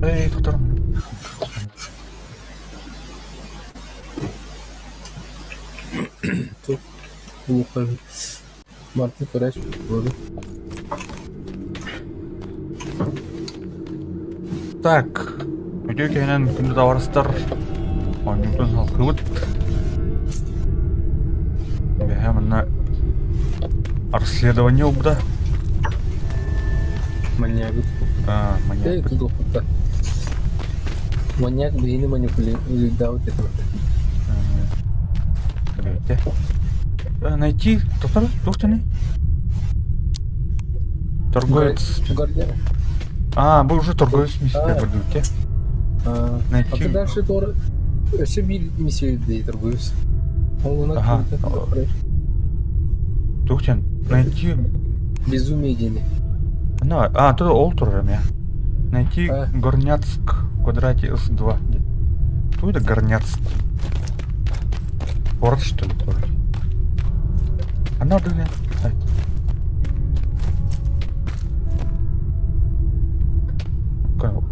Эй, тохтор. Мартын көрөөч буолу. Так, үтүө киһинэн күндү табаарыстар, оонньуутун салгыыбыт. Бэһэ манна расследование убда. Маньягы. А, маньяк. Маньяк биһини манипулируйдаабыт этим. Эбэтэ. Найти, доктор, доктор Торговец. А, бұл уже торговец миссия көрдүккэ. Найти. А дальше тор өссө биир миссия дей торговец. Ол Ага. Тухтен, найти Безумие дени. Ну, а, тут ол турар эмиэ. Найти Горняцк в квадрате С2. Кто это Горняцк? Город, что ли, город? А надо ли?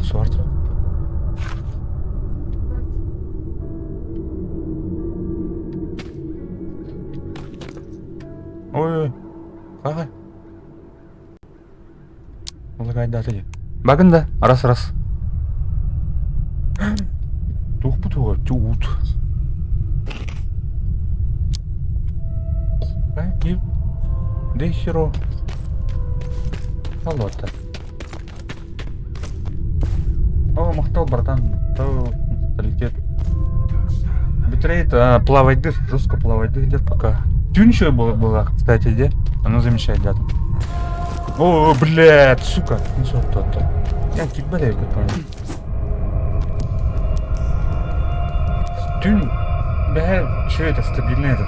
Суарт. Ой, ой, Лагайдаата дии. Багын да, раз раз. Туох бу туга уут. Give the hero Аллота. О, махтал, братан. То менталитет. Битрейт а, плавайдыр, жестко плавайдыр идет пока. Тюнь еще была, была, кстати, где? Оно замечает дату. О, блядь, сука. Ну что то-то. Я кикбаля как понял. Тюнь, бля, что это стабильно это?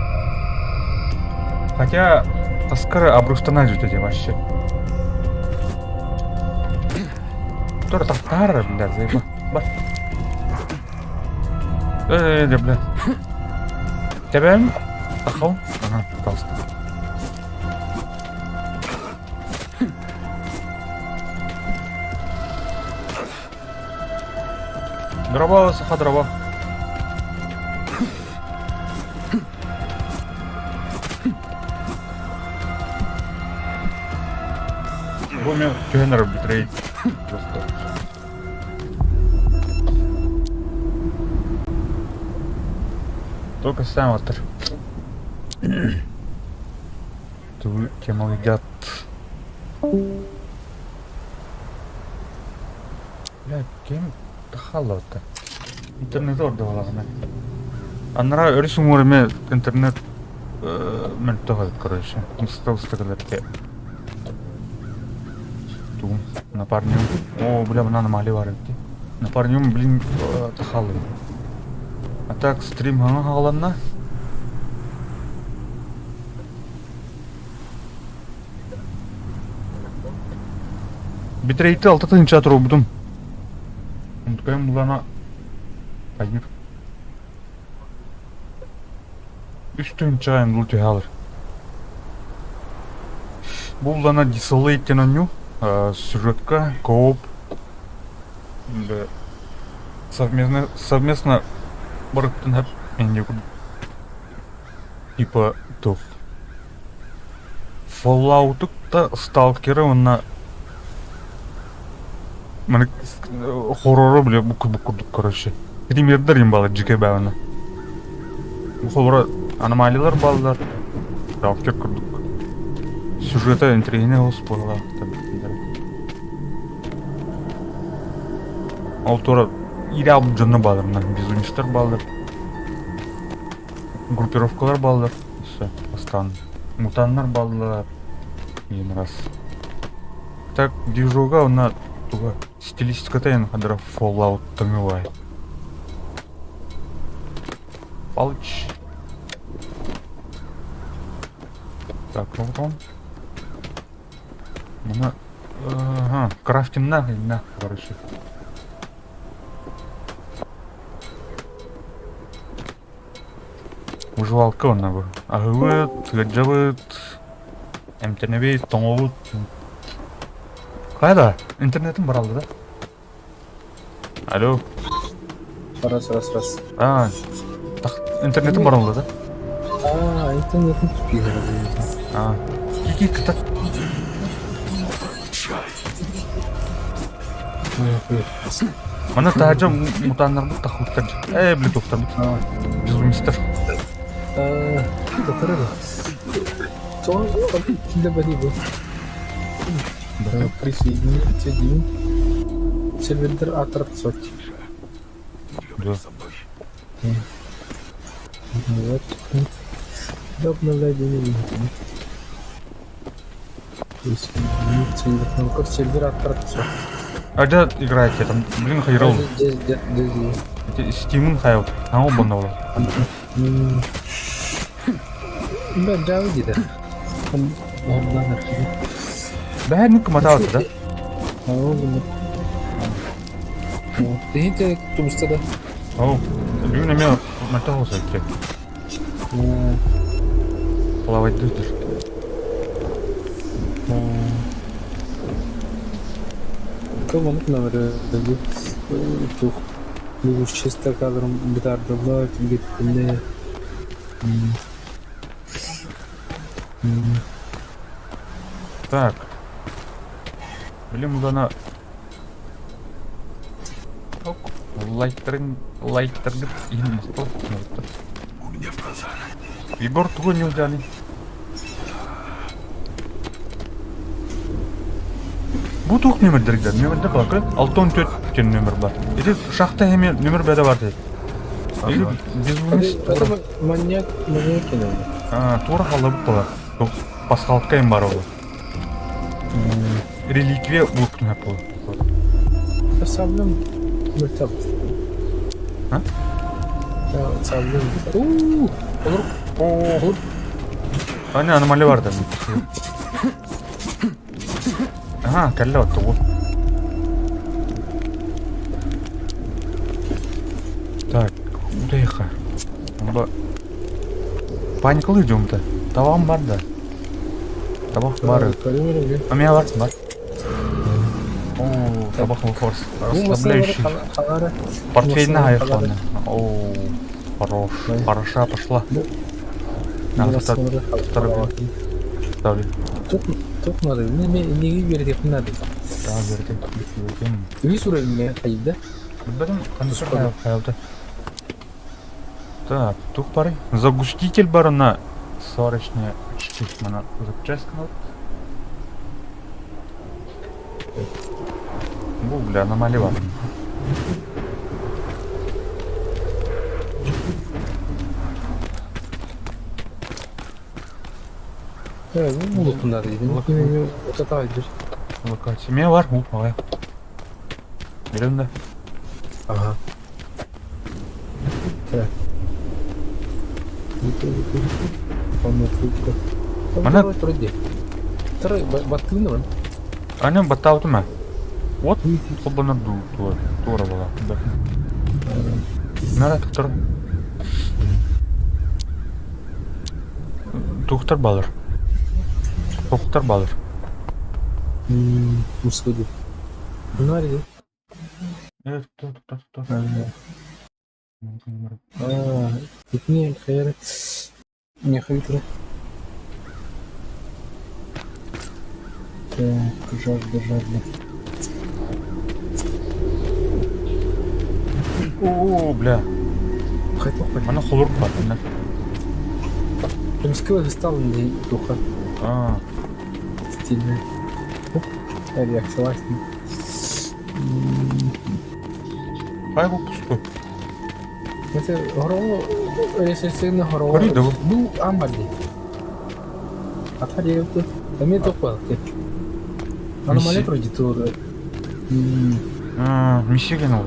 Хотя, Таскара обрустанаживают эти вообще. Тур тахтар, блядь, заеба. Бар. Э, бля. Тебем? Тахал? Ага, пожалуйста. Дрова, саха дрова. Бу мен түһэн эрэр битрейт. Просто. Только сам автор. Ту тему едят. Бля, кем тахалата? Интернет ордовалаҕына. Анараа өрүс уҥуор эмиэ интернет мөлтөх эбит, короче. Мыста-уста кэлэр Тугум, напарнигым. О, бля, мына аномалия бар эбит дии. Напарнигым, блин, тахалый. А так, стрим хаҥа хааланна. Битрейти алта тыһыынча туруорбутум. Онтукайым булана хайыр. Үс тыһыынча айан түһэ алар. Бу булана Desolate диэн оонньуу. Сюжетка, кооп, совместно, совместно барыттын хэп типа туох Fallout да Сталкеры уонна маны хоррору бile бу курдук короче. Примердер им баалар дьикэй баҕана. Бу холоро аномалиялар бааллар. Сталкер курдук. Сюжета интригэни олус буолалаах. Ол тура иирэ дьонно баалар безумецтар бааллар. Группировкалар бааллар өссө бастаан мутаннар бааллар диэн раз. Так движуга уонна туга стилистиката эн хадара Fallout таҥылай. Палыч. Так, потом. Мына ага, крафтиннаах инна короче. Выживалка онно бу. Аһыыбыт, ыалдьабыт, эмтэнэбит, тоҥобут. Хайа да, интернетим баралды да. Алло. Раз, раз, раз. А, интернетим бар oldu да? А, интернетим тупик. А, кики кытат. Мана таһырдьа мутаннарбыт таххуттар. Ээ, били туохтарбыт. Безумистар. Присоединиться один. Сервер аттракцион. Да. Вот. Да, обновлять не Присоединиться. Сервер аттракцион. А где играете там? Блин, хайрол. Здесь, здесь, здесь. Стимун хайл. А он банал. Да, Java диде. Ондан Бәрін кыматабыт да? Дehинте тумуста да. О, бүгүн эмиэ мөлтөх болсо керек. Плавать дыр. Кылманык номер тух. Чисто кадром битардылар, тилгеттинне. Так. Блин, мудана. Ок, лайктарын, лайктаргыт иһин махтал. У меня в глазах. Егор тугу не взяли. Бу туох нөмірдер нөмірдер бар көр 614 диэн нөмір бар. Ити шахта эмиэ нөмір бэрэ бар дейді. Или безумец Это маньяк, маньяк туора халлабыт буолар. Пасхалка им бар ол. Реликвия улуктуна буолар. Саблем мөлтәбит. А? Саблем. Уу, olur. О, Аны аномалия бар да. Ага, кэллэ оттугу. Так, удайха. Бу паникалыы дьомта. Табаҕым бар да. Табах бар. А меня бар, бар. О, табах форс. Расслабляющий. Портфель на айфоне. О, хорош. Хороша пошла. Надо ставлю. Тух надо. Не не бердик надо. Да, бердик. Үс уровень хайда. Билбэтим ханнык хайалда. Так, тух бары. Загуститель барына сварочная очки мана запчасть надо. Бу, бля, аномалия бар. Улукун надо. Отата айдыр. Локация. Мен бар, бу, ағай. Берем да. Ага. Так. Мана- Второй баттыны бар. Аны баттаабытым ээ. Вот холбонор дуу туора туора буолар. Нара туктар. Туктар балыр. Туктар балыр. Мускуди. Нари. Э, туктар, туктар, туктар. А, итини хайр. Не хайтра. Так, жажда, жажда. О, бля. Хайтох Мана холур бар. Мына. Мускула стал не туха. А, Стильный. Я согласен. хай бу пустой. Это горо, если сильно горо. Гори, да. Ну, амбарди. Атари это. Эми топал. Аномалия вроде тур. А, миссия ол.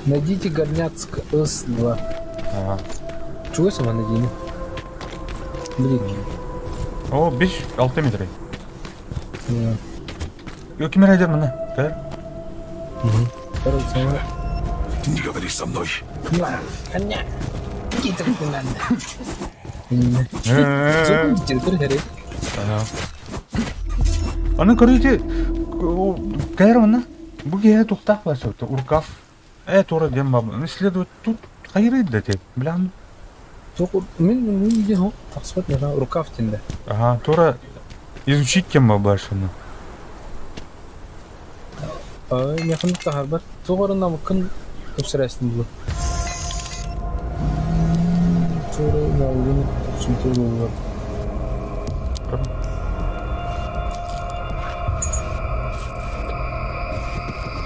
Найдите Горняцк С2. А. Чего сама найди? Блин. О, 5-6 метр. Ким эрэ мына. Кэр. Короче, сама. Не говори со мной. Коня. Аны көрүтэ Кэр онно. Бу киһи тухтаах басыпты. Рукав. Тура диэн баб. Исследовать тут хайырый да те. Билан. Мин мин диэн тахсыбат миэхэ рукав диэн Ага, тура изучить тема башыны. Миэхэ таһарбат. Туох эрэ намыккын тупсарайсың булу. Тура наулун тупсунтур буолуор.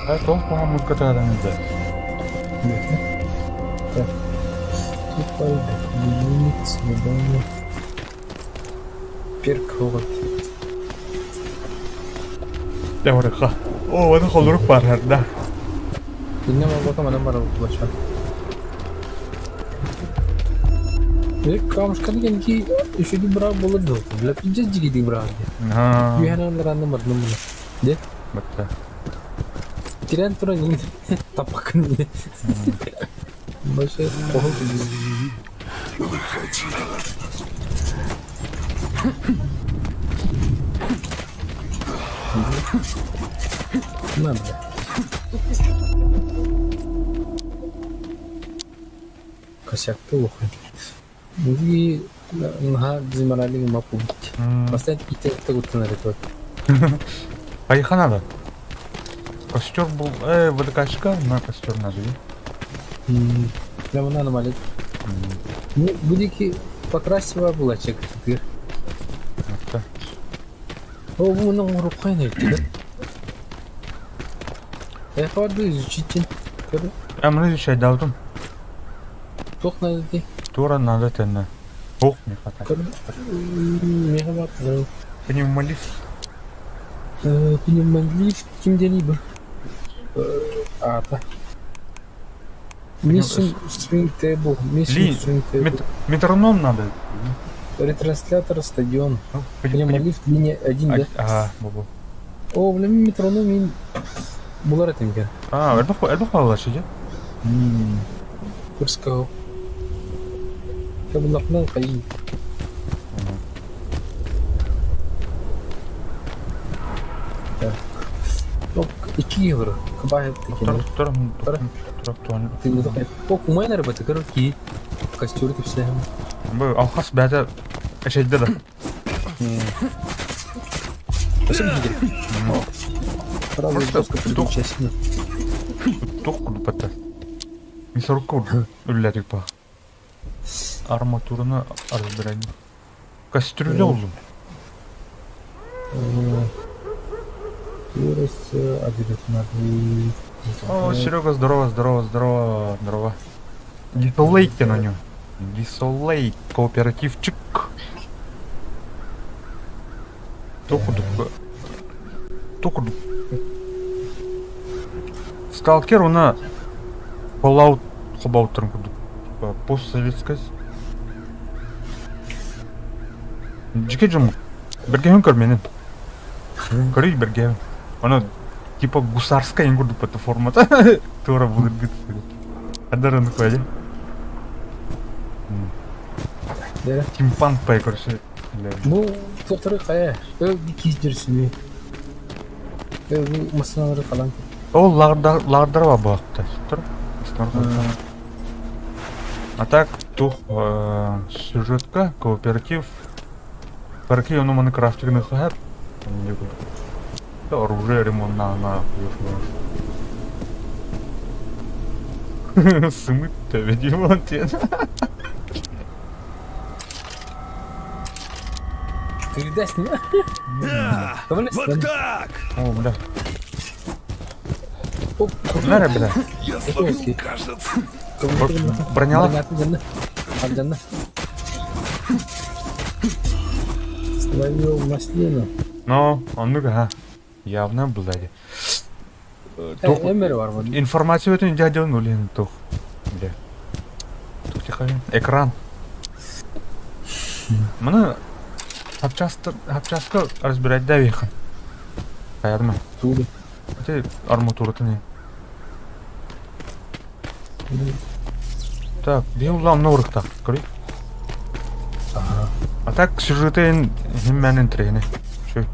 А тоох куһаҕан музыкатаадан да. Так. Тупай, юнит, задание. Перк хоҕот. Дьэ О, оны холорук баар да. Иннем албака манан барабыт булачан. Камушканы кэнники үчүгэй быраап буолар дуо? Бля, пиздец дьигидий быраап диye. Үһэнэн баранным барным була. Де? Батта. Тирэн туран ин таппаккын диye. Больше похуй. Выходи. На, бля. Косяк-то лохай. И наһаа дезморалик мап убить. Бастаан итэ гуттан эрэ Поехали надо. Костер был... ВДКшка на костер надо. Прямо на аномалия. Ну, будики покрасивая была чек теперь. О, вон он рукой найти, да? Я правда изучите. Я мы изучать должен. Туох надо Тура надо тенна. Ох, не хватает. Мегабайт. Пневмолифт. Пневмолифт ким диэний бу? Аата. Mission Swing Table. Mission Swing Table. Метроном надо. Ретранслятор стадион. Пневмолифт линия 1, да? Ага, бу. О, бля, метроном мин булар этим кен. А, элбэх элбэх баллашы же. Курского. Кабыллахынан хайыы. Так. Ок, 2 евро. Кабаев Тур тур тур тур. Ок, умайнар батыкыр ки. Костюр типсэм. Бу алхас бәтэ эшэйдэ да. Просто переключайся. Тух курдупата. Мясорубка үллэтик па. Арматураны разбирать. Кастрюля узун. О, Серега, здорово, здорово, здорово, здорово. Дисолейте на нем. Дисолей, кооперативчик. Токудук. Токудук. Сталкер уна Fallout хобауттарын курдук. Типа постсоветская. Дьике дьон бэргэһин көрмөнүн. Көрүй бэргэһин. Оно типа гусарская курдук это формата. Туора былыргы. Адараны коя. Тимпанк пай короче. Бу туохтары хайа? Өл киис дьөрсүнүй. Бу массыналары халан. Ол лаҕырдара бар буолахта. А так тух сюжетка, кооператив. Парки ону маны крафтигны хаһар. Оружие ремонтна Сымыт видимо тен. Ты не? Вот так! О, бля. Нара, бля. Я словил, кажется. Броняла? Словил маслину. Ну, он ну-ка, явно, блядь. Эмер бар Информацию эту дядя нулин тух. Бля. Тух тихо. Экран. Маны хапчаска разбирать да вехан. Хаядма. Туды. Ты арматура не. Так, где улам норыкта? Көрүй. Ага. А так сюжетын химмәнин трени. Şu.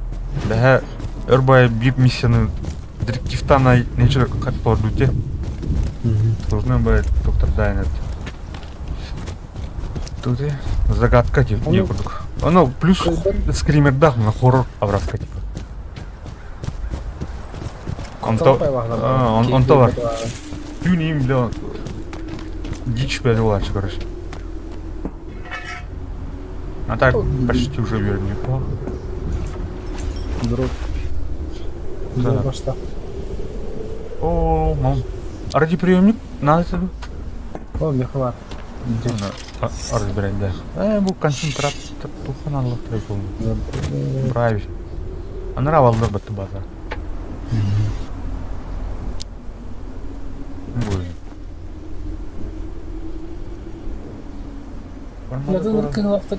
Бәһә Өр бай биир миссияны директивтан нече хаттордуте. Должны быть доктор Дайнет. Тут загадка типа не курдук. Оно плюс скримердах на хоррор образка типа. Онто онто бар. Түүн им бля дичь бля буолааччы короче. А так почти уже уверен неплохо. Друг. Да. Башта. О, мам. Радиоприемник надо тебе? О, мехват. Разбирать, да. Бу концентрат тухан аллах Правильно. Анара аллах батты база.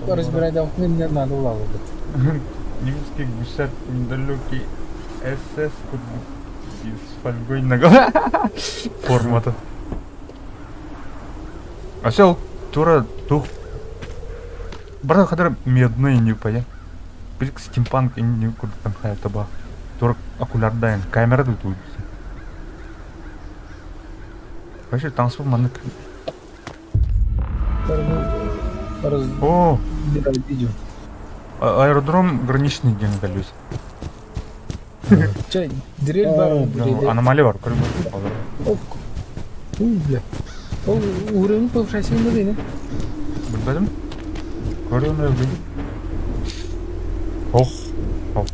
Разбирать надо Немецкий гусар недалекий СС с фольгой на голове. Формата. Осел тура тух. Брат хадар медный не поя. Билик стимпанк и не куда там хая таба. Тура окулярдайн камера тут. Вообще танцпа маннык. О, аэродром граничный день колес. Чай, дрель бар. Аномалия бар, көрүм. Бля. Ол уровень повышайся не да? Билбедим. Көрүм эле. Ох. Ох.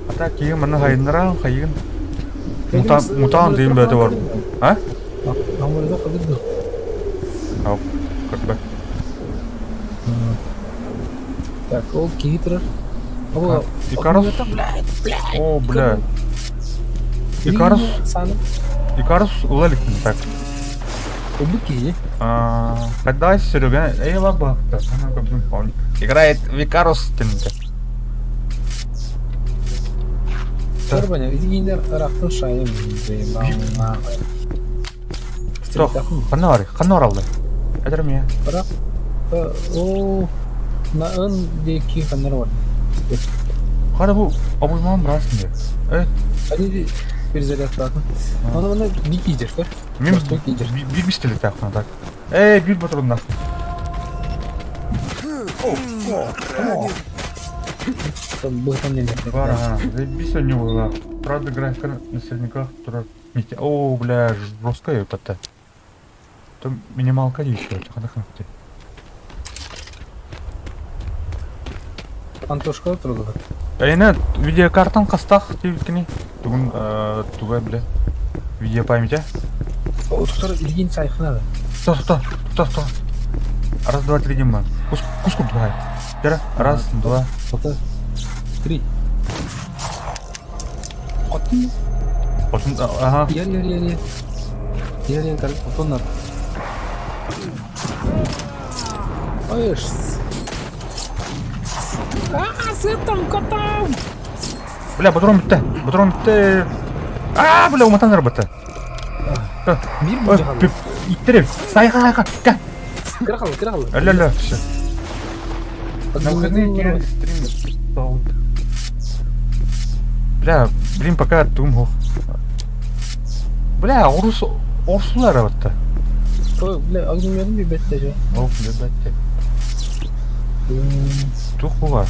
А так кийин мына хайыннара хайын. Мутан мутан дейм бәте бар. А? Амырда кылды. Ау, көрбө. Так, ол кихитер. Икарус? О, бля. Икарус? Икарус улалик так. Убыки. А, когда Серега, эй, лаба, Играет Викарус тенте. Сарбаня, иди рахтын шайым. Стоп, ханор, ханор алды. Это мне. Бірақ, о, на ын деки ханор бар. Хара бу абузман брасın. Э? Они перезарядка. Оны оны бик идер, көр. Мен bir пистолет тақпын так. Эй, bir патрон нахуй. Там был там не Ага, заебись у него, да. Правда, графика на средняках, которая... О, бля, жесткая это. Там минималка еще, Антошка отырды. Эйне, видеокартан кастах тибикини. Тугун туга бля. Видеопамять, а? Отуктар илгин сайхына. Стоп, стоп, стоп, стоп. Раз, два, три, Дима. Кус, куску два. Раз, два. Три. Хотун. Хотун, ага. Яр, яр, яр, яр. Яр, яр, короче, хотун надо. Ой, А, сытом, котом! Бля, патрон бітті, патрон бітті. А, бля, уматан работа. Bir İttirip. Сайға, сайға. Кә. Кіре қал, кіре қал. Алло, алло, все. На выходные делали стрим. Бля, блин, пока тум. Бля, орус, орсулар работа. Ой, бля, огнеметом bir бетте же. О, бля, бетте. Тухуга.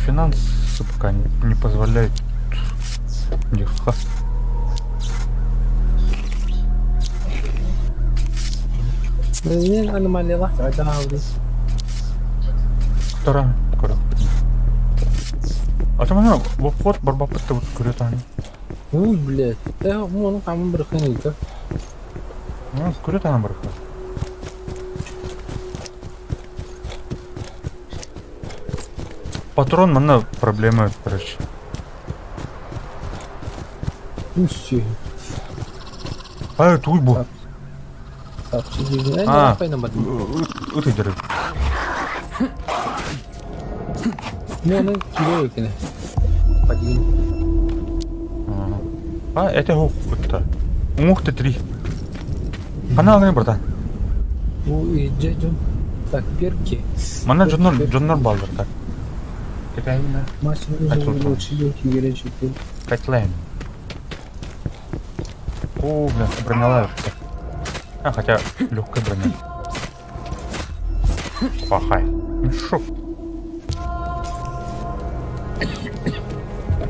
Финансы пока не позволяют. Ниха. Мен аномалияға айда Вторая. А там она в обход барбапытта вот көрет аны. Ой, блядь. Оның қамын бір қиын еді. Ну, көрет аны бір Патрон манна проблема, короче. Үссе. Ай, туй бу. А, Ыт идер. Мен оны кире екен. Один. А, это хук это. Ух ты три. Ана братан. Ой, жон. Так, перки. Манна жоннор жоннор балдар так. Кэтэһиннэ. Машина уже Кэтлээн. О, бля, бронялаев. А, хотя легкая броня. Пахай. Мешок.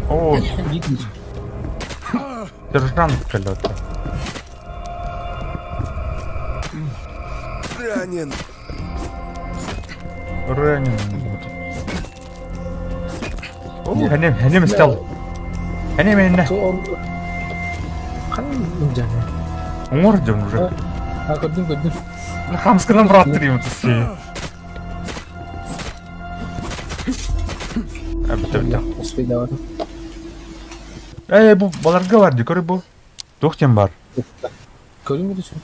О, сержант кэллэ. Ранен. Ранен. О, ханем, ханем стал. Ханем инна. Уҥуор дьон уже. А, көрдүм, көрдүм. Хамскынан быраттыр им. Бүттэ, бүттэ. Успейдавар. Эй, бу баларга бар, дии, көрө бу. Туох диэн бар? Көрүм бүтүн.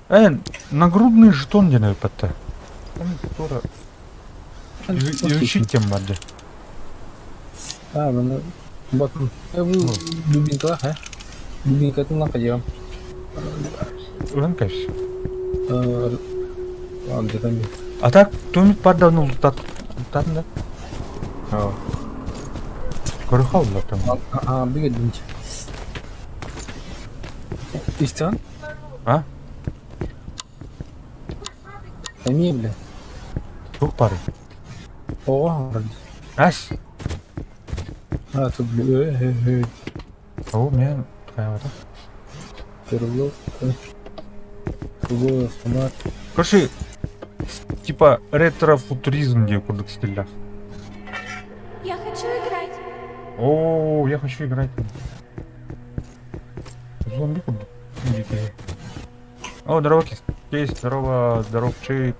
Э, нагрудный жетон диэн эппэтэ. Тура изучить тем бар дии. А, маны батын. Э, бу дубинка, ха? Дубинкатын лакайым. Ылан кэс. Э, где-то А так, тумит бар давно лутат. Лутатын да? Көрө хаалла там. А, бигединч. Истан? А? Эмиэ бля. Туох бары? Оҕо Ас. А, тут бля. Э, э, О, мен хайвата. Перловка. Другой автомат. Короче, типа ретро-футуризм диэн курдук стиллээх. Я хочу играть. О, я хочу играть. Зомби курдук. Дикие. О, здорово, Кейс, здорово, здоровчик.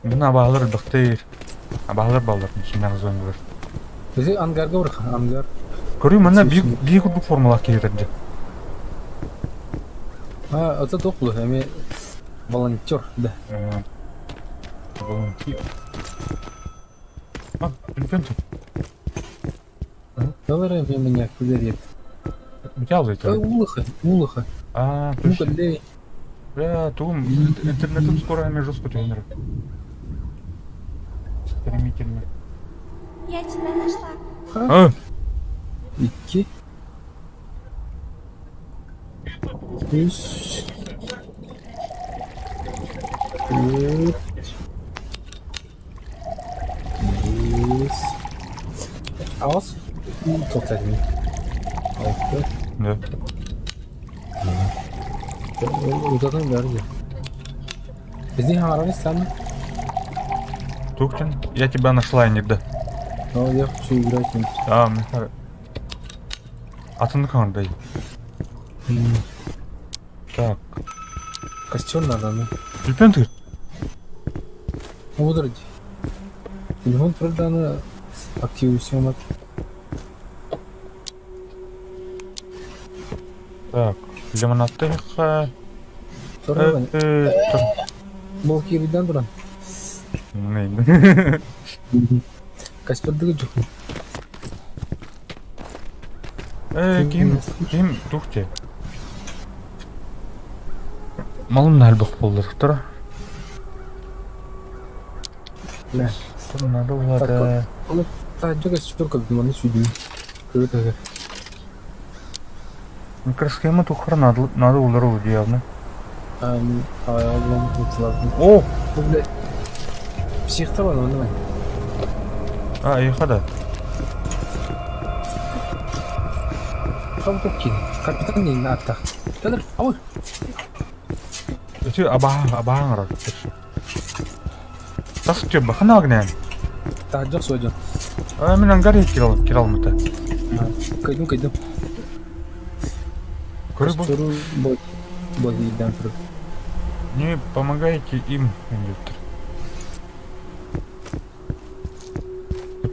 Мына балар бахтыр. А балар балар, сүннәр зомбилар. Бизи ангарга бар, ангар. Көрүү мына бии бии курдук формалаах киһи А, это токлу, эми волонтер, да. Волонтер. А, телефон тут. Далар эми меня күлер Взял это. Улыха, улыха. А, Ну-ка, точно. для Бля, тугум, интернетым скоро эми жестко түһэнэр. Стремительно. Я тебя нашла. А, Икки. Үс. Үт. Бес. Аҕыс. Тоқтадым. Алты. Да. Узатан бәрі. Біздің хаҥарабыз сами. Тухтин, я тебя нашла, иногда. Но я хочу играть. А, мне Атынды қандай? Так. Костер надо, ну. Телефон ты? Удырди. Телефон проданы актив съемок. Так, лимонадтыха. Туран. Бұл кириден туран. Костердігі жоқ. Э, ким, ким тухте. Малым нальбах болдыр, тұра. Бля. Надо было, Та жок костер көп, маны сүйдім. Көрді. Микросхема тухра надо, надо улару явно. Аллам О! Бля. Психта бар, оны А, ехада. Кам кин. Капитан не аттах. Федор, ауй. Эти аба абааңар. Тас төб бахана агнен. Та жок сойдон. А мен ангар кирал кирал мыта. Кайдым, кайдым. Көрө бу. Костеру бой. Бой дан тур. Не помогайте им, диптер.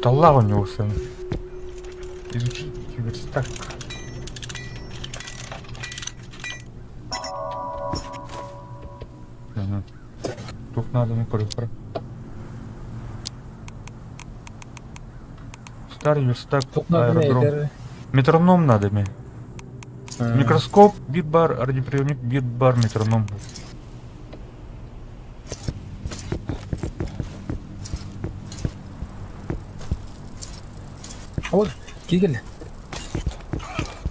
Это Аллах у него сын. Изучить верстак. Мгм. Тут надо на коридор. Старый верстак, Тут надо аэродром. Метроном надо мне. Микроскоп, бит-бар, радиоприемник, бит-бар, метроном. Вот, кииргэллэ.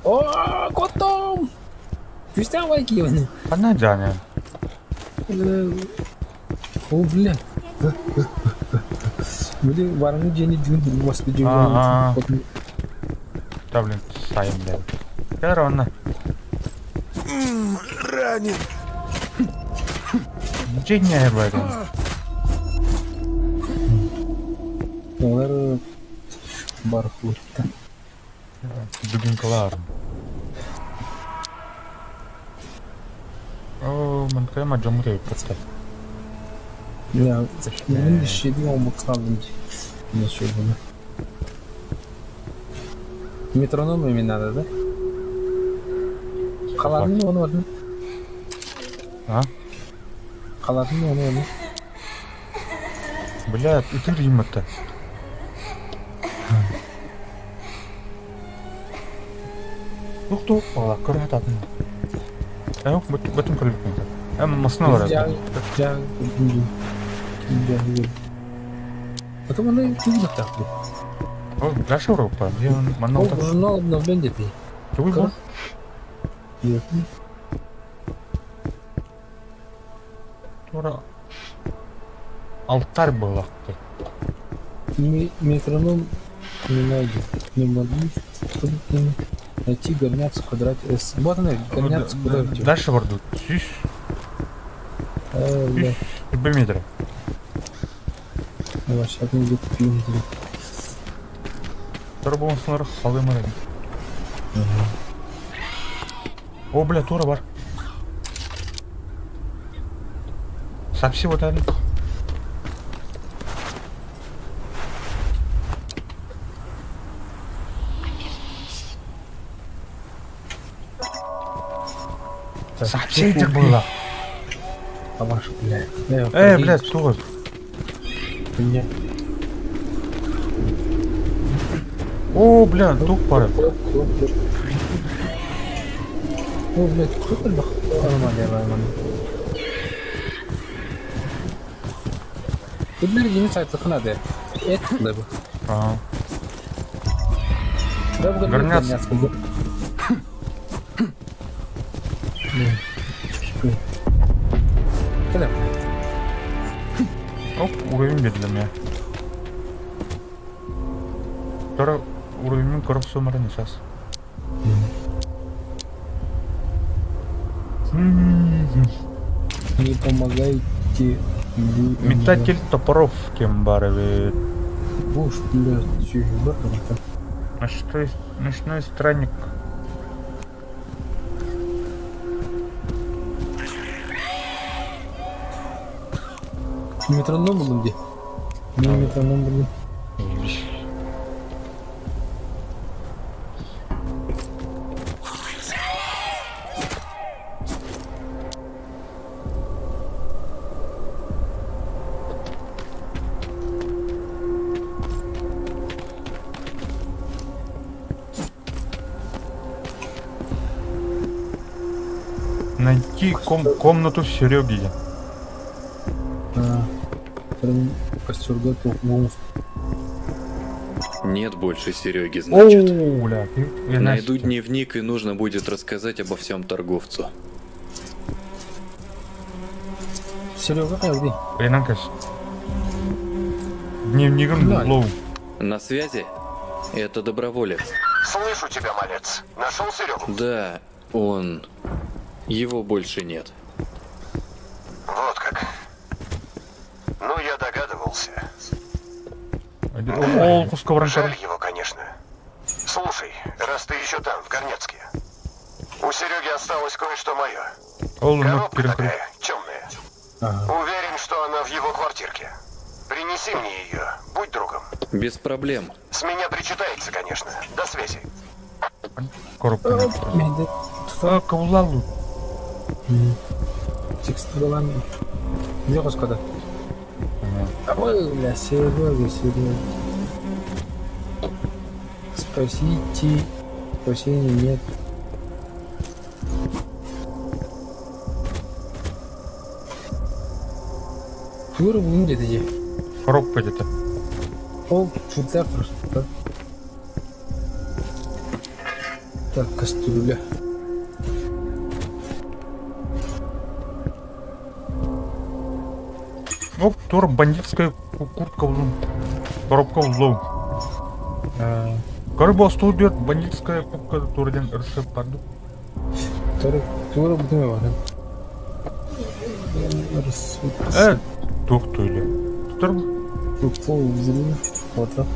О, котом! Күүстээх бай киеваны. Ханна дьааны? О, бля. Били барыны дьиэни дьүн басты дьүн. Ага. Да, блин, сайын, блядь. Кэр онно. Ранен. Дьиҥ блядь. Олар бархутта. Дубинкалар. О, манкайма джамуре подстав. Я мен шеди омут қалдым. Не bunu. Метроном мне надо, да? Қалатын оны бар. А? Қалатын оны оны. Бля, ытыр им это. Ух ты, бала, көрө атын. Э, бөтүн көрүлүк. Эм масына бар. Жа, жа, Потом она ты так. О, Гаша урупа. Я манна Ол журнал обновлен где-то. Тугуй бу? Тура алтарь была. Метроном не найден. Не могу найти горняц в квадрате S. Вот она, горняц в квадрате. Дальше барду. Сүүс. Бля. Үс метр. Вообще, один где-то пил. Тура болсынлар халымар. О, бля, тура бар. Сапси вот это. Сапси было. А ваш, бля. Э, блядь, тура. Меня. О, бля, тух пара. О, блядь, кто это Нормально, нормально. Bunlar yeni saytlıkın adı. Et bu. Ага. Да, bu Горняц. Кэлэ. Оп, уровень для меня. Тура уровень коров сумара не сейчас. Не помогайте. Метатель топоров кем баровит. Буш, блядь, чё, Ночной, ночной странник. Метроном был где? Не метроном был. Найти комнату Сереги. А, Костерга Нет больше Сереги, значит. О, бля, ты Найду дневник, и нужно будет рассказать обо всем торговцу. Серега, где? Ренанкас. Дневником Да. лоу. На связи? Это доброволец. Слышу тебя, малец. Нашел Серегу? Да, он... Его больше нет. Вот как. Ну, я догадывался. Ол куска Жаль его, конечно. Слушай, раз ты еще там, в Горняцке. У Сереги осталось кое-что мое. Ол ну Коробка такая, темная. Ага. Уверен, что она в его квартирке. Принеси мне ее, будь другом. Без проблем. С меня причитается, конечно. До связи. Коробка. А, каулалу. Текст была. Где коскада? Ой, бля, Серега, Серега. Спасите. Спасения нет. Тура бүгін где-то же. Коробка где-то. Ол футляр просто. Так, кастрюля. Оп, тур бандитская куртка узун. Коробка узлов. Корбо студио бандитская куртка турден ршеп парду. Тура будем варим. Тух туйли. Тур Пол взрыв. Вот так.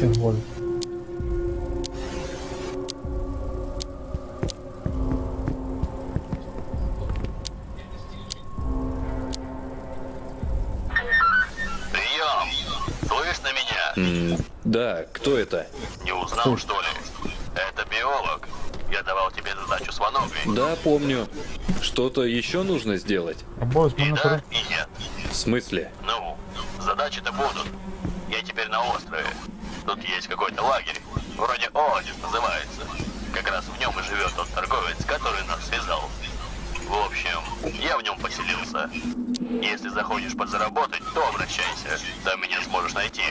Ты вон. Прием! Слышно меня? Да, кто это? Не узнал, что ли? Это биолог. Я давал тебе задачу с Ваногой. Да, помню. Что-то еще нужно сделать? Обоз, И да, и нет. В смысле? Ну, задачи-то будут. Я теперь на острове. Тут есть какой-то лагерь. Вроде Оазис называется. Как раз в нем и живет тот торговец, который нас связал. В общем, я в нем поселился. Если захочешь подзаработать, то обращайся. Там меня сможешь найти.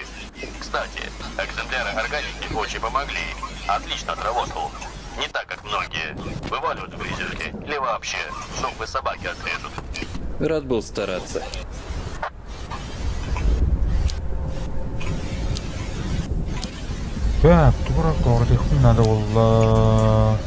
Кстати, экземпляры органики очень помогли. Отлично отработал. Не так, как многие. Вываливают в грязюке или вообще зубы собаки отрежут. Рад был стараться. Так, тура кордихун надо было.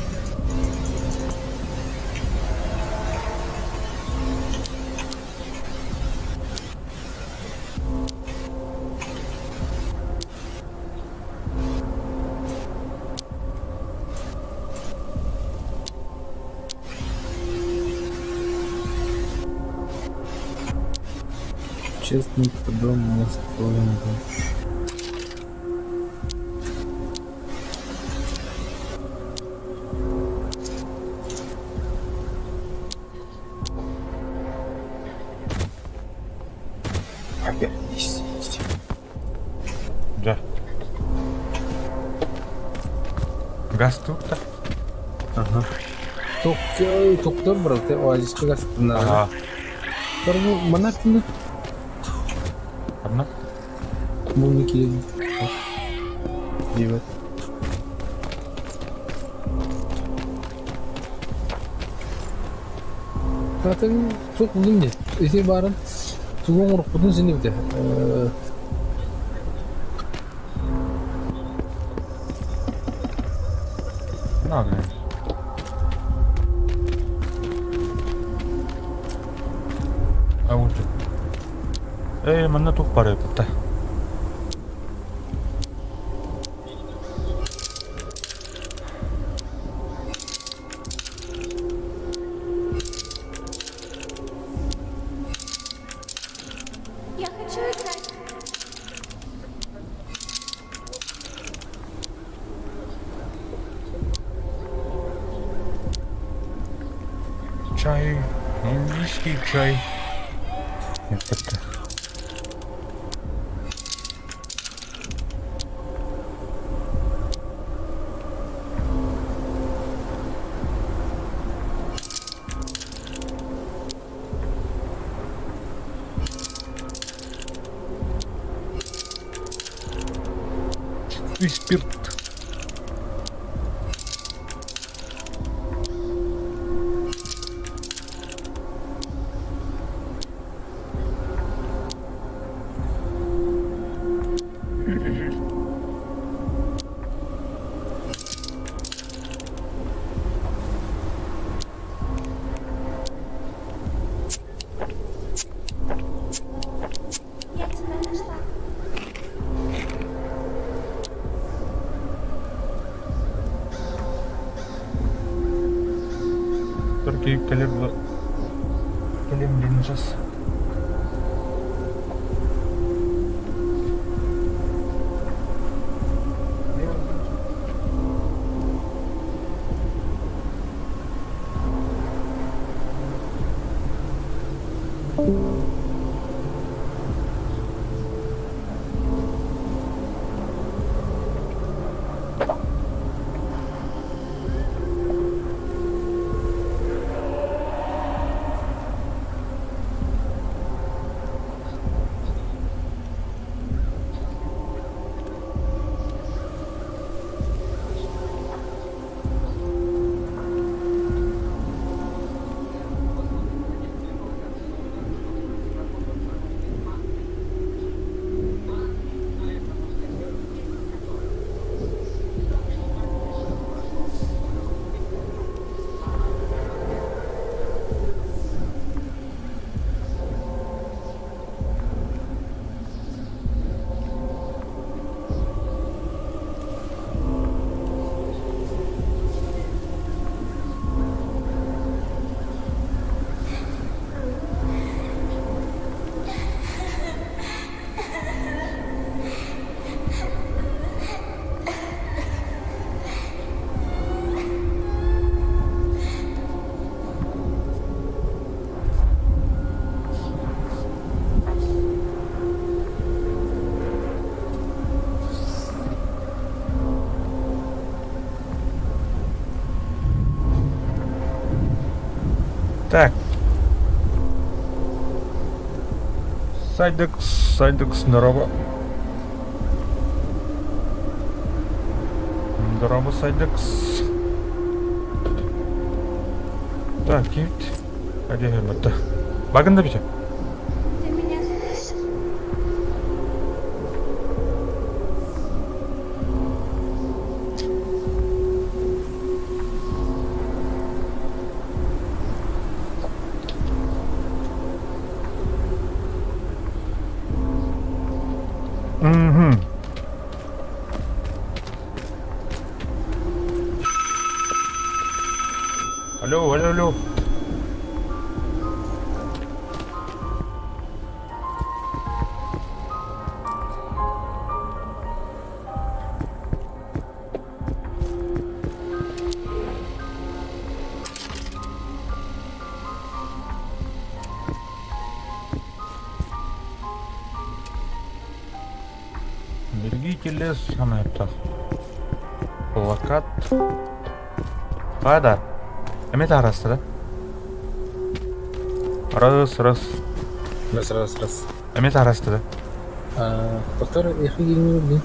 Честным трудом мы стоим больше. Опять есть, есть. Да. Газ тут-то? Ага. Токтор брат, оазиска газ. Ага. Манартını Одна? Буники. Девять. Zaten çok buldum diye. İti barın. Tuğun vurup budun seni bir de. Надо. А вот. Эй, манна тух пары пытта. Я хочу играть. Чай. Индийский чай. Это. И спирт. Я тебя нашла. Только коллега. Коллега сейчас. Так. Сайдекс, Сайдекс, здорово. Здорово, Сайдекс. Так, кит. Hadi Bakın da bir şey. Ты меня слышишь? Угу. Алло, алло, алло. Берегите лес, самое это. Плакат. Қайда? Эмет арасы да? Раз, раз. Раз, раз, раз. Эмет арасты да? Повтор, я не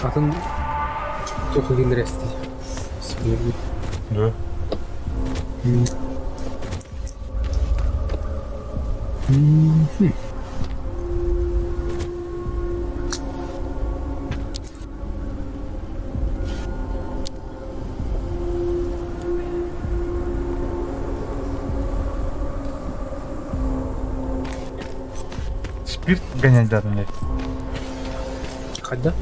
Атын туох киллэрэсти. Да. Спирт гонять да мне. Хайда?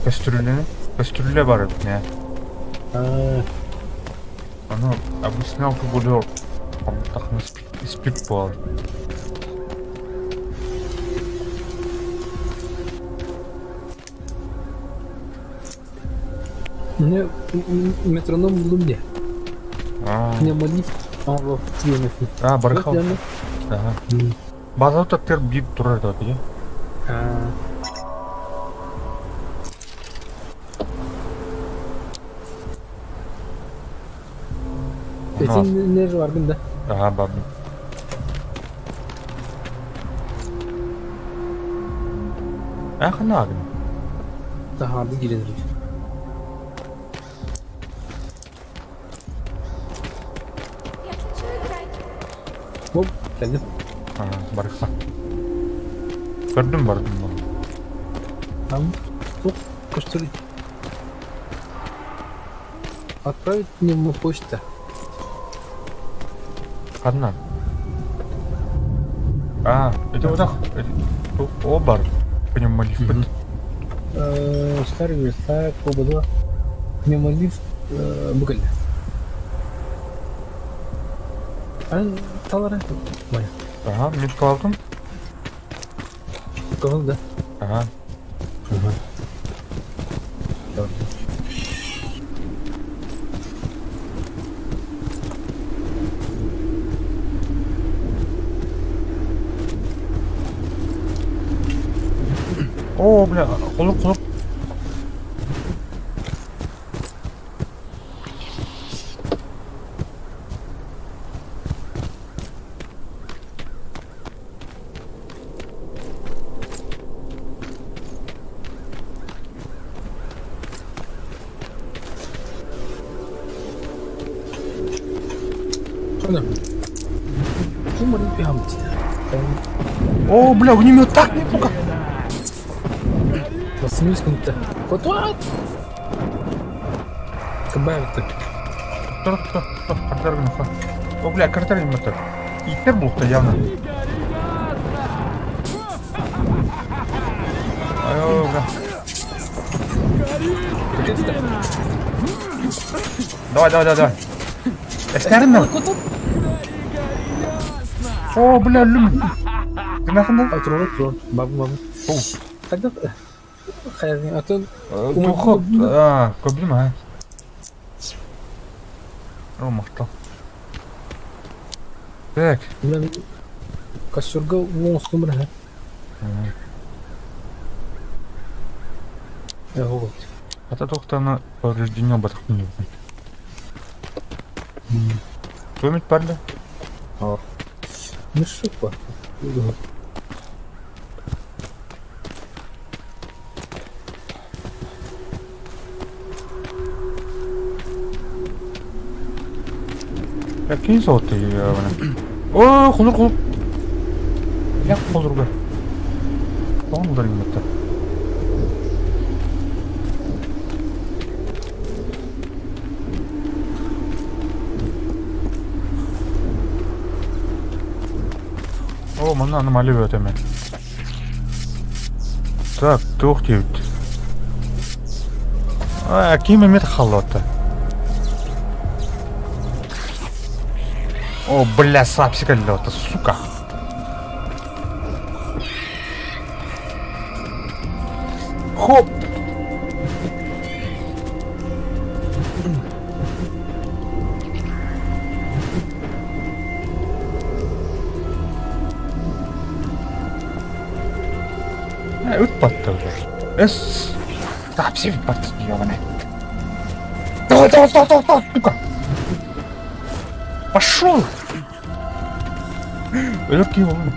Кастрюляны. Кастрюля бар не. А, Оно обычно алкоголь спирт буолар. Мне метроном буллум дии. А, Пневмолифт оҥоро тиийэн а барыхал. Ага. База тер биир турар да дии. А. Этин нер баргын да. Ага, бардым. Ах, нагын. Таһаарды киирэн эрэр. Я хочу играть. Оп, кэллим. Ага, барыха. Көрдүм бардым. Там туох көстөр. Отправить пневмопочта. Ханна. А, это вот так. О, бар. Пневмолифт. Старый верстак, ОБД. Пневмолифт бу кэллэ. Ан талара. Моя. Ага, мен алдым. Кого да? Ага. Ага. О, бля, холоп, холоп. Ана. Кумар пиамти. О, бля, огнемет так не пука. Басымыз күнті. Котуат! Кабавит. Тұр, тұр, тұр, картер гын О, бля, картер гын Иттер булды явно. Ай, о, бля. Давай, давай, давай, давай. Эстерин мен. О, бля, лүм. Гынахында? Тур, тур. Бабы, бабы. Тогда хайрын атын Тухо, а, көбүм а. О, мактал. Так. Мен костюрга оңостум бір ха. Я вот. Хата туохтаана повреждение ылбатахпын диэбитим. Туох эмит бар да? Мешок бар. Кини соҕотто Оо, хонур хонур. Я хонурга. Тоҕон ударыҥмытта. О, манна аномалия бөтө мен. Так, туох диэбит. А, ким эмиэ халлаата. О, бля, сапсик аллата, сука. Хоп! Ыт батта уже. Эс. Тапси батты, ёбаный. Давай, давай, давай, давай, давай, сука. Пошел! Өлөр киһи буолла.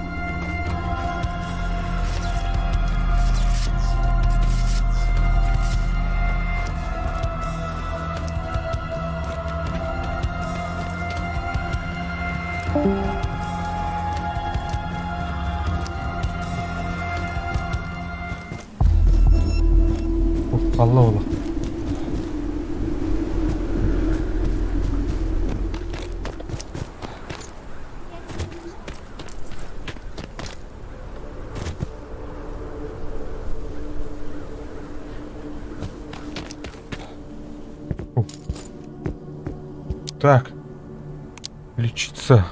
Халла ола. Так. Лечиться.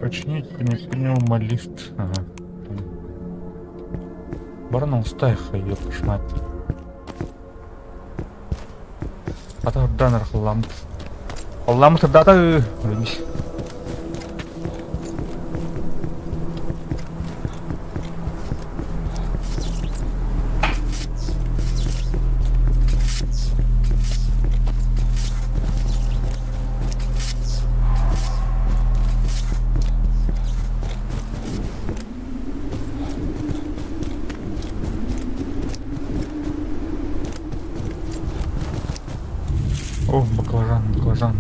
Починить пневмолифт. Ага. Баран оҥостойха, ёпта мать. Ата ырдаан арахылламмыт. Халлааммыт ырдаата О, баклажан, баклажан.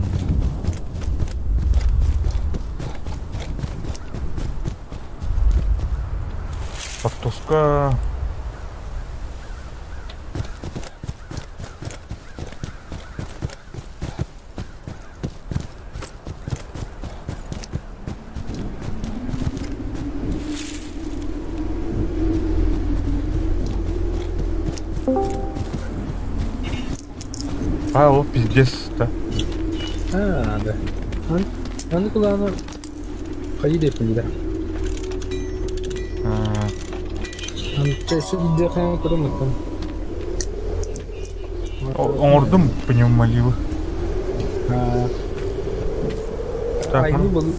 Картошка. А, ол пиздец, да. А, да. Аны кулааны хайы деп да. Аны чэсэ видео көрөмөттөн. Оҥордум пневмоливы. Так, ну,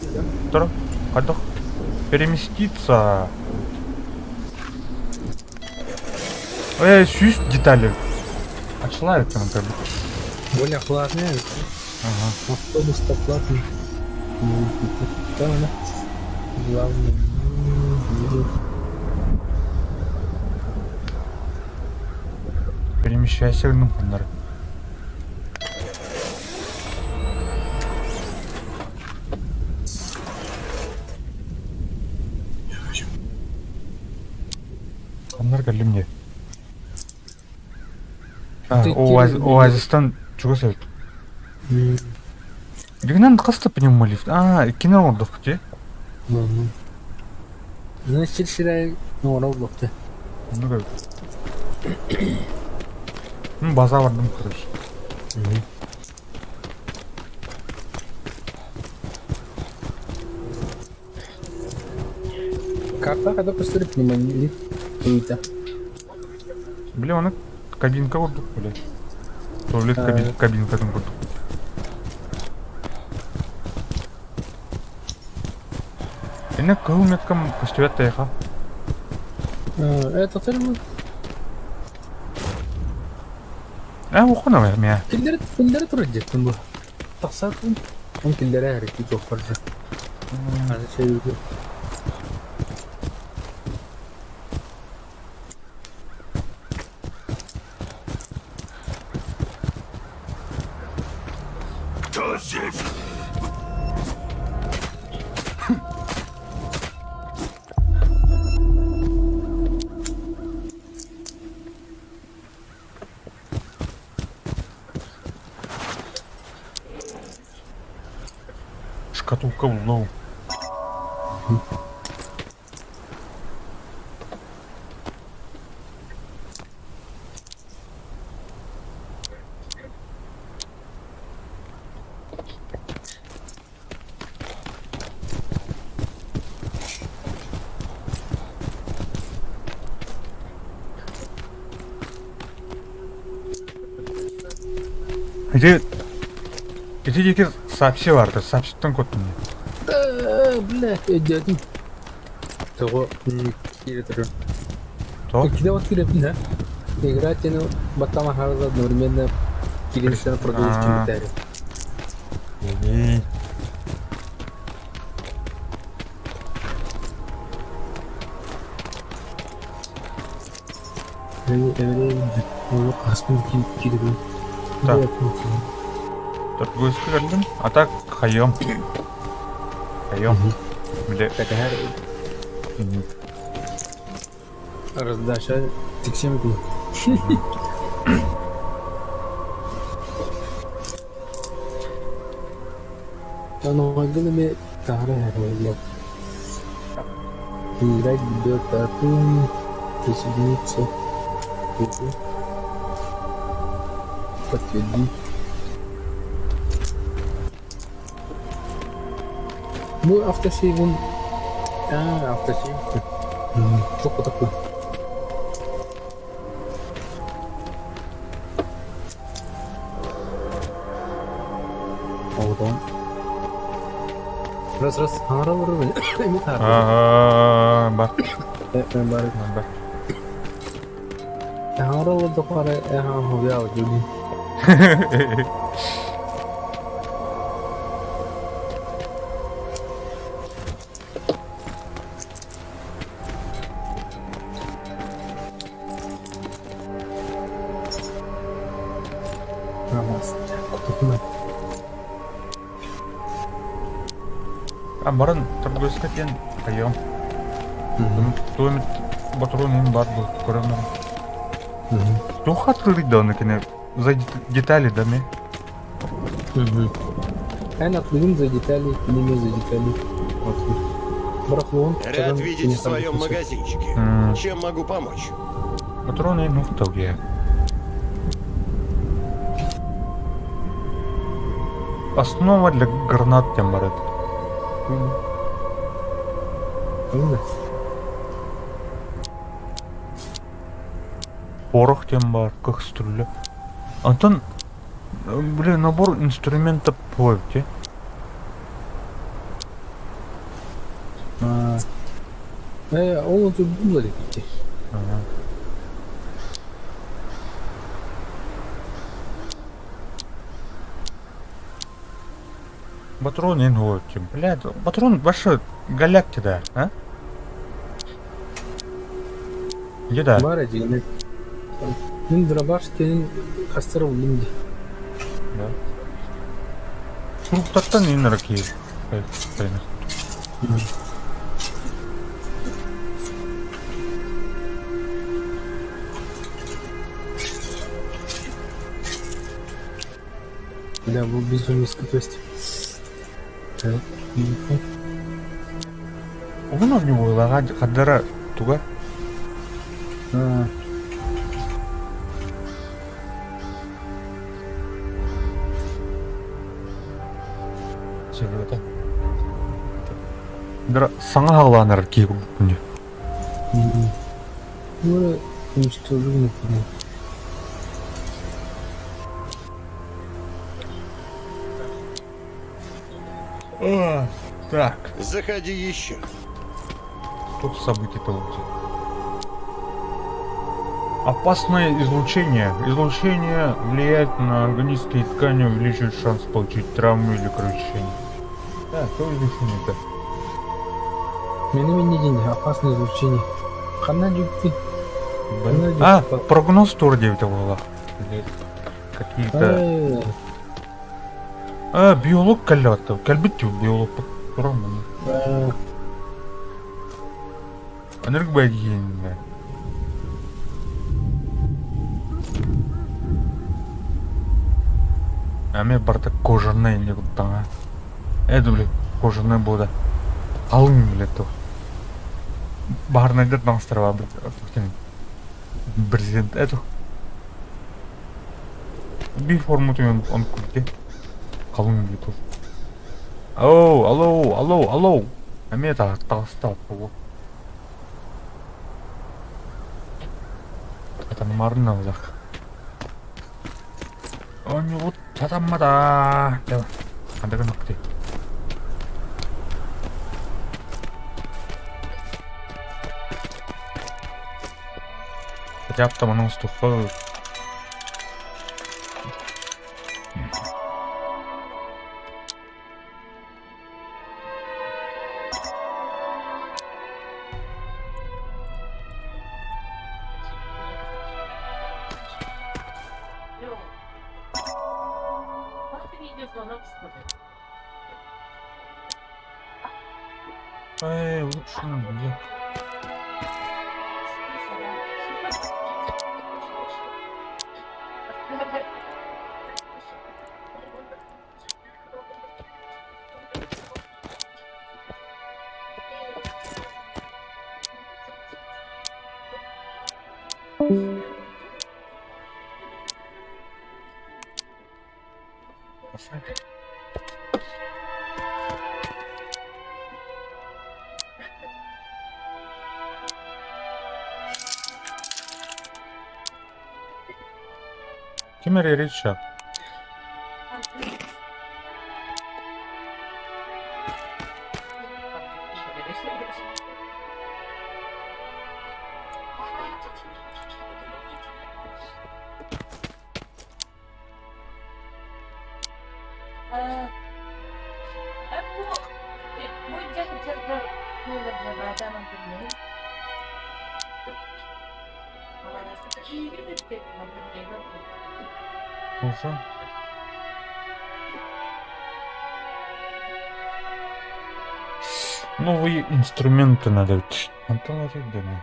Второй. Хайдах? Переместиться. Э, сүүс детали. Ачылаа эбит как бы. Более платный. Ага. Автобус-то платный. Главное. Перемещайся гынным ханнары. Ханнар кэллим дии. Оазистан чугас эбит. Дигинэн хаста пневмолифт? Аа, иккини оҥордохпут дии. Ну, сир-сирэй оҥоро буолуохта. Оннук эбит. База бардым, короче. Карта когда көстөр пневмония ыйыта. Бля, оны кабинка курдук, блядь. Туалет кабинкатын курдук. Инна кыһыл меткам көстүбэт тайха. Это тоже Э, ухуна мэ. Киллер киллер турар деттим бу. Тахсатын. Он киллере әрекет жоқ бар. Аны şey Кто здесь? Шкатулка уллоу. Ити ити диэки сообщи барды, сообщиттан куттум. Бля, өйдөөтүм. Тоҕо киирэ турар. То? Киде вот киирэппин да. Играть ини баттама харда одновременно киирэн продолжить кимбитээри. Так. Торгуйска кэллим. А так хайом. Хайом. Бile Раздача тиксем ку. Ону таһара хэрвэллэр. Играть биотатум, присоединиться. Подтвердить. Ну, автосейвын... А, автосейв. Плохо такой. Оҕотоҕун. Раз раз хаҥара олорор эми Аа, бар. Бар. Бар. Хаҥара олордоххо эрэ хоһуйа дии. Кутукуна. А баран торгуйска диэн хайом. Туомит ботурун иһин бар бу көрөн Туох атылый да оны кини за детали да ми? Эн атлыгын за детали, кинеме за детали. Барахлон. Рад видеть в своем магазинчике. Чем могу помочь? Патроны нухталге. Основа для гранат тем барат. Порох тем бар, как струля. Антон, блин, набор инструментов плавьте. Ол тут было ли? Патрон инготи. Блядь, патрон вообще голяк да, а? Где да? Бар один. Мин дробаш тенин кастыр улым ди. Да. Фруктаттан инраки. Да, был безумие то есть. Так, Угун у него лага хаддара туга. А. Сөйлөтө. Дара саңа халанар ки күнү. Тугу уничтожили например. Так. Заходи еще. Тут события-то лучше. Опасное излучение. Излучение влияет на органические ткани, увеличивает шанс получить травму или кровотечение. Да, что излучение-то? Мени минни день опасное излучение. Ханна дьүппүт. Блин. А, прогноз тур 9 была. Какие-то... А, биолог кэллэ Кэлбит биолог. Туран Энергбогиня. Ами барта кожаная не куттаҥа. Это, блин, кожаная буода. Халыҥ, блядь, то. Баарнайдар таҥастара блядь. Президент это. Би форму он курте. Халыҥ, блядь, Оу, алло, алло, алло. Ами это таҥаста Это марна лах. Оонньуубут сатаммата. Ханна гыныахпытый? Хотя бы там оно уступало. Эй, лучше я. Ким эрэ речь? Уже? Новые инструменты надо. Антон Ридина.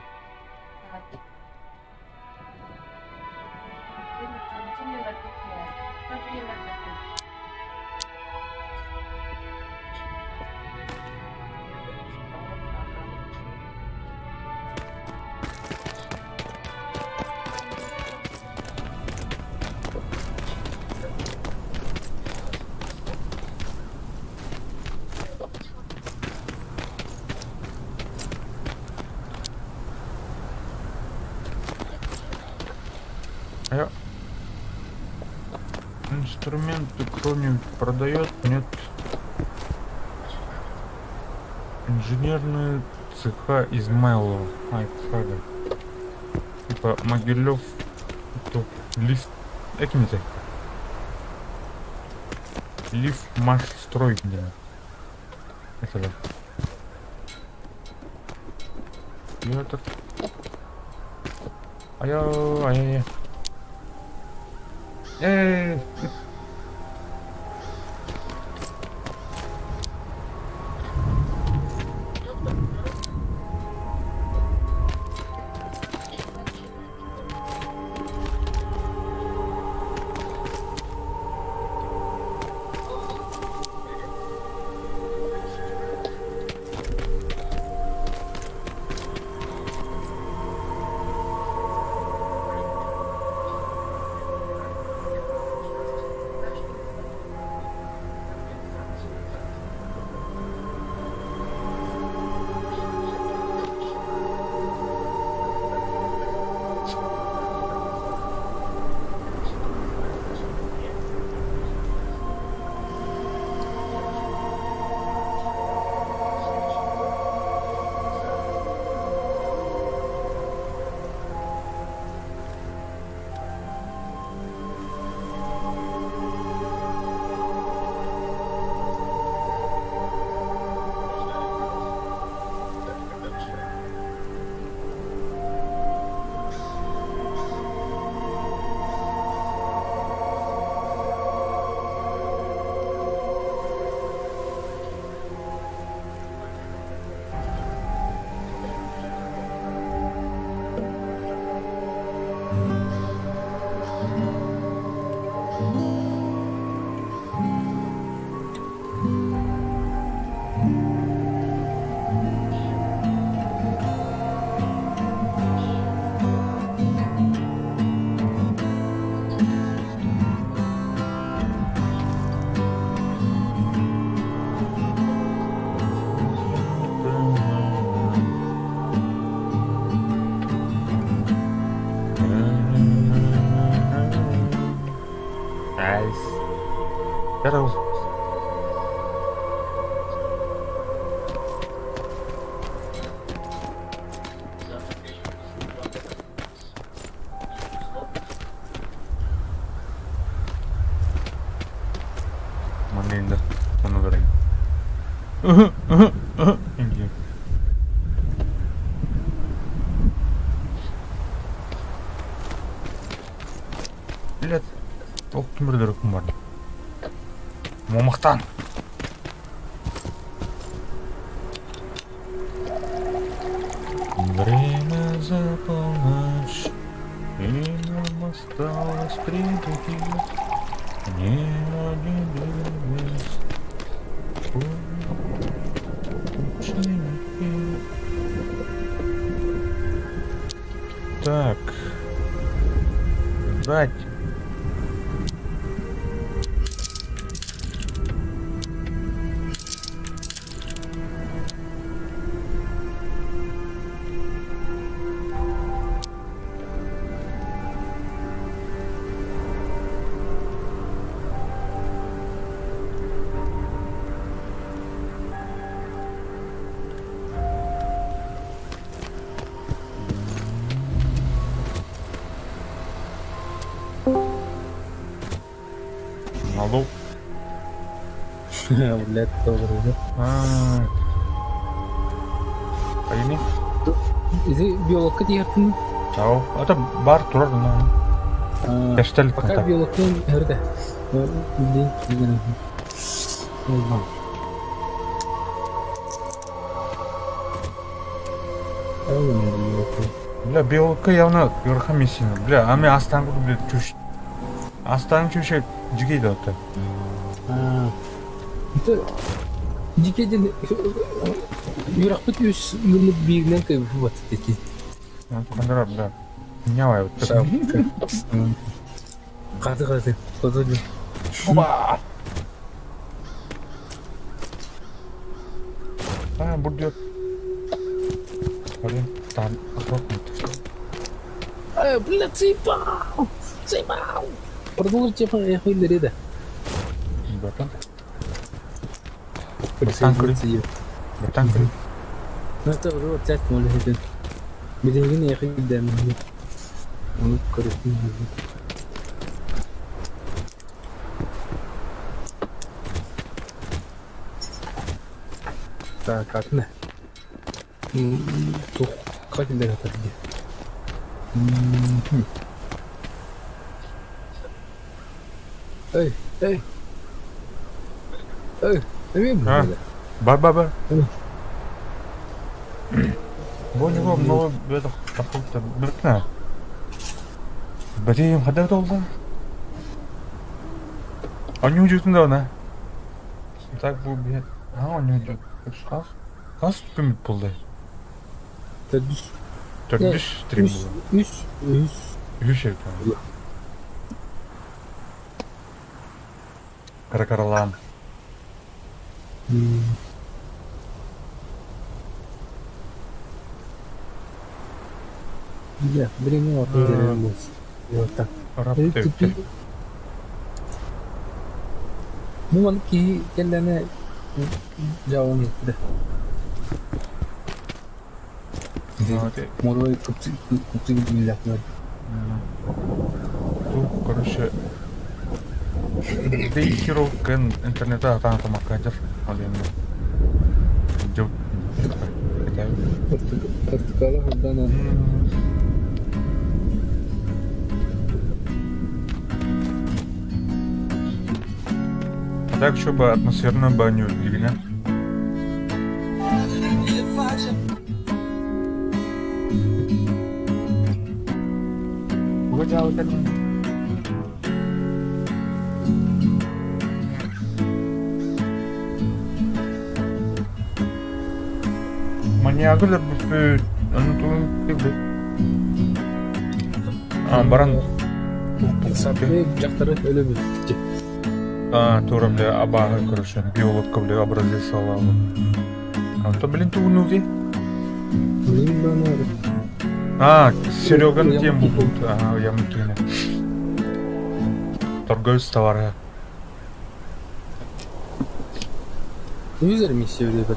А инструменты кто-нибудь продает? Нет. Инженерные цеха Измайлова. А, это правда. Типа Могилев, то лифт. Этими-то. Лифт Маш строй, где. Это да. И этот. Ай-яй, ай-яй. Эй! Здорово. Манна инде ону көрөйүн. Индия. Блядь, ох кимберлер бар. Момахтан. Время за полночь, и нам осталось прийти. Ни один без ученики. Так. Ждать. Алло. Блядь, тоже, да? Пойми. Иди биологка диэхтин. Ау, это бар турар на. Кештел Пока биологтын эрде. День кийген. Бля, биологка явно ыарахан миссия. Бля, а мен астан курдук, бля, чүш. Астан чүшө жигей да отто. Это дикеден үрэхпит үс гыммыт бииринэн кыйбыт эти. Хандара, бля. Нявай вот. Каты каты. Каты. Оба! А, будет. Блин, там аккуратно. Э, бля, заебал! Заебал! Продолжите, я хуй да. Братан. Присоединиться. Братан, Ну это уже вот тять молю это. Билигин я хуй да мне. Он короче. Так, как на? Тух, как для этого где? Эй, эй. Эй, эмиэ Бар бар бар. Бу него много это бітті. Блин, қайда болды? Он не уйдет недавно. Так бұл блядь. А, он не уйдет. Қас? Қас күн болды? Төрдүс. Төрдүс стрим Үс, болды. үс, үс. Үс екен. Каракаралан. Бля, блин, вот Вот так. Рап Бу маны киһи кэллэне жауын еттэ. Морой купцы купцы билләхләр. Тут, короче, Day Hero кэн интернета атаан тамаккадыр. Ал енді. Жыл. Хотя Португала хурдана. А так еще бы атмосферную баню или Маньягы бүппүт, аны тугун килди. А, баран. Сапы жактары өлө бүттү. А, тура, бля, абаға, короче, биологка, бля, образец салалы. А то, блин, тугун где? Блин, бана. А, Серега на тему будет. Ага, я мутина. Торговец товара. Телевизор миссия это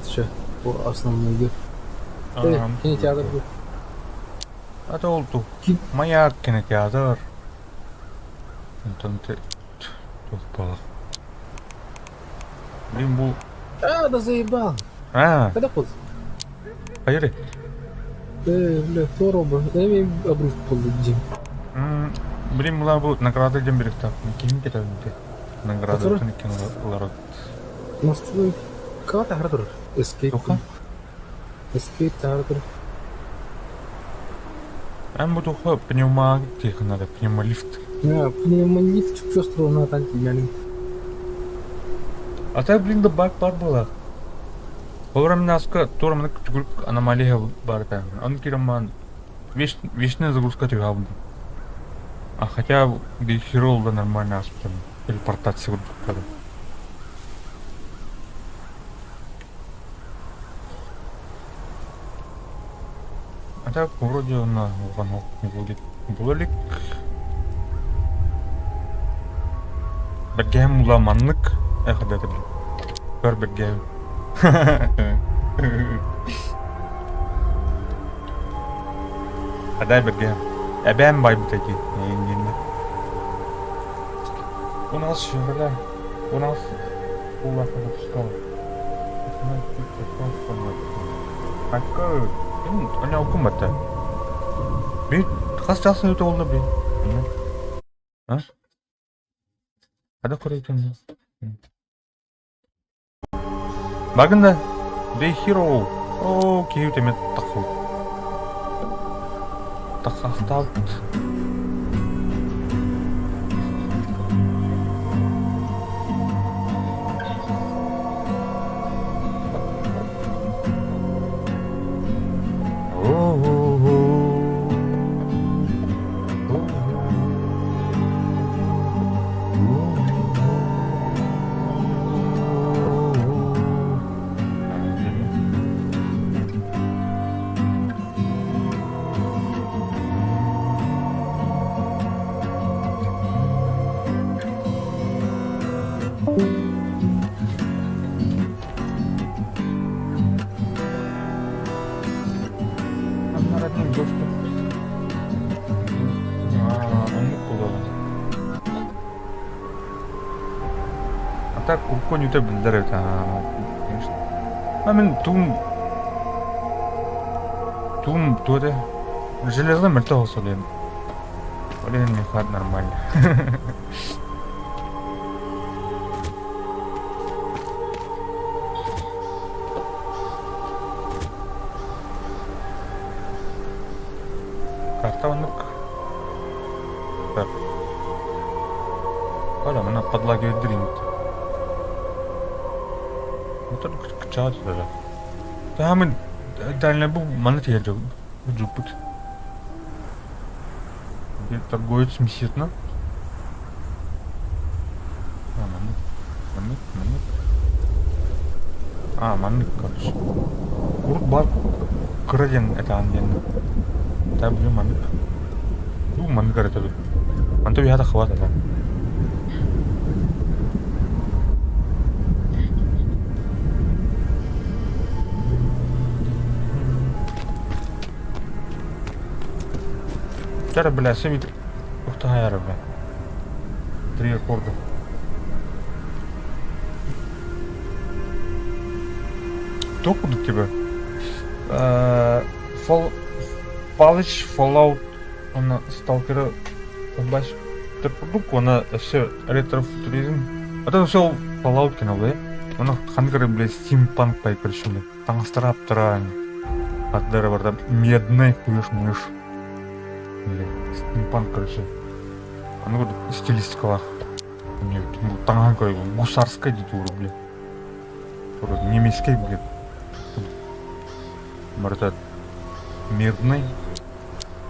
по основной. Кинотеатр был. А то ол ту. Маяк кинотеатр. Онтон туох буолар. Блин, бу... А, да заебал. А. Когда поздно? Поехали. Бля, кто робот? Я имею обрыв полудень. Блин, была бы награда дем берегта. Ким кетер Награда кине ларот. Настрой. Кого-то Артур. Escape. Туха? Escape Артур. Эн бу туха пневма тихонада, пневмолифт. Пневмолифт чувствовал на танке, А так, блин, да баг бар была. Олор аска тура маннык түгүрүк аномалия бар этэ. Аны киирэн вечная загрузка түһэ А хотя Hero да нормально аспытым. Телепортация курдук. А так вроде на булалик. Бергем ула маннык. Эх, да это блин. Көр бергем. Адай бергем. Эбэм байбыт эти. У нас февраля. У нас улаха выпускал. Акка, аны окумата. Би хас часын өтө болду блин. А? Када көрөйтүн? Багында The Hero. О, кийүү темет таху. Тахахтаут. Аннарадын доступ. Оннук буолуоҕа. А так урукку өтө биллэр эбит, конечно. А мин туум туоте железо мөлтөх олсо диэн. Ол иһин миэхэ нормально. Карта оннук. Так. Оля, мына подлагивает дринт. Ну только кчат даже. Там дальний был маны тиер жупут. Где торговец меситно? А, маннык. Маннык, маннык. А, маннык, короче. Урут бар кыра диэн этаан диэн. Та билим маннык. Ду маннык эрэ төбү. Манта үһэ таххыбат этэ. Чара, бля, сэмит ухтахаяра, бля. Три аккорда. Кто курдук тебе? Фол... Палыч, Fallout, она Сталкера баш курдук, она все ретро-футуризм. А то все Fallout кино, да? Она хангары, бля, стимпанк пай, короче, бля. Таңастырап тұра. Аттары бар там медный хуешь муешь. Бля, стимпанк, короче. Аны курдук стилистикалах. Мне таҥаһын көрө гусарскай дии тууру, бля. Тура немецкий, бля. Барыта мирный.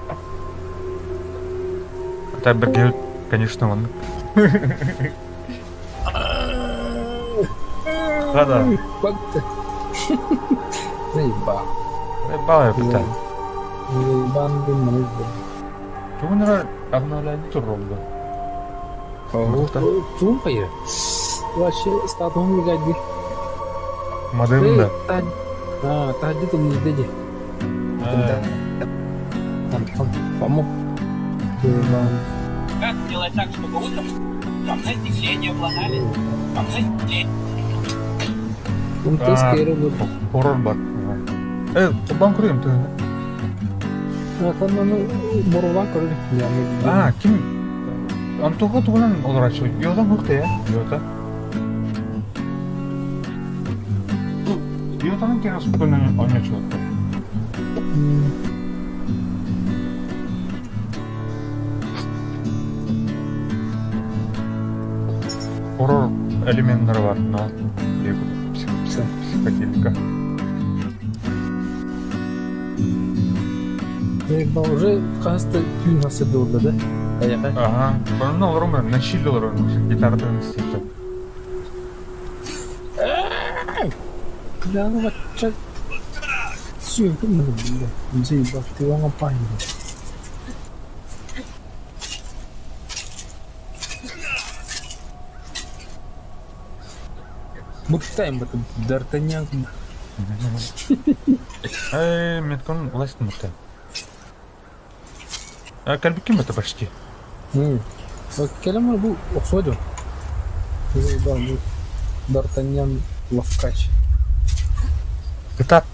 А так бергел, конечно, он. Да-да. Как-то. Заебал. Заебал я пытаю. Заебал, блин, Тугунара обновляет туролга. Тум поехал. Вообще, статум легать. Мадым да. Таһырдьа тымныйда дии. Антон, помог. Как сделать так, чтобы утром Хоррор бар. Э, кубан көрөйүм тыгына. Аны боруобаан көрөр. А, ким? Антоха тугунан олораччы? Йодан хукта я? Йота. Йотанын кера суккунан ойночу. Хоррор элементтері бар, но психоделика. Уже хаста түүн хасырды болду да? Ага. Онно олорон на чили олорон гитардан истеппин. Бля, ну бачча сүөкүм бля. Заебал, ты вам опаһын. Буттайм бата Д'Артаньян. Э, меткон власть мутта. А калбиким это почти. Кэлэмэр бу охсуо Заебал, бу Д'Артаньян ловкач. Кытаат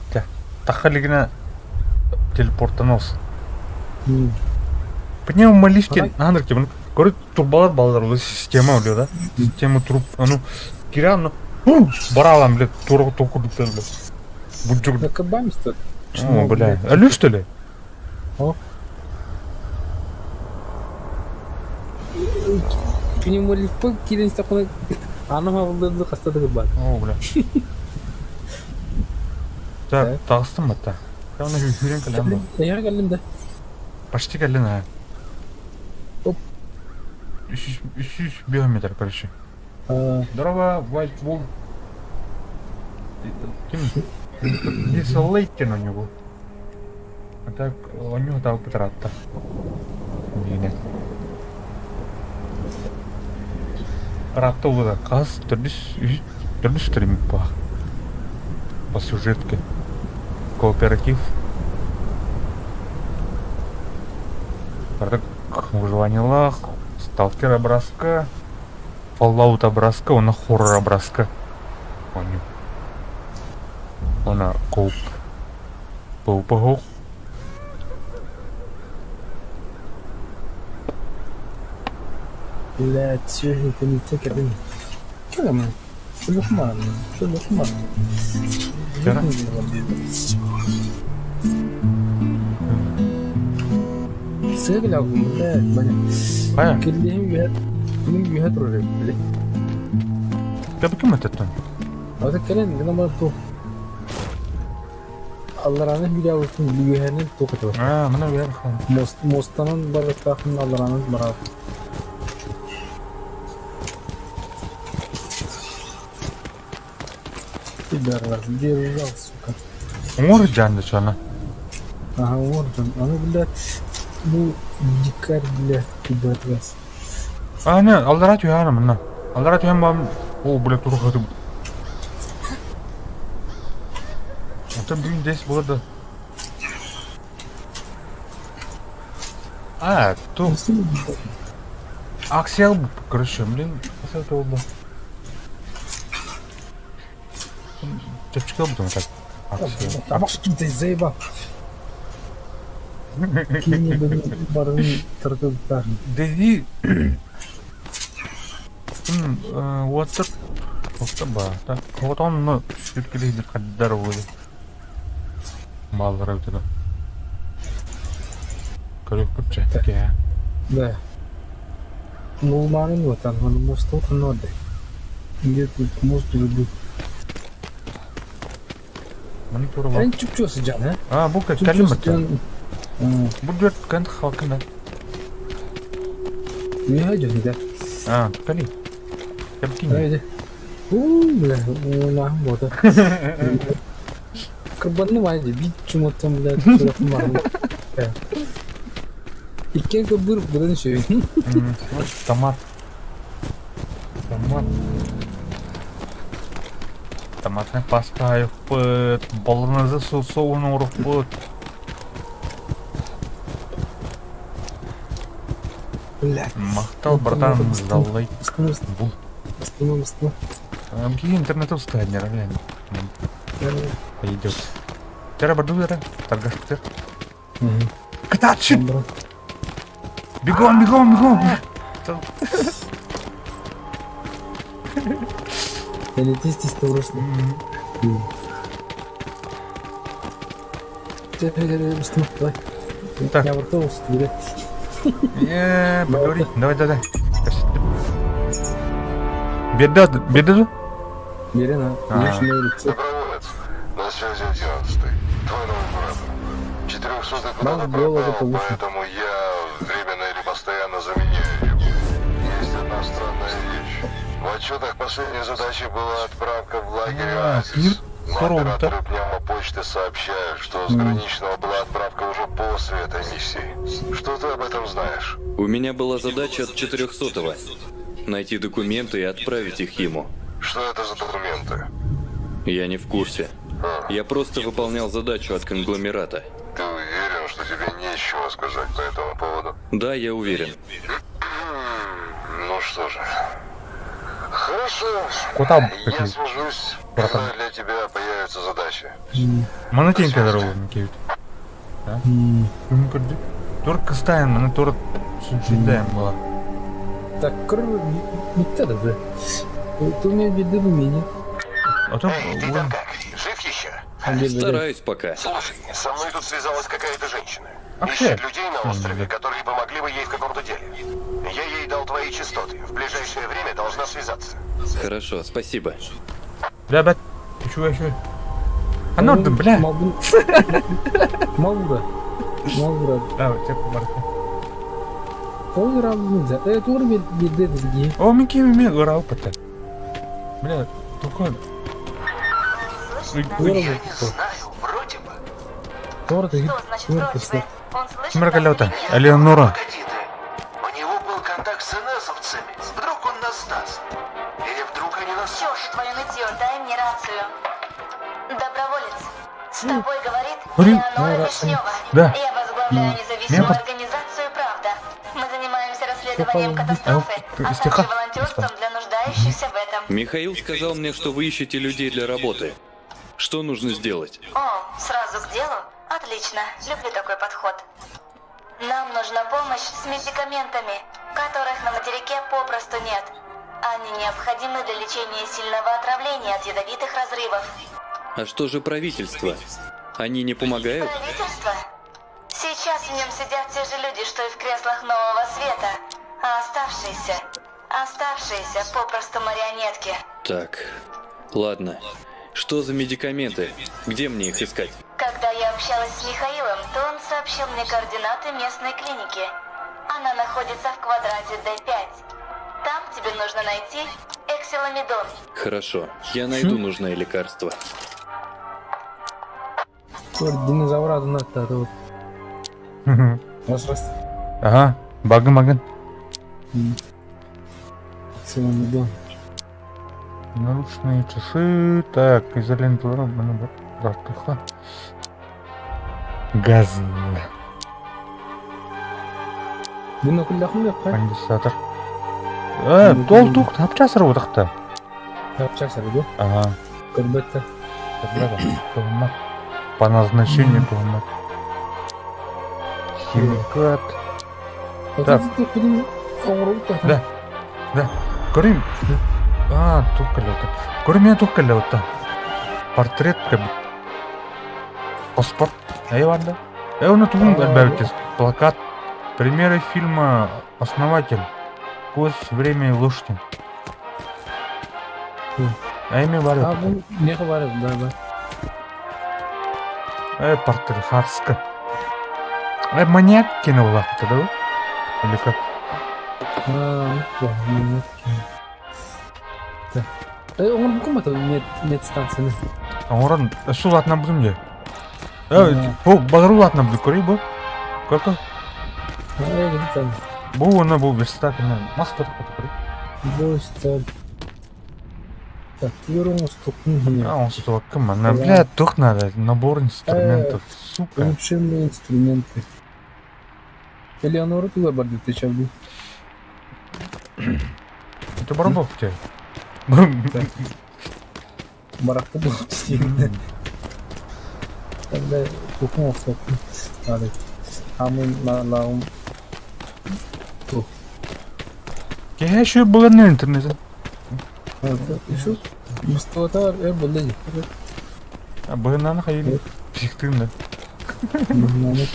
тахалигина телепортанос. Пневмолифте наныр кем көрүт турбалар балдар ол система үле да. Система труб ану киран баралам блядь тура току дуктан блядь. Буджук. Да кабамис-то. О, бля. Алю что ли? О. Пневмолифт кирен стакына аны хабылдырды кастады бар. О, бля. Так, тағыстым ба Оны хүрен кэлэн бу. Эйэр кэллим да. Почти кэллин аа. Оп. 300 биометр, короче. Здорово, White Wolf. Ким? Дисолейтен у него. А так, у него там петратта. Нет. Ратта улада каз төрдүс төрдүс па. По сюжетке. Кооператив. Бардак выживание Сталкер образка. Fallout образка, она хоррор образка. Они. Она коуп. Коупа Блядь, это не те, кабин. Что там? Что Что лохман? Сыгля, блядь, Ваня. Хайа. Киллиһим үһэ күнүм үһэ турар блядь. Кем это? Ата кэлэн гына бар ту. Аллараны билябытын үһэнин токоту. А, мына вверх. Мост мостанан барыттахын алларанын барат. Пидорас, держал, сука. Уңор жанды чана. Ага, вот он. А ну, блядь, ну, дикарь, блядь, пидорас. А, не, аллара түйәні мына. Аллара түйән бам. О, блядь, тур хатым. Это бүгін здесь болады. А, ту. Аксел, короче, блин, аксел болды. Чепчик был так. Аксел. Тамақ ты заебал. Кини барын тыртыптар. Деди. WhatsApp WhatsApp ба. Так, вот он, ну, сүркелейді қаддар болды. Маллар өтеді. Көріп көпче. Да. Ну, марын вот, он мост вот ноды. Где тут мост уже был. Монитор бар. Эн чүпчү сыжан, э? А, бу кэлим бата. Бу дүрт кэнт халкында. Не хайден да. А, кали. Кэпкин. Haydi. Уу, бля, нахуй бота. Кырбанны вайди, бит чумоттан, бля, сурахым бар. Иккен кыбыр бұдан шөй. Томат. Томат. Томатнай пастаайыкпыт, болонеза соуһун оҥорукпут. Блядь. Махтал, братан, за лайк. Бул. Бастыма, бастыма. Какие интернет устааннара, блин. Пойдет. Тера барду бера, торгашпытыр. Катачи! Бегом, бегом, бегом! Элитист просто. Давай. Так. Я воркнулся, тебе. Е, поговори. Давай, давай. Беда, беда. Елена, Доброволец, на связи 11 Твой новый куратор. 400 куда-то пропал, поэтому я временно или постоянно заменяю его. Есть одна странная вещь. В отчетах последней задачи была отправка в лагерь «Оазис». Но операторы пневмопочты сообщают, что с граничного была отправка уже после этой миссии. Что ты об этом знаешь? У меня была задача от 400-го. Найти документы и отправить их ему. Что это за документы? Я не в курсе. Я просто выполнял задачу от конгломерата. Ты уверен, что тебе нечего сказать по этому поводу? Да, я уверен. Ну что же. Хорошо. Куда Я свяжусь, когда для тебя появится задача. Манатенька здорово, Микевит. Да? Только ставим, она торт сучитаем была. Так, кровь не надо же. Ты у меня беды в умении. А то, Эй, ты там как? Жив еще? Стараюсь пока. Слушай, со мной тут связалась какая-то женщина. А Ищет все? людей на острове, которые помогли бы ей в каком-то деле. Я ей дал твои частоты. В ближайшее время должна связаться. Хорошо, спасибо. Бля, бля, еще, еще. А ну, бля. Малбура. Малбура. Да, тебе барка. О, Микки, ми урал пота. Бля, только... Я не знаю, вроде бы. Что значит вроде бы? Он слышит Смеркалёта, нас или нет? Элеонора. Погоди ты. У него был контакт с НСовцами. Вдруг он нас сдаст? Или вдруг они нас... Чёрт твое нытье, дай мне рацию. Доброволец, с тобой говорит Блин. Элеонора Вишнева. Да. Я возглавляю независимую Меня организацию «Правда». Мы занимаемся расследованием катастрофы, А, а стиха? также волонтерством для нуждающихся в этом. Михаил сказал мне, что вы ищете людей для работы. Что нужно сделать? О, сразу к делу? Отлично, люблю такой подход. Нам нужна помощь с медикаментами, которых на материке попросту нет. Они необходимы для лечения сильного отравления от ядовитых разрывов. А что же правительство? Они не помогают? Правительство? Сейчас в нем сидят те же люди, что и в креслах Нового Света. А оставшиеся... Оставшиеся попросту марионетки. Так, ладно. Что за медикаменты? Где мне их искать? Когда я общалась с Михаилом, то он сообщил мне координаты местной клиники. Она находится в квадрате D5. Там тебе нужно найти эксиламидон. Хорошо, я найду нужное лекарство. Динозавра надо. Раз, раз. Ага, багын багын. Эксиламидон. Наручные часы. Так, изолента. Газ. Конденсатор. Тол тук тапчасыр утакта. Тапчасыр, да? Ага. Көрбөттө. По назначению тугмат. Химикат. Так. Да. Да. Көрүм. А, тук кэллэ. Көрүм меня тук кэллэ Портрет как бы. Паспорт. Айванда. Э, он тугун альбертис. Плакат. Примеры фильма «Основатель». Кость, время и лошади. А имя А, бу не бар, да, да. Портрет Харска. Маньяк кинула, это да? Или как? А, ну, маньяк. Да. Он бу кымата мед медстанцияны. Оңорон сул атынан будум же. Бу базар атынан буду көрөй бу. Көркө? Бу она бу верстак мас көрөй. Бу что? Так, А, оҥостубаккын манна. Бля, туох надо? Набор инструментов, сука. Улучшенные инструменты. Элеонора туда барды ты Это барабов тебе. Барахта был Тогда кухню офтопну. Надо. А мы на лаум. Киһи еще булар интернет. Şu Mustafa er buldu. Быһыннаны хайын психтыын да. Быһыннаны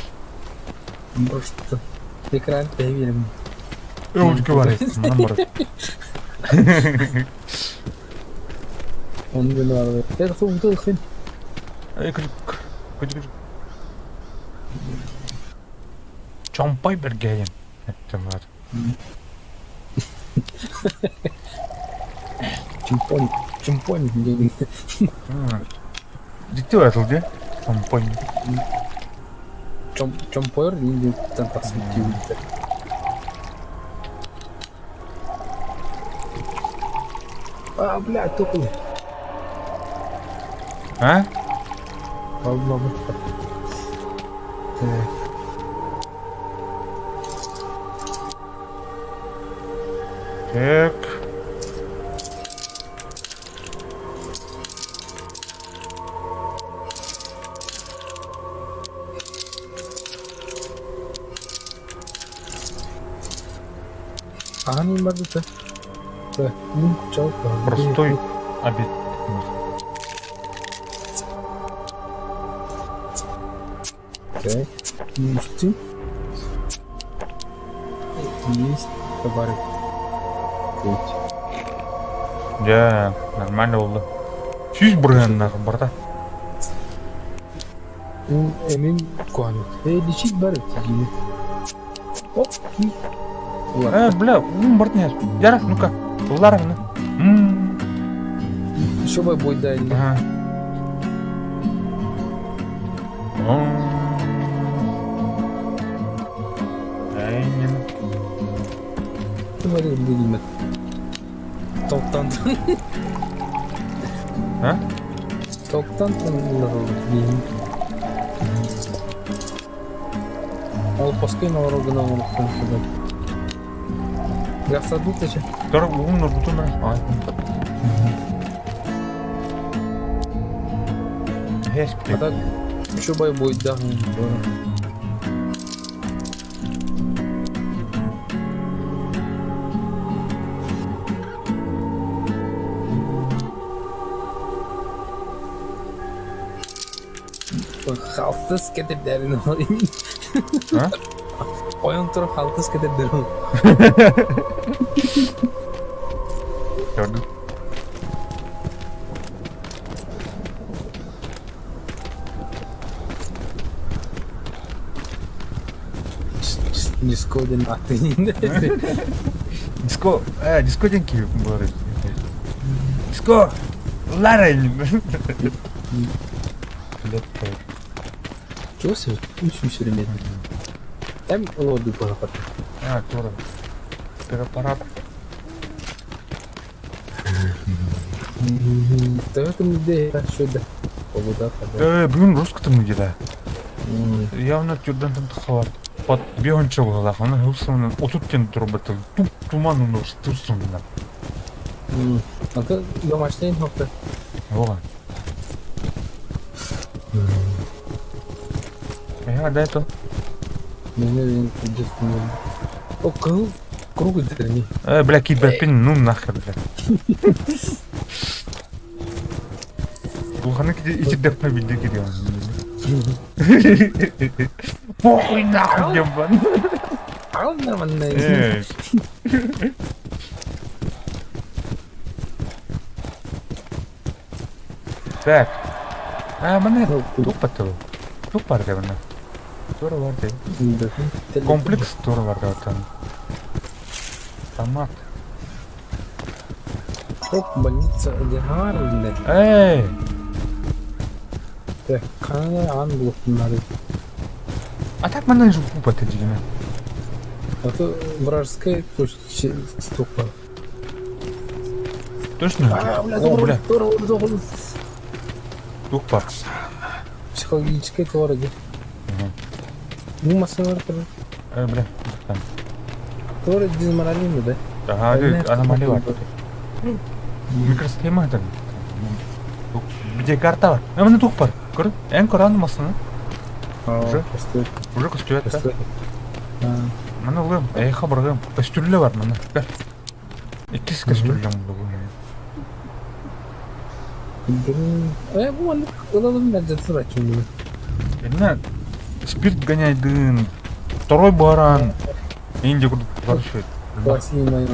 Просто экран тэбиэрим. Өлгө бар манан бар. Onu ben var. Er soğukta ıhın. Эй, күлүк. Күлүк. Чомпой бергейин. Эттем бар. Чемпон. Чемпон деген. Дикти атыл де. Чомпой. Чом чомпойр дейін тан тақсым тиуді. А, бля, токул. А? Алма Так. Так. Аны барды Так, ну, чал. Простой обед. Так, мушти. Есть товары. Да, нормально болды. Сүүс бырыһыаннаах барда. Эмин куанут. Э, лечить бар тигини. Оп, Э, бля, ум барт не. Яра, ну-ка. Лара, ну. Еще бой бой дай. Ага. Говори, билмет. Токтан. А? Токтан Ол паскай на орогына оңуктан кебек. Гасаду тече. Тор ум нурбутун Ай. Есть, А так еще бой будет, да. Халтыс кетердерин А? Ойон туруп халтыс кетердерин. Gördüm. Диско ден аты. Диско, диско ден киви бар. Диско. Лара. Лет. Чего себе? Очень все время. Там лоду пора. А, тура. Препарат. Да в этом идея что да. Полуда Бүгүн русском неделя. Явно тюрдан там тахалар. Под бегонча буолах, аны хылсымынан отут тен турбатыл. Туп туман уну турсунна. А то домашний нокта. Ова. Я дай то. Мен О, кыл круг дерни. Бля, киберпин, ну нахер, бля. Улханы итирдеппе билди кириэн. Похуй нахуй ебан. Ал нормально. Эй. Так. А, мане тупа тыл. Туп бар деп ана. Тура бар деп. Комплекс тура бар деп атан. Томат. Оп, больница Дехарлет. Эй! Так, канал ан блокнары. А так мане же купа ты дегене. А то вражеская точка стопа. Точно? О, бля. Туох бар? Психологическая теория. Ну, массовый Э, бля. Теория дизморализма, да? Ага, аномалия бар. Микросхема это. Где карта бар? Э, мына туох бар. Көр, эн көрөн масыны. Уже? Уже көстүбэт да? Маны ылыам, эйиэхэ бырҕыам. Көстүллэ бар маны. Көр. Иккис көстүллэм буолуо. Э, бу маннык ылалым мэлдьи тураччым. Инна спирт гоняйдыын, второй баран, инди курдук короче. Классный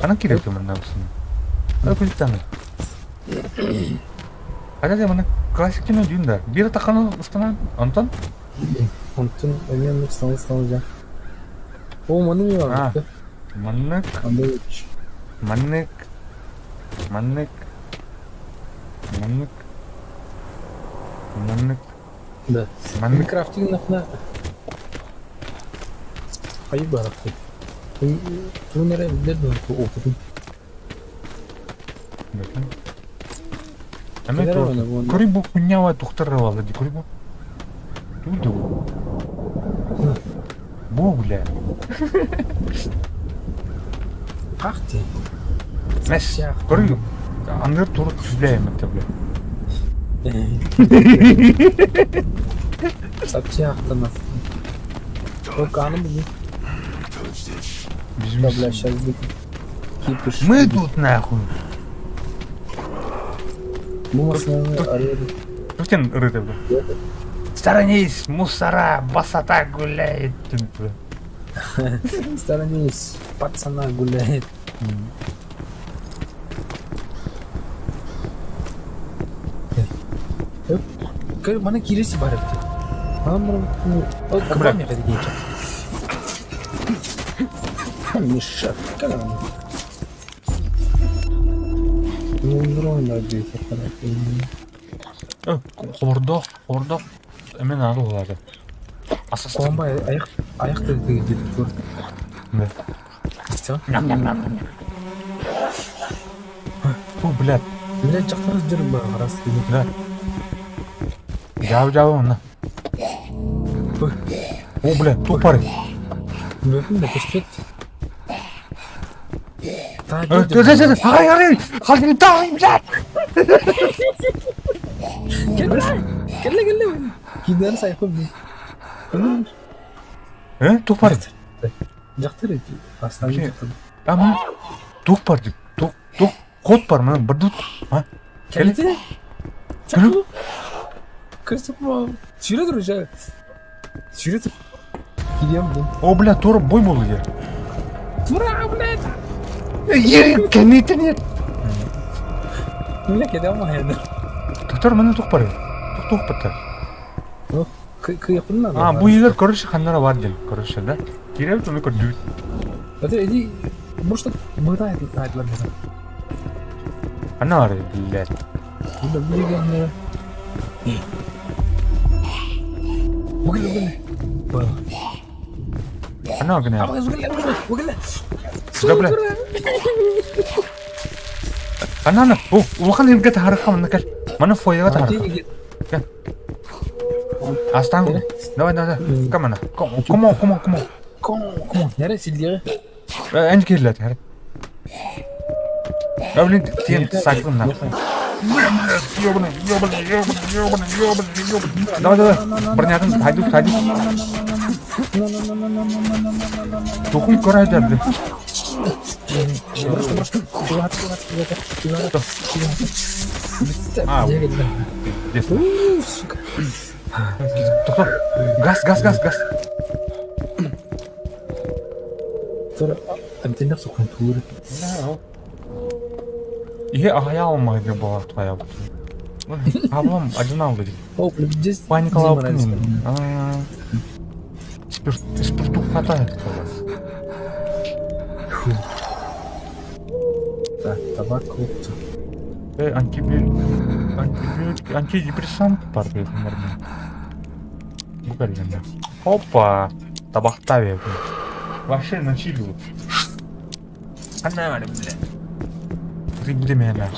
Ана кириэт манна уксын. Ана Хотя я маны классик дүйн да. Бир таханы ыстана, Антон? Онтон эмиэ оннук саҥа саҥа О, маны эмиэ А, барбыт маннык, маннык, маннык, маннык, маннык, Да. маннык. Крафтинг нахна хайы барахты. Туун эрэ билэр дуо опытын. Аме Кори бу хуйнява тухтарывала, ди кори бу. Туду. Бу, бля. Ах ты. Мәс, кори андыр турук түләйм это, бля. Сапчахтана. О, каным бу. Да, бля, сейчас будет кипиш. Мы тут нахуй. Путин рыты, бля. Сторонись, мусора, басота гуляет. Сторонись, пацана гуляет. Мана кириси бар эбит. О, кабан меха деген Миша, Хобордоох, хобордоох эмен аалы улаата. Комбай аяк аяк деген тур. Да. Все. Фу, блядь. Блядь, жактарыз жүр рас. Да. Жабы жабы онна. О, блядь, тух бар. Бөпүн да көстөт. Ай, ай, ай, дай, блядь! Кэллэ, кэллэ, кэллэ. Кидер сайхы. Э, тух бар. Жактар эти. Астан. А, мына тух бар деп. Тух, тух, ход бар, мына бір А? Кэллэ. Кырсып Сүйрө тур уже. Сүйрө тур. Кидем, блин. О, бля, тура бой болду я. Тура, блядь. Кэннитен нет. Бля, кеде алмай енді. Доктор, мына тух бар. Тух тух бата. Кыйкын А, бу елер короче ханнара бар дел, короче, да? Киреп туны көрдү. Это иди, может, быта айтылар бизде. Ана бар, блядь. Буда билген. Угля, угля. Ана гына. Угля, угля, угля. Да, бля. Ана, ана. О, улахан ирге тахарыха мына кел. Мана фойега тахарыха. Кел. Астан. Давай, давай, давай. Кам ана. Ком, ком, ком, ком. Ком, ком. Нере силдери? Энж кирлет, хэр. Да, блин, тем саклын на. Ёбаный, ёбаный, ёбаный, ёбаный, ёбаный, ёбаный. Давай, давай. Бронятын, хайду, хайду. Тухум көрайдар, блин. А, здесь. Тоқтор. Газ, газ, газ, газ. Антенна соққан туыры. Е, ағая алмайды была твоя. Аблам один алды. О, здесь Паникалап Спирт, спирту хватает у вас. Так, табак хлопцы. Э, антибиотик, антибиотик, антидепрессант бар нормально. Буквально. Опа, табахтавия. Вообще на чилю. Она, блядь. Сытыйбыт эмэһэлээх.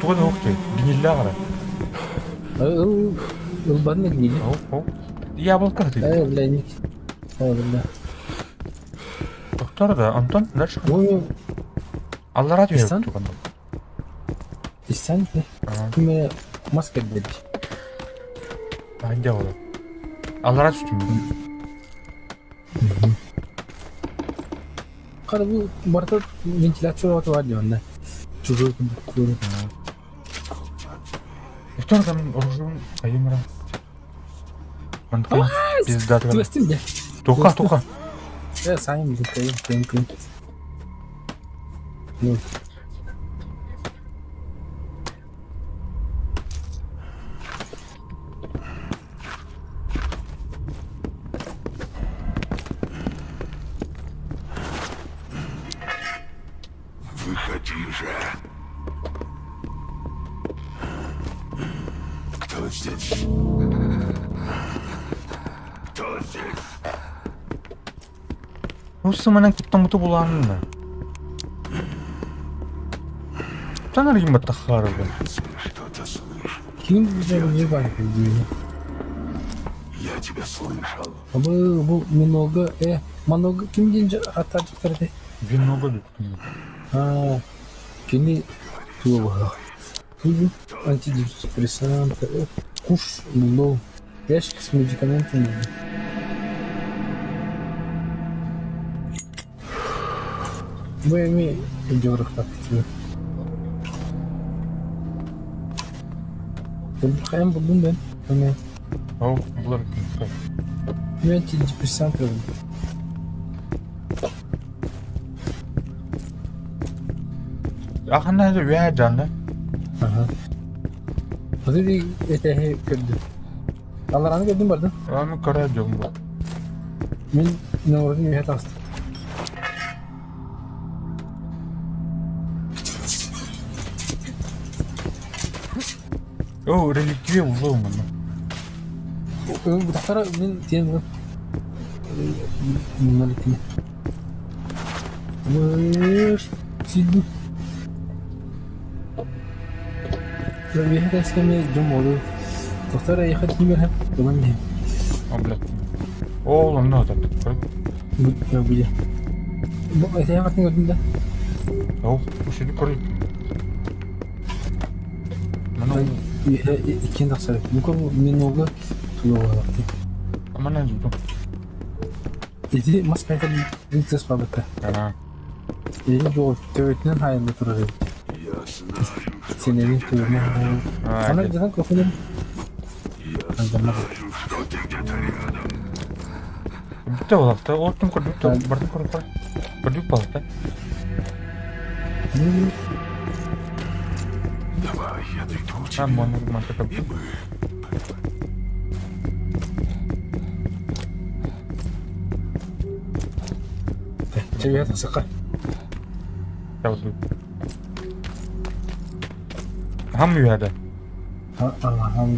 Туга да суох дии, гниллээх эрэ. Ылбатын да гнили. Яблоко сытыйбыт. Э, бля, не. Э, бля. Доктор да, Антон, дальше. Аллара түһэр туган. Истэн ким мас кэлбит. Анде олор. Аллара түстүм. Хара бу барыта вентиляция бар дии онно. Чужой курдук. Что там оружие айымра? Мантан пизда. Түбэстим де. Туха, туха. Э, сайын кыйын, кыйын, кыйын. Ну. Выходи же. Кто здесь? Кто здесь? Усыманан куттаммыты булаанна. Тан аргин баттахаарга. Что-то слышу. Ким не бар дии. Я тебя слышал. Бу бу много э много ким диэн аттаачыктар этэ? Виного бүттүм. Аа кини туох Тугу антидепрессант, куш булду. Ящик с медикаментами. Бу эми дьоруктаахтыы. Хайан булдум бен. Эме. Ол булар. Мен антидепрессант булдум. Аханна үһэ дьаанна. Аха. Хатыды этэһи көрдүм. Аллараны көрдүм бардым. Аны көрө дьон бу. Мин нөҥөрүн үөһэ таҕыстым. О, реликвия улуу манна. Бутахтара мин тиэн муналикини. Сидди. Үөһэ тэскэми дьон буолу. Тохтор эйиэхэ тиийбэһэ ылан иһин. О, блядь. Ол онно отат. Бу Бу этэйэн атын көрдүм да. Ол, ушуну көрүй. Мана Үөһэ иккиэн тахсар. Бу минога туга буолар. Мана жуту. Ити мас хайта тыс бабыта. Аа. Ити жол төбөтүнэн хайында турар эбит. Сенеrin төбөтүнэн. Ана жасан көкүнүн. Что ты где-то рядом. Бүтэ болакта. Оттум көрдүк, бардым көрдүк. Көрдүк балакта. Давай, я дойду к А, тебе. мон мантака. И мы Чебият сака. Явду. Хам юяда. Ага.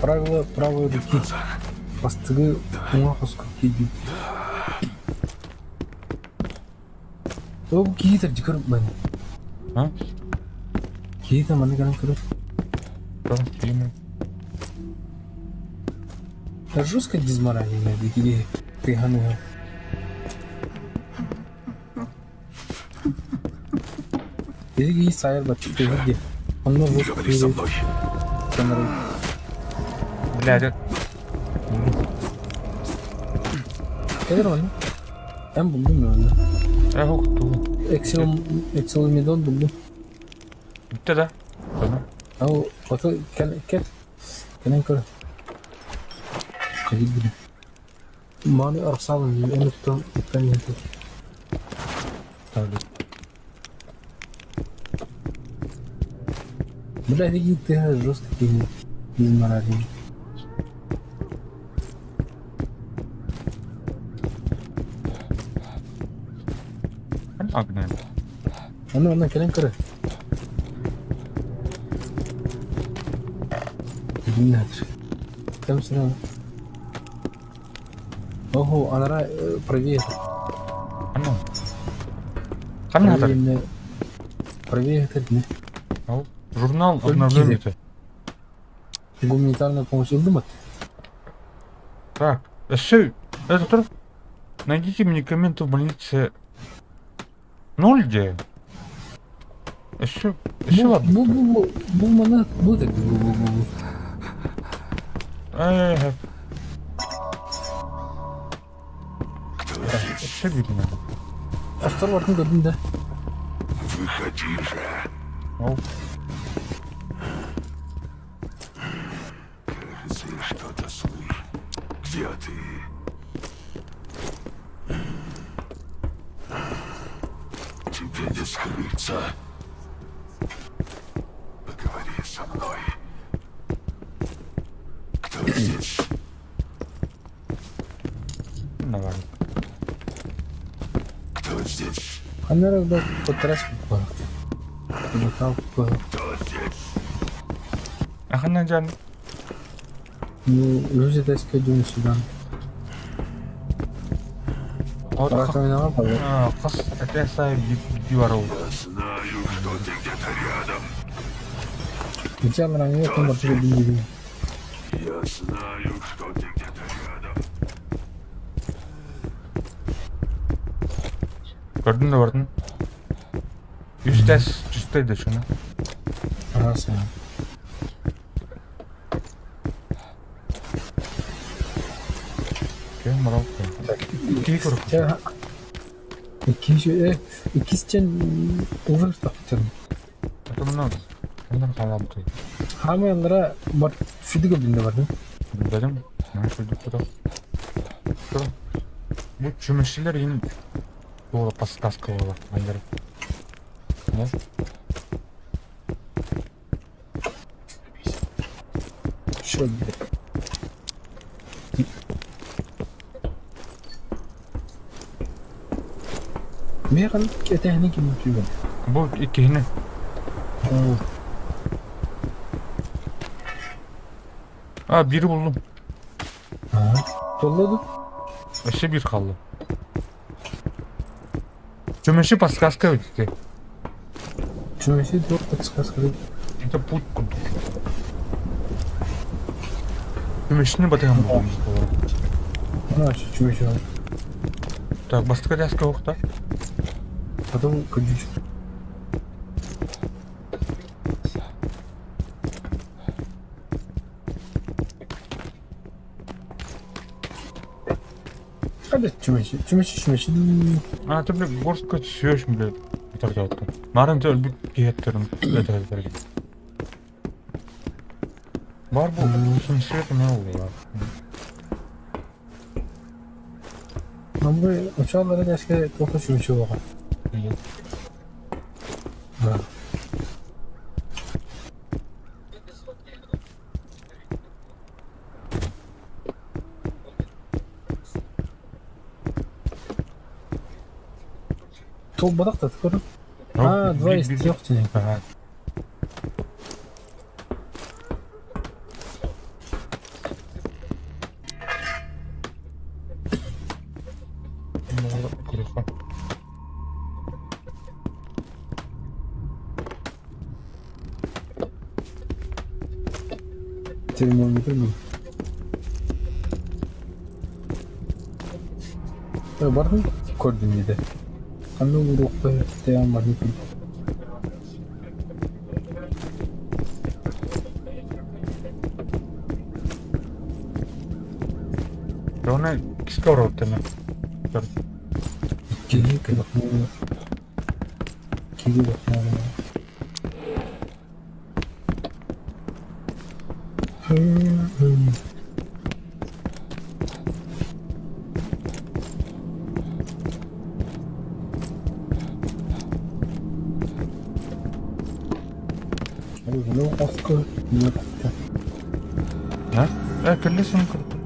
Правило правой руки. Бастыгы уңа хоско кийбит. Ол киитер жикер мен. А? Киитер маны гана көрөр. Это жестко дизморализм, или ты ганыга. Или сайр бат ты где? Он Не говори со мной. Блядь. Кедер он? Эн булдум мен онда. Э, хукту. Эксел Экселмидон булдум. Бүтте да. Ау, ото кел кел. Кенен көр. Кадид биле. Маны арсалын мен оттан оттан нет. Бля, какие ты жесткие дизморализм. Агнен. Аны аны кэлэн көрө. Билиннәтир. Кем сына? Ого, анара правее. Ханна хатар? Правее это Ол журнал обновлен это. Гуманитарная помощь ылдым от. Так, все, это тұр. Найдите медикаменты в больнице ноль где? Еще, еще ладно. Бу бу бу бу мана бу так бу бу бу. Э, Все видно. Автор бартын көрдүм да. Выходи же. Ол. Кажется, я что-то слышу. Где ты? Тебе не скрыться. Поговори со мной. Кто здесь? Давай. Кто здесь? Ханна эрэ да потряс Кто здесь? Ахана жан. Ну, люди таскают сюда. Хас этесай биваров. Я знаю, что ты где-то рядом. Я знаю, что ты где-то рядом. Көрдүн да бардын. Үстэс жүстэй да шуна. Кем мурал. Кии көрөк. Иккисчен ужас тахтыр. Это мына ондан қаламды. Хамы бар шүдүгө билде бар. Билбедим. Мен шүдүк куда. Бу чүмүшчилер им туола подсказка буолар. Андер. Не? Шо Механ кетехни ким түйгөн. Бу иккиһини. А, бири булдум. Толлоду. Вообще бир калды. Чүмүшү подсказка өтүтэ. Чүмөшү туох подсказка. Это путь курдук. Чүмүшүнү батыган булдум. А, чүмөшү. Так, бастыка дяска охта. Потом кадюч. Хады чүмөшү, чүмөшү, чүмөшү. А, ты, блядь, горстка сүйөш, блядь. Тарда Марын өлбүт киһеттерин өтөрдөргө. Бар бу самоцвет не олар. Намбы учалары дәшке тоқы чүмөшү болгон. Да. Тол бадак та көрүп. А, два из трех теней. Ага. Куриха. Термометр был. Бардым көрдүм деди. Кандай урукта теям бардым. Она кискороттена. Киги Киги А? Э, кэллесин кырды.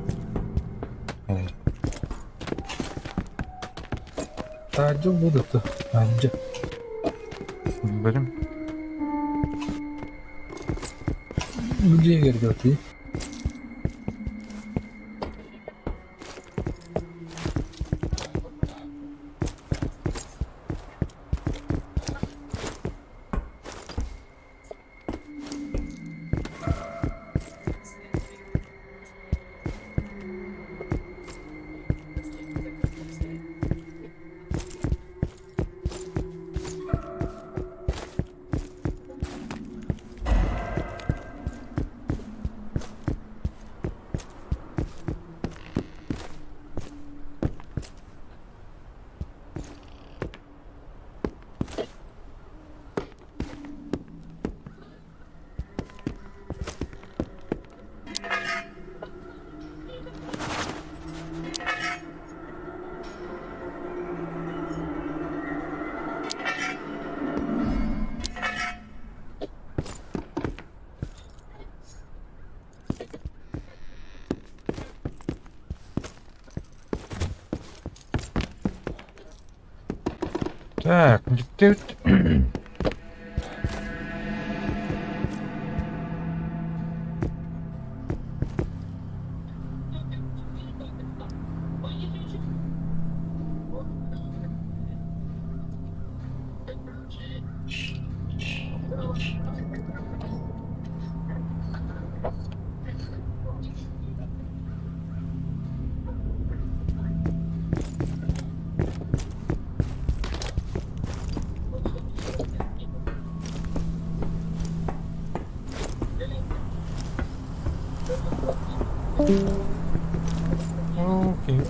Таажы будут. Таажы. Билбедим. Бүлге керге. Так, дьиктибит. Окей.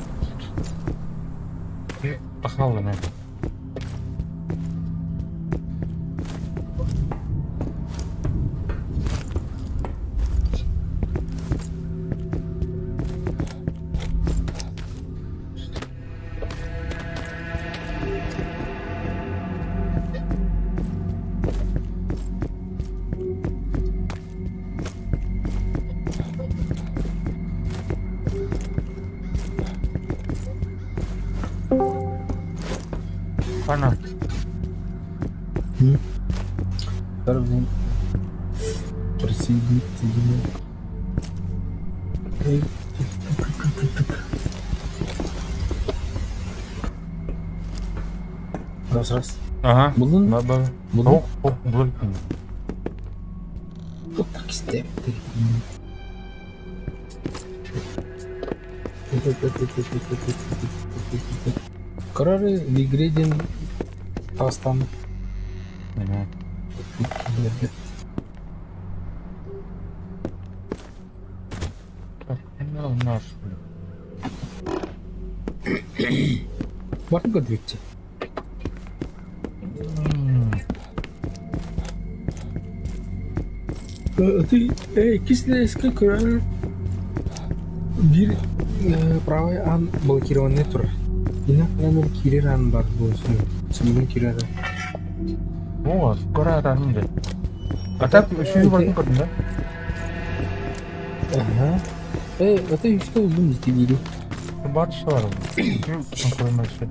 Пахаллана. Хана. Раз раз. Ага. Булдун? Ба ба. Булдун? Ох, ох, булдум. Вот так степ. Короче, в игре день тастан. Так, ну, наш, блин. Бартын көрдүрүкчү. Ты, эй, кисле көрөр бир правый ан блокированный тур. Ина номер кирер ан бар болсун. Сымын кирер. О, скоро атарым де. А так үшінші бардың көрдің да? Ага. Эй, это что улдум дити бири. Бар бар. Көрмөкчү.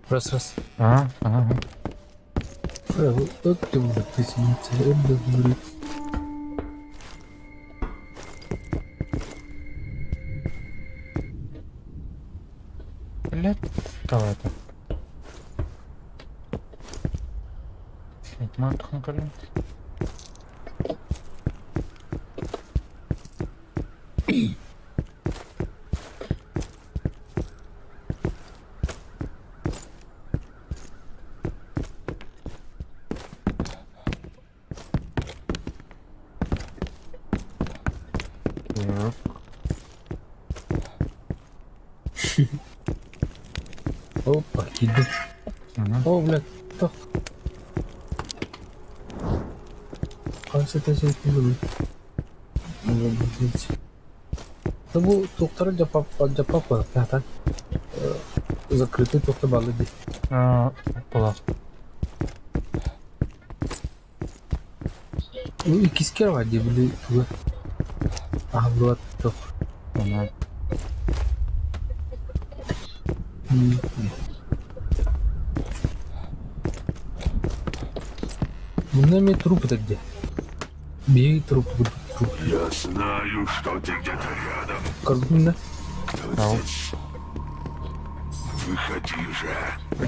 Раз раз. Ага, ага. Вот ты уже присоединиться. Блять, давай это. Мантухын көрдүм. Так. Опа, киди. О, блядь, так. Қанша тәжірибе Бу туктары жапап жапап коят. Закрытый тохта балы ди. Була. Ну икискер бар ди били туга. А булат тох. Ага. Мында мен труп где? Бей труп, труп. Я знаю, что ты где-то рядом. Көрдүң да? Ау. Выходи же.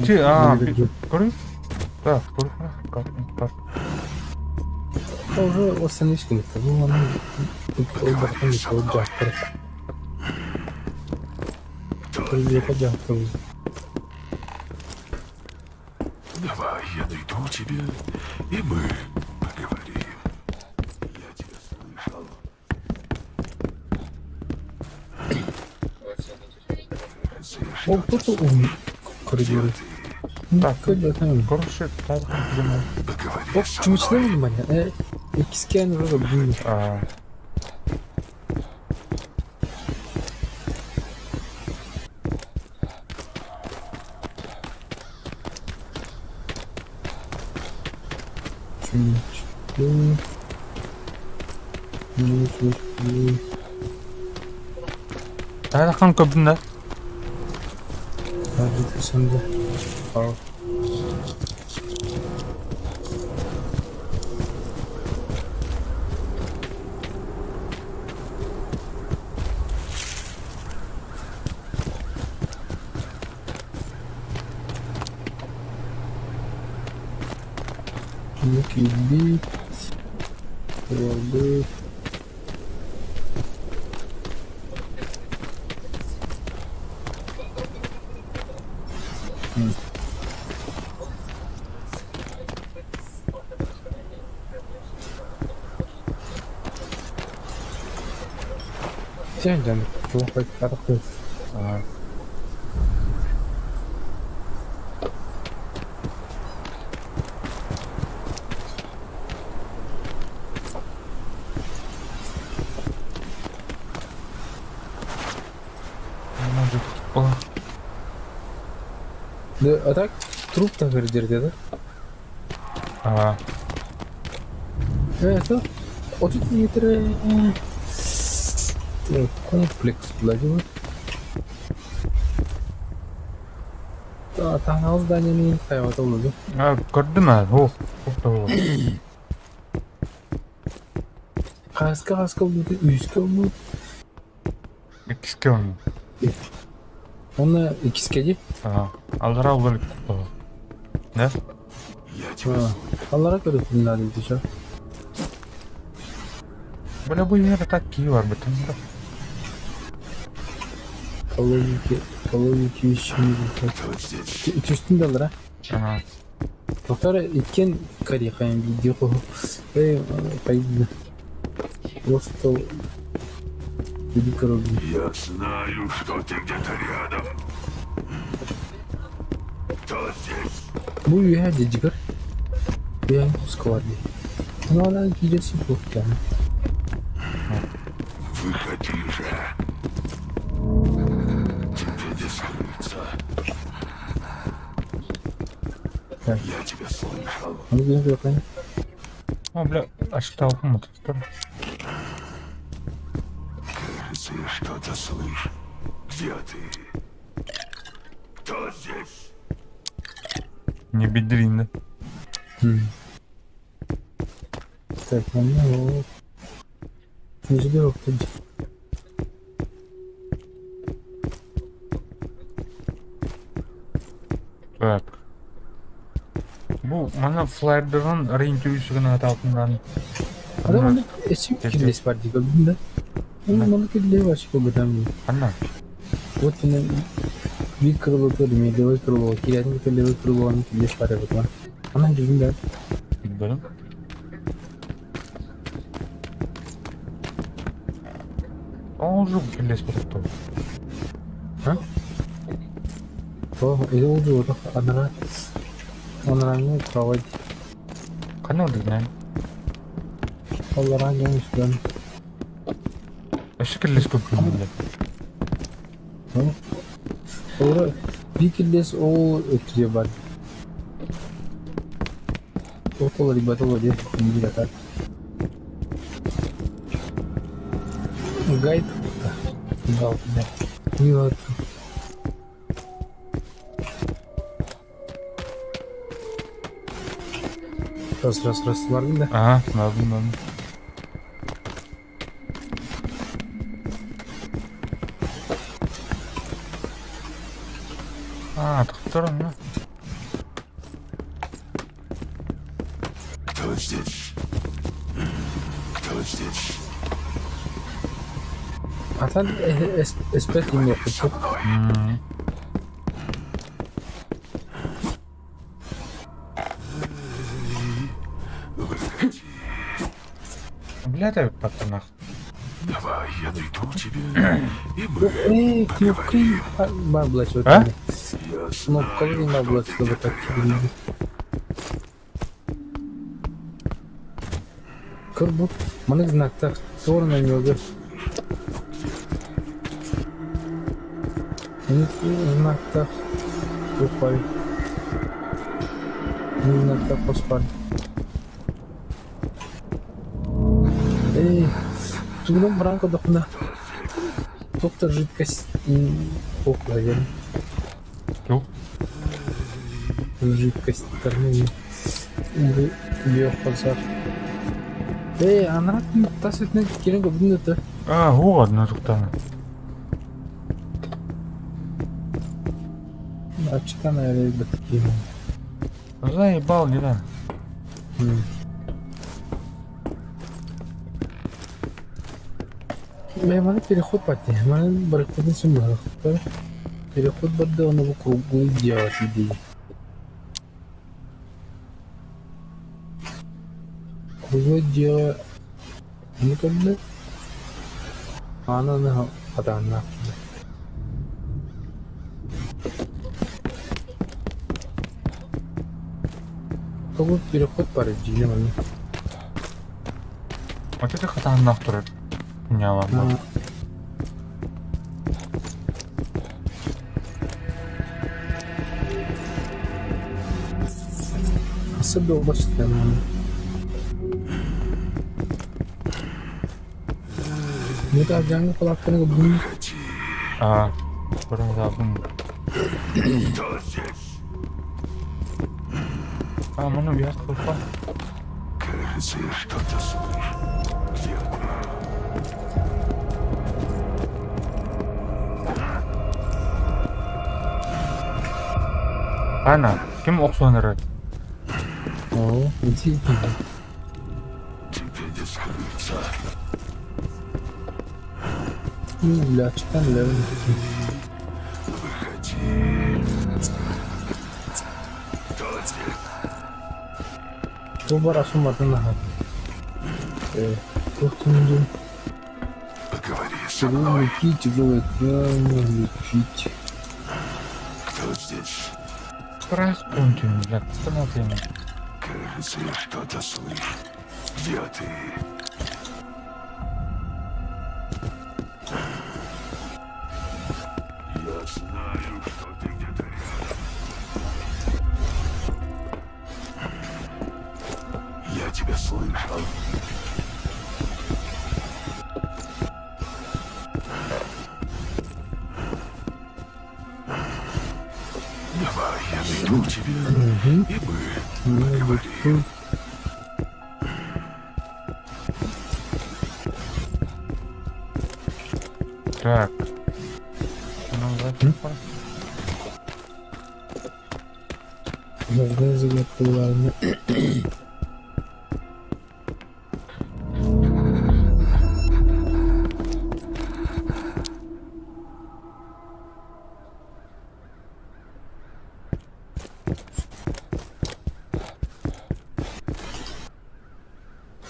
Чи, а, көрүң? Так, көрүң. Как, Уже остановись Ну, аны ол бактан ол жактыр. Жактыр. Давай, я найду тебя, и мы поговорим. Я тебя слышал. Ол кто-то умный коридоры. Так, Коридор. короче, так, думаю. Оп, чумачная внимание. Икскен уже блин. А, Тарахан көбүн да. Кирбит, Робыт. Сен жан, А, Может, о, Да, а так труп так жерде да? а, Это 30 метр комплекс владимир. Таһнал зданиени хайвата олуду. а, көрдүм а, ох, ох, ох. Хаска хаска болду, үскө болду. Иккиске оны. Оны икиске ди. А, аллара улар Да? Аллара көрөп надо дичо. Бля, бу yine так кии бар битин да. По логике, по логике вещей. Түстүн далара. Ага. Доктор иткен карихайм видео. Эй, пойди. Просто иди коробки. Я знаю, что ты где-то рядом. Кто здесь? Бу үйә дижигер. Үйә сквади. Ну ана кидеси бухтан. Выходи же. Тебе не скрыться. Так. Я тебя слышал. Аны бир бакайын. О, бля, ашталпым вот. Кажется, я что-то слышу. Где ты? Кто здесь? Не бедрин, да? Так, ну вот. Не ждёт. Так. Бу мана флайердерин ориентирующегін аталтындан. Адам аны эсим кирлес бар дип да. Оны маны кирле вообще көбөтөм. Анна. Вот мен бир крыло көрдүм, левый крыло, кирядин левый крыло аны кирлес бар деп атам. Анан жүрдүм да. Bilmiyorum. Олжу келес болупту. А? О, или олжу анара. Анараны кровать. Кана дигнен. Аллара жеңишкен. Өші келес көп күнде. Ора бир кирлес ол өтүрө бар. Отолор ребята, де жатат. Гайд. Да, да. Не вот. Раз, раз, раз, бардың да. Ага, надым, надым. А, тоқтар, ну. Кто здесь? Кто здесь? Атан эспет им окуту. Бля, да патанах. Давай, я найду тебя, и мы Эй, кнопкой поговорим. бар блядь, вот А? это. Я Кнопка знаю, на что блядь, ты чтобы где-то так рядом. Кыр бу маннык знактар туорана ньугар. Знактар упай. Знактар поспар. Эй, тугунан баран көрдөхпүнэ туох да жидкость суох диэн Туох? Жидкость бу биохозар. Эй, анараа тас өтүнэн киирэн көрбүтүн да А, ладно, туктана. Ачытан эрэ киирэн. Заебал, не да. Мэ маны переход бати. Маны барыкпытын син быһалыктар. Переход барды оны бу круглый делать идеи. Круглое дело не когда Ана на хатанна. Кого переход пары дии маны. Вот это хатаннах турар. Нялам. Особенно бастан. Ну да, жаңы кулактарын бүгүн А, бұрын Кто здесь? А, мұны ұят қойпа. Кажется, я что-то слышу. Где ты? Ана, ким оқсуан эрэр? Оо, иди. Тебе не скрыться. Бля, читан левин. Выходи. Кто здесь? Бу бар асуматын аха. Э, туох түнүндүн Поговори со мной. тяжелые тяжелые травмы лечить. Кто здесь? Страх пунктин, блядь, останови. Кажется, я что-то слышу. Где ты? Я знаю, что ты где-то рядом. Я тебя слышал. Давай, я найду тебя, и мы поговорим. Так. Ну, зачем? Нужны заготовления.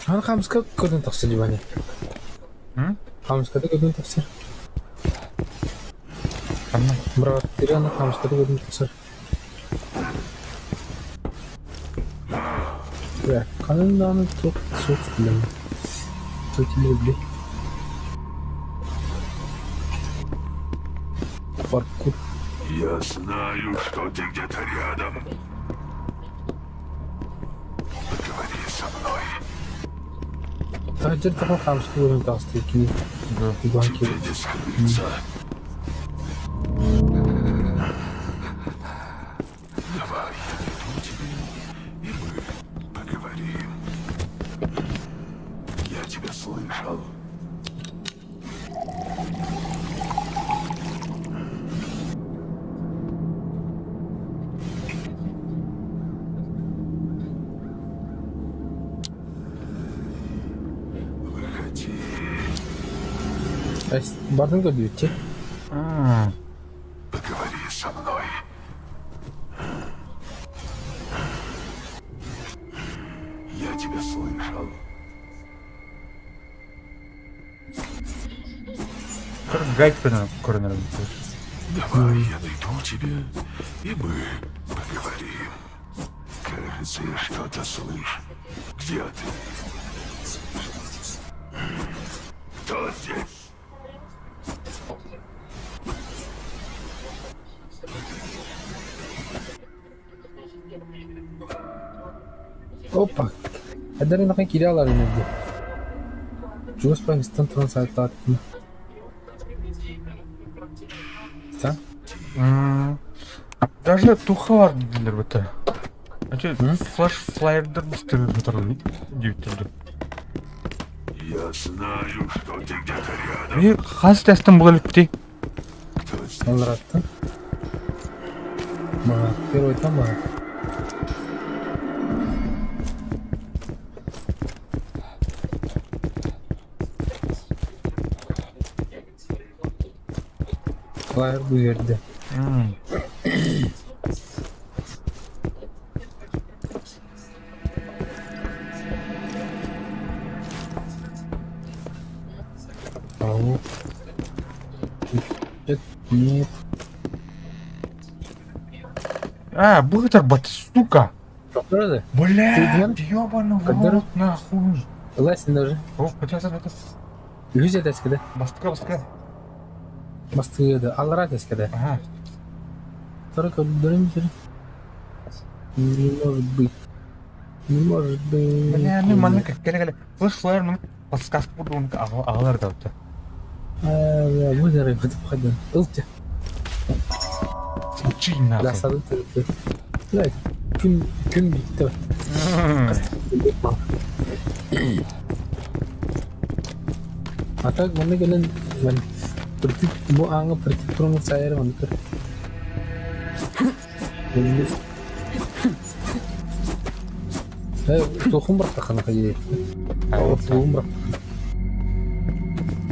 Аны хамска көтөн тахсар дибани. М? Хамскада көтөн тахсар. Ханна. Брат, аны хамскада көтөн тахсар. Бля, канын аны туох суох билем. Тутили бли. Паркур. Я знаю, что ты где-то рядом. Поговори со мной. Таһырдьа таха хамска көтөн тахсар кини. Да. Банки. Тебе не скрыться. Давай, я найду тебя, и мы поговорим. Я тебя слышал. Выходи. Бардын көрдүбүтчи. М, Поговори со мной. Я тебя слышал. Гайд көрөнөр Давай я найду тебя, и мы поговорим. Кажется, я что-то слышу. Где ты? Кто здесь? Опа. Эдэр ынахын киирэ алар инэрдэ. Чугас памятьтан туран саайталаатым. Даже тухалар дииллэр быта. Ачы флеш флайердер быстыры бытар диэбиттэр. Я знаю, что ты где-то рядом. Биир хас тэстэн була иликтий? Кто здесь? Аллараттан. Мага. Первый там мага. Флайер бу Ау. Нет, нет. А, бытар бат, сука! Правда? Блядь, ёбаный в Когда? рот, нахуй! Ласин даже. О, хотя это Үһүс этээскэ бастыка бастыка. Бастыгыда, аллара этээскэ Ага. Только дурым Не может быть. Не может быть. Бля, ну манна кэлэ кэлэ. Флеш флайер ну подсказка буду аҕалар да. А, выбирай, буду входить. Ылте. Чий Да, нахуй. сады ты. Блядь, күн күн битти. А так манна кэлэн мен притик бу ааҥҥа притик туран сайар манна көр. Туохун бырахтаххына хайыы. Ортугун бырах.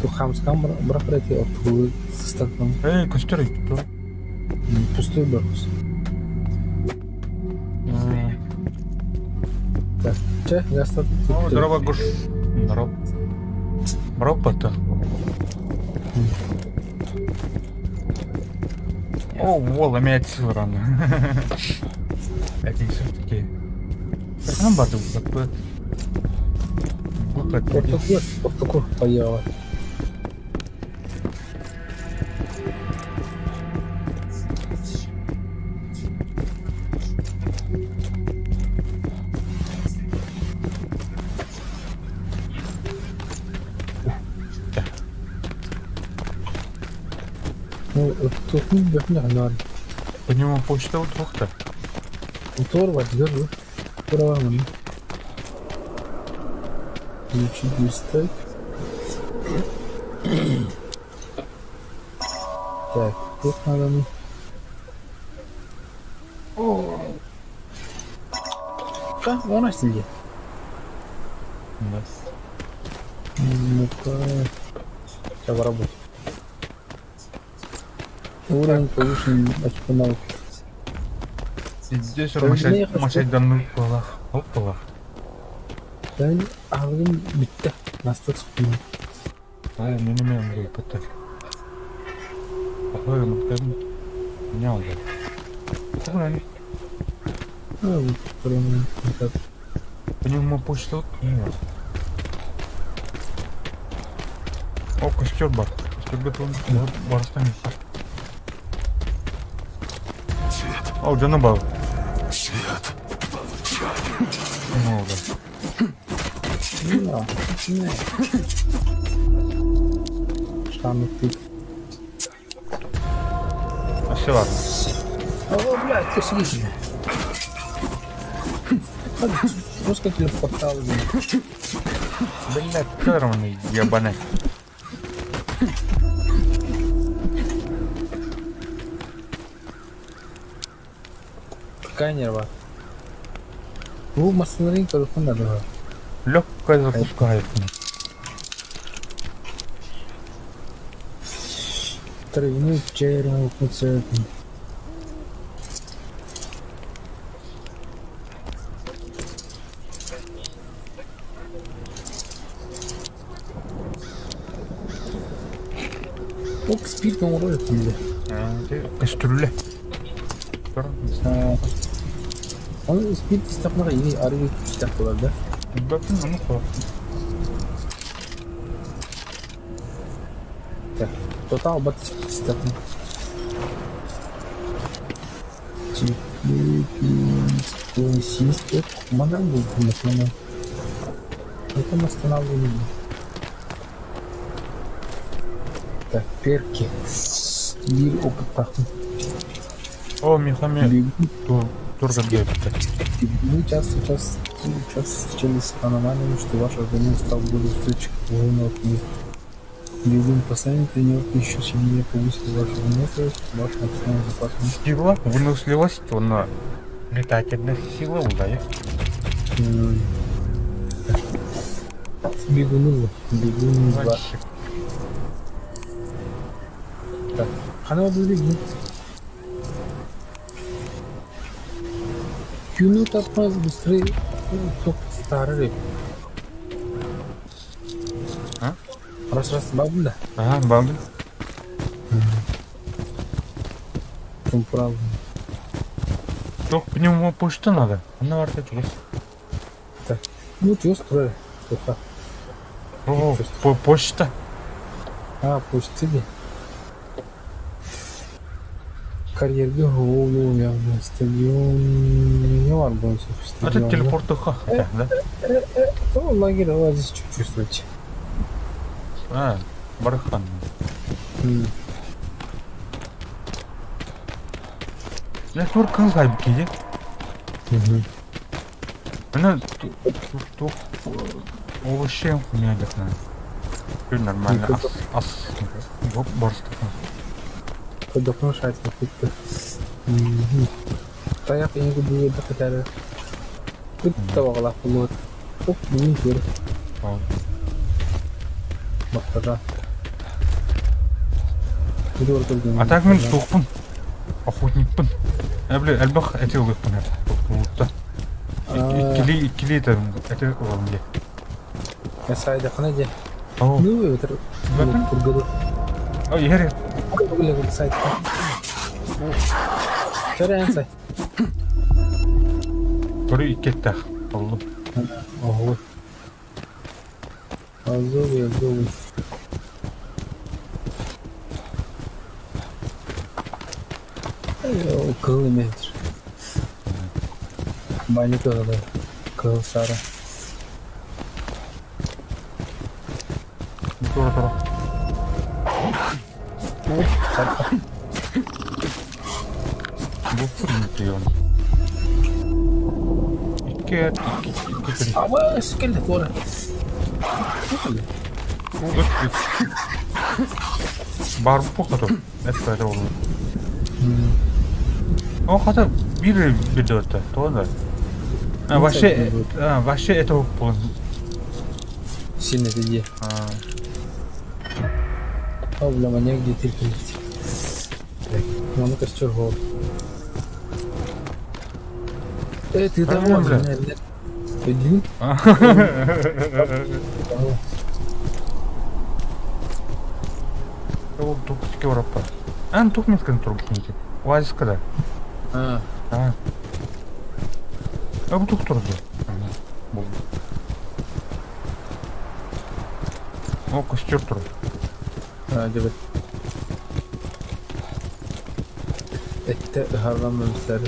Ту хамскан бырах эти ортугу сыстан Эй, костер идет. Пустой брос. Так, чэ, гастат. О, здорово, Гош. Здорово. Здорово, О, вол, опять сил рано. Это все-таки. Нам базу выход. Ортоку, ортоку поехала. Ну, ортоку бөхнө ханар. По нему почта вот двух-то. Мотор вот, держу. Право, Изучить верстак. Так, тут надо мне. А, вон сидит. Да. Ну-ка. Сейчас в работу. Уровень повышен очко навыка. Здесь Да, мачать данную полах. Опала. Ben algım bitti. Nasıl çıktım? Ай, не не пытать. Похоже, мы Не он. А, прям как. По нему почту. Нет. О, костер бар. Костер готов. Барыстан. Свет, О, жана бар. свет. Получай. Много. Не, не. Штаны ты. А все ладно. О, блядь, ты сидишь. Пускай телепортал, блин. Блядь, карманы ебаный. Какая нерва? Бу массыналарын көрүөххүн надо. Легкая запускает. Травяной чай, функция. Оп. Спирт оҥорор этилэр. Көстүрүлэ. Ону спирт истэхнэ ини арыгы күүстээх буолар да? Билбэппин ону суох. Тотал бат истэхнэ. Сиис манан булдум Это останавливание. Так, перки. Биир опыттаахпын. О, Михамед турган Мы часто, часто, часто встречались с аномалиями, что ваш организм стал более устойчив к волнам Бегун постоянной тренировки еще сильнее повысил вашу выносливость, ваш максимальный запас мышц. Сила, выносливость, онно летательных сила улайа. Бегуну, бегун два. Так, хана бегун. Күнү таппас быстрее топ старый. А? Раз раз бабын да. Ага, бабын. Правда. Жоқ, пневмопочта надо. Она барда чугас. Так. Ну, чувствую. Тоха. О, почта. А, почта де. Карьерге оолу, явно стадион не бар бұл А это телепорт да? То лагерь оазис чувствуете. А, бархан. Я тур кылгай бикиде. Ана тух овощей хуйня на. Все нормально. Ас ас борст. Подохну шать какой-то. Таяқ ең бүгін қатары. Күт табағала құлы. Оп, бүгін көр. Бақтада. А так мен туқпын. Охотникпын. Әбле әлбақ әте улықпын әп. Улықта. Иккили иккили это это улам де. Сайда қана де. Ну, это тургады. Ой, ери. Сайт. Чарайан сай. Туры иккеттах. Оллум. Ого. Азовый, азовый. Кыл метр. Бани кылы. Кыл сары. Тура тура. Бу прием. Икки икки икки. Аба, скелет тура. Бар похоту. Это это ол. О, хата бир бир То да. А вообще, а, вообще это полон. Сильно это где? А, бля, маньяк где терпеть. Так, ну костер гол. Э, ты там, бля. Один? Ол тук Европа. Ан тук меткен турбухники. Оазис когда? А. А. А бу тук турду. О, костер тур. А, дебет. Это харам мсар.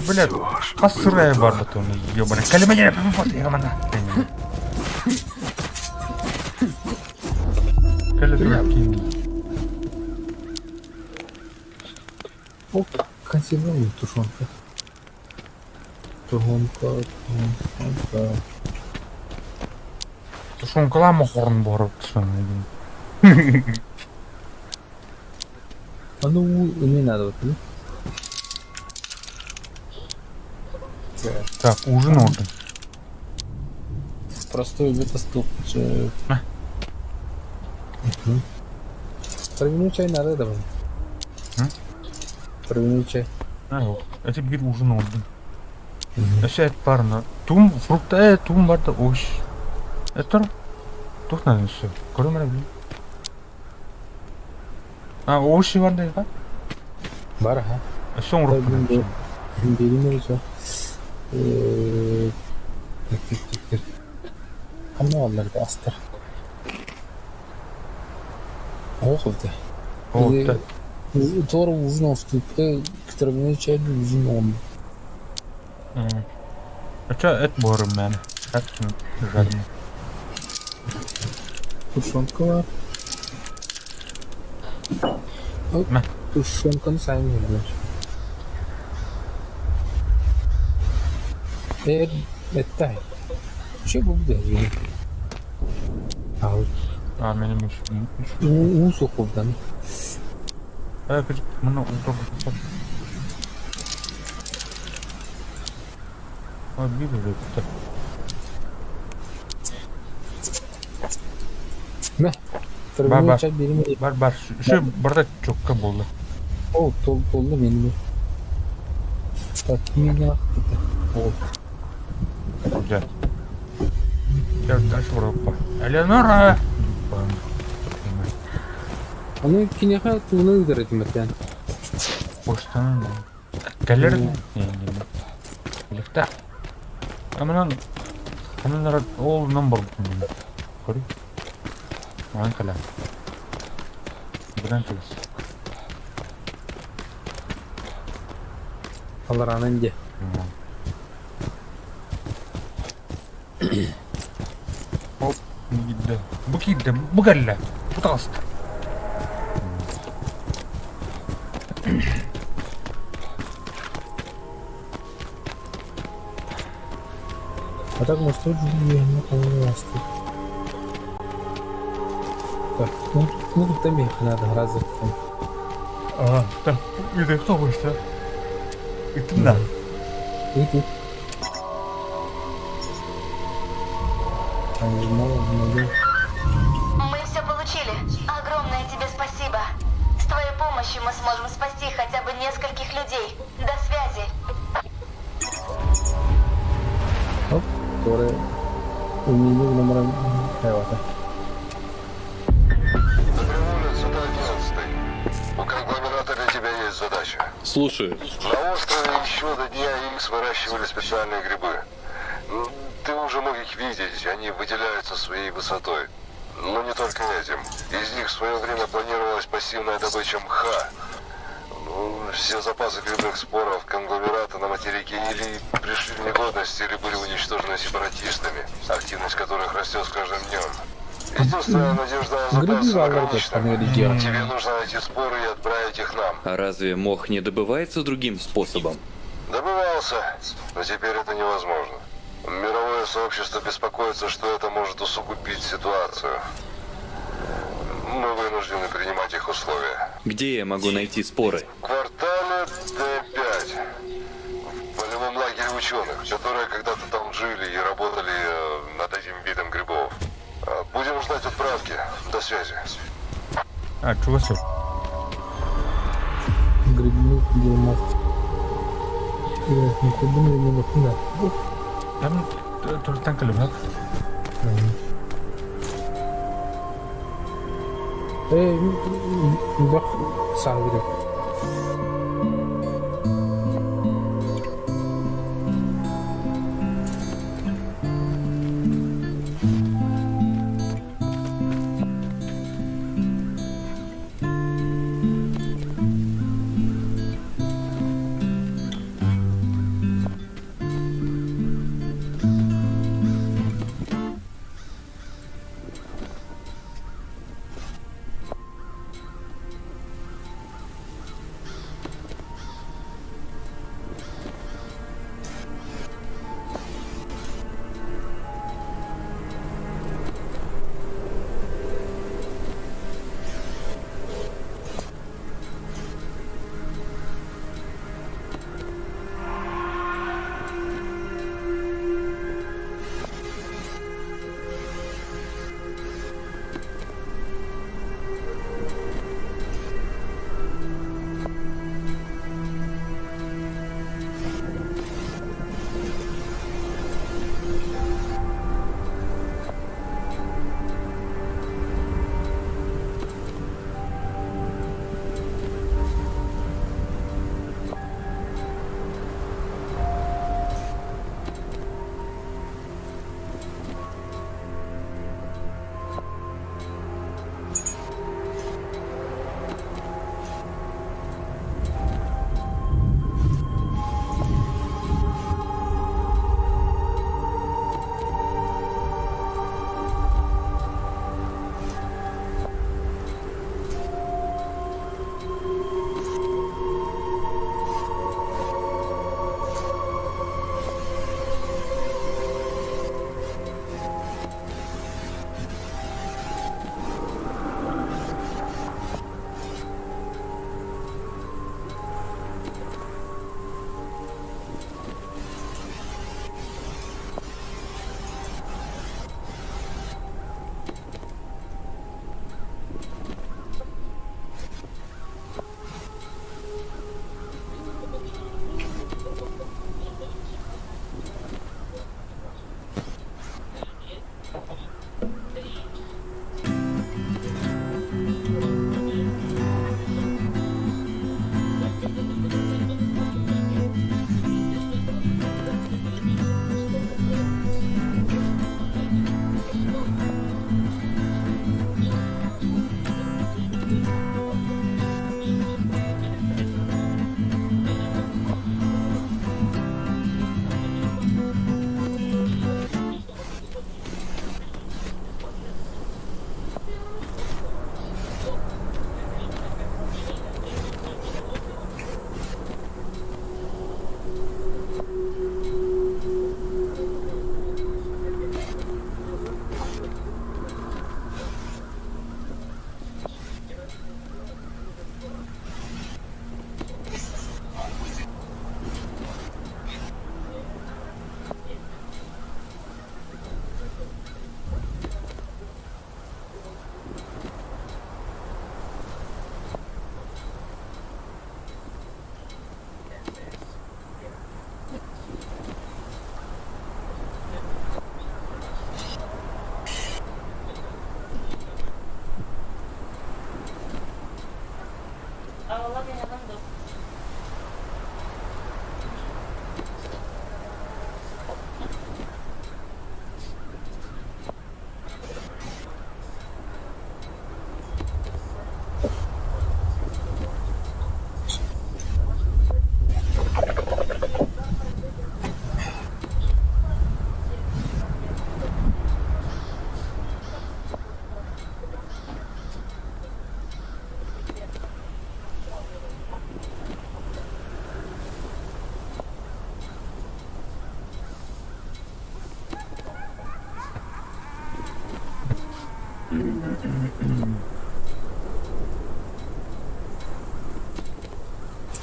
Блядь, касырая бар потом, ёбаный. Калимания, вот, ёбана. Калимания. О, консервированная тушенка. Тушенка, тушенка. Тушенкалама хорн барып А ну, не надо вот, ну. Так, ужин орден. Простой бета-ступ. Травяной чай надо давай. Травяной чай. А, это бир ужин орден. Өсө эт барна. Тум фрукта э тум бар да ош. Это Туох нааданы өссө? Көрүм эрэ билим. А, овощи бар да Бар аха. Өссө оҥоруохпун Бу биэрим эрэ Так, так, так, так. Ханна бааллар да астар? Оох эбитэ. Оҕутта. Туора ужин оҥостубуппута травяной чай ужин оҥордум. Оччо эт буһарым мээнэ. Эт жареный. Тушенка бар. Мэ. Тушенканы сайын иһэллэр. Эр эттай. Че бу бу А, менин Уу суох буолдан. Э, мына утор. А, биир өлөттө. Мэ. Бар, бар. Чай берим. Бар, бар. Şu барда чокка болду. Ол тол толду менин. Так, кимге акты? Ол. Дьэ. Дьэ, дальше барыппа. Элеонора! Аны киниэхэ тууну ыытар этим этэн. Почтанан кэлэр Лехта. Аманан ханан ол номер Көрүй. Маған кэлэ. Быдан кэлэс. Аларанан де. Оп, киирдэ. Бу киирдэ, бу кэллэ. Бу таҕыста. А так может тоже не понравилось. Так, ну, ну там их надо гораздо там. А, так, это кто больше? Это да. Иди. Мы все получили. Огромное тебе спасибо. С твоей помощью мы сможем спасти хотя бы нескольких людей. До связи. Оп, который умение номером Хайвата. Доброволец, это 11-й. У конгломерата для тебя есть задача. Слушаю. На острове еще до дня Икс выращивали специальные грибы. Ты уже мог их видеть, они выделяются своей высотой. Но не только этим. Из них в свое время планировалась пассивная добыча мха. Ну, все запасы грибных споров конгломерата на материке или пришли в негодность, или были уничтожены сепаратистами, активность которых растет с каждым днем. Единственная надежда на Грибы запасы валят, ограничена. Тебе нужно найти споры и отправить их нам. А разве мох не добывается другим способом? Добывался, но теперь это невозможно. Мировое сообщество беспокоится, что это может усугубить ситуацию. Мы вынуждены принимать их условия. Где я могу найти споры? В квартале Д5. В полевом лагере ученых, которые когда-то там жили и работали над этим видом грибов. Будем ждать отправки. До связи. А, чего все? Грибных дерьмо. Там туртан кэлэм. Бах саагыры.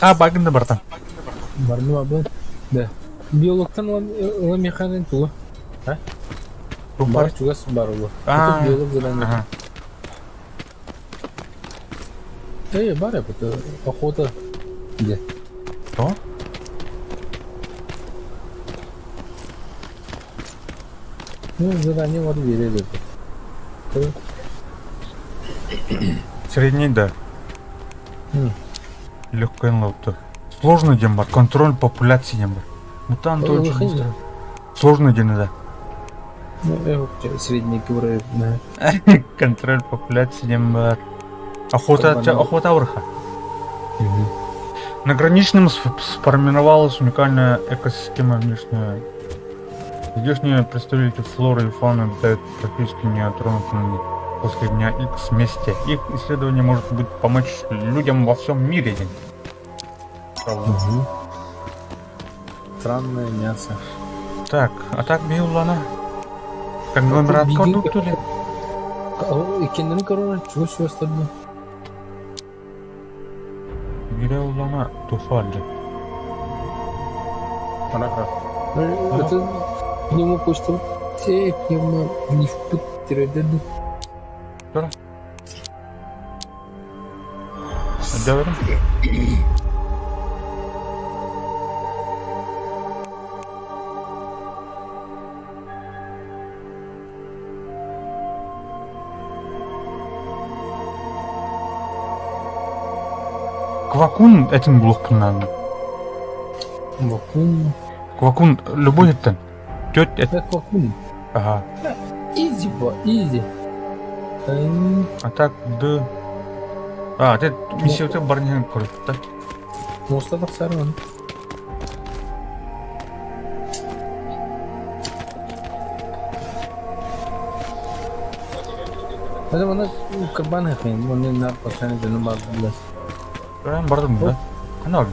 А, багында братан. Барны бабын. Да. Биологтан ылан механин тула. А? Бар чугас бар улу. А, Биолог задание. Ага. Эй, бар это охота. Где? Что? Ну, задание вот верили. Средний, да. М. Легкая лаута. Сложный дем бар. Контроль популяции дем бар. Мутанты Ой, очень выходи. быстро. Сложный день, да. Ну, я средний кибры. Контроль популяции дем бар. Охота, Карбонал. охота вырха. На граничном сформировалась уникальная экосистема внешняя. Здешние представители флоры и фауны обитают практически нетронутыми после дня X месте. Их исследование может быть помочь людям во всем мире. Угу. Странное мясо. Так, а так Милана? Конгломерат Бигин- кондукторе? Иккинден корона чего чего остальное? Милана Туфаджи. Это к нему почта. Те пневмо не в тире-деду. Говорим? Квакун этим блокпунан. Вакуум. Квакун любой это. Тетя это. Это вакуум. Ага. Изи, ба, изи. А так, да. А, ты миссия ты барнин короче, да? Моста тахсарман. Это она кабан хин, он на постоянно дено бар билес. Прям бардым, да? Канал.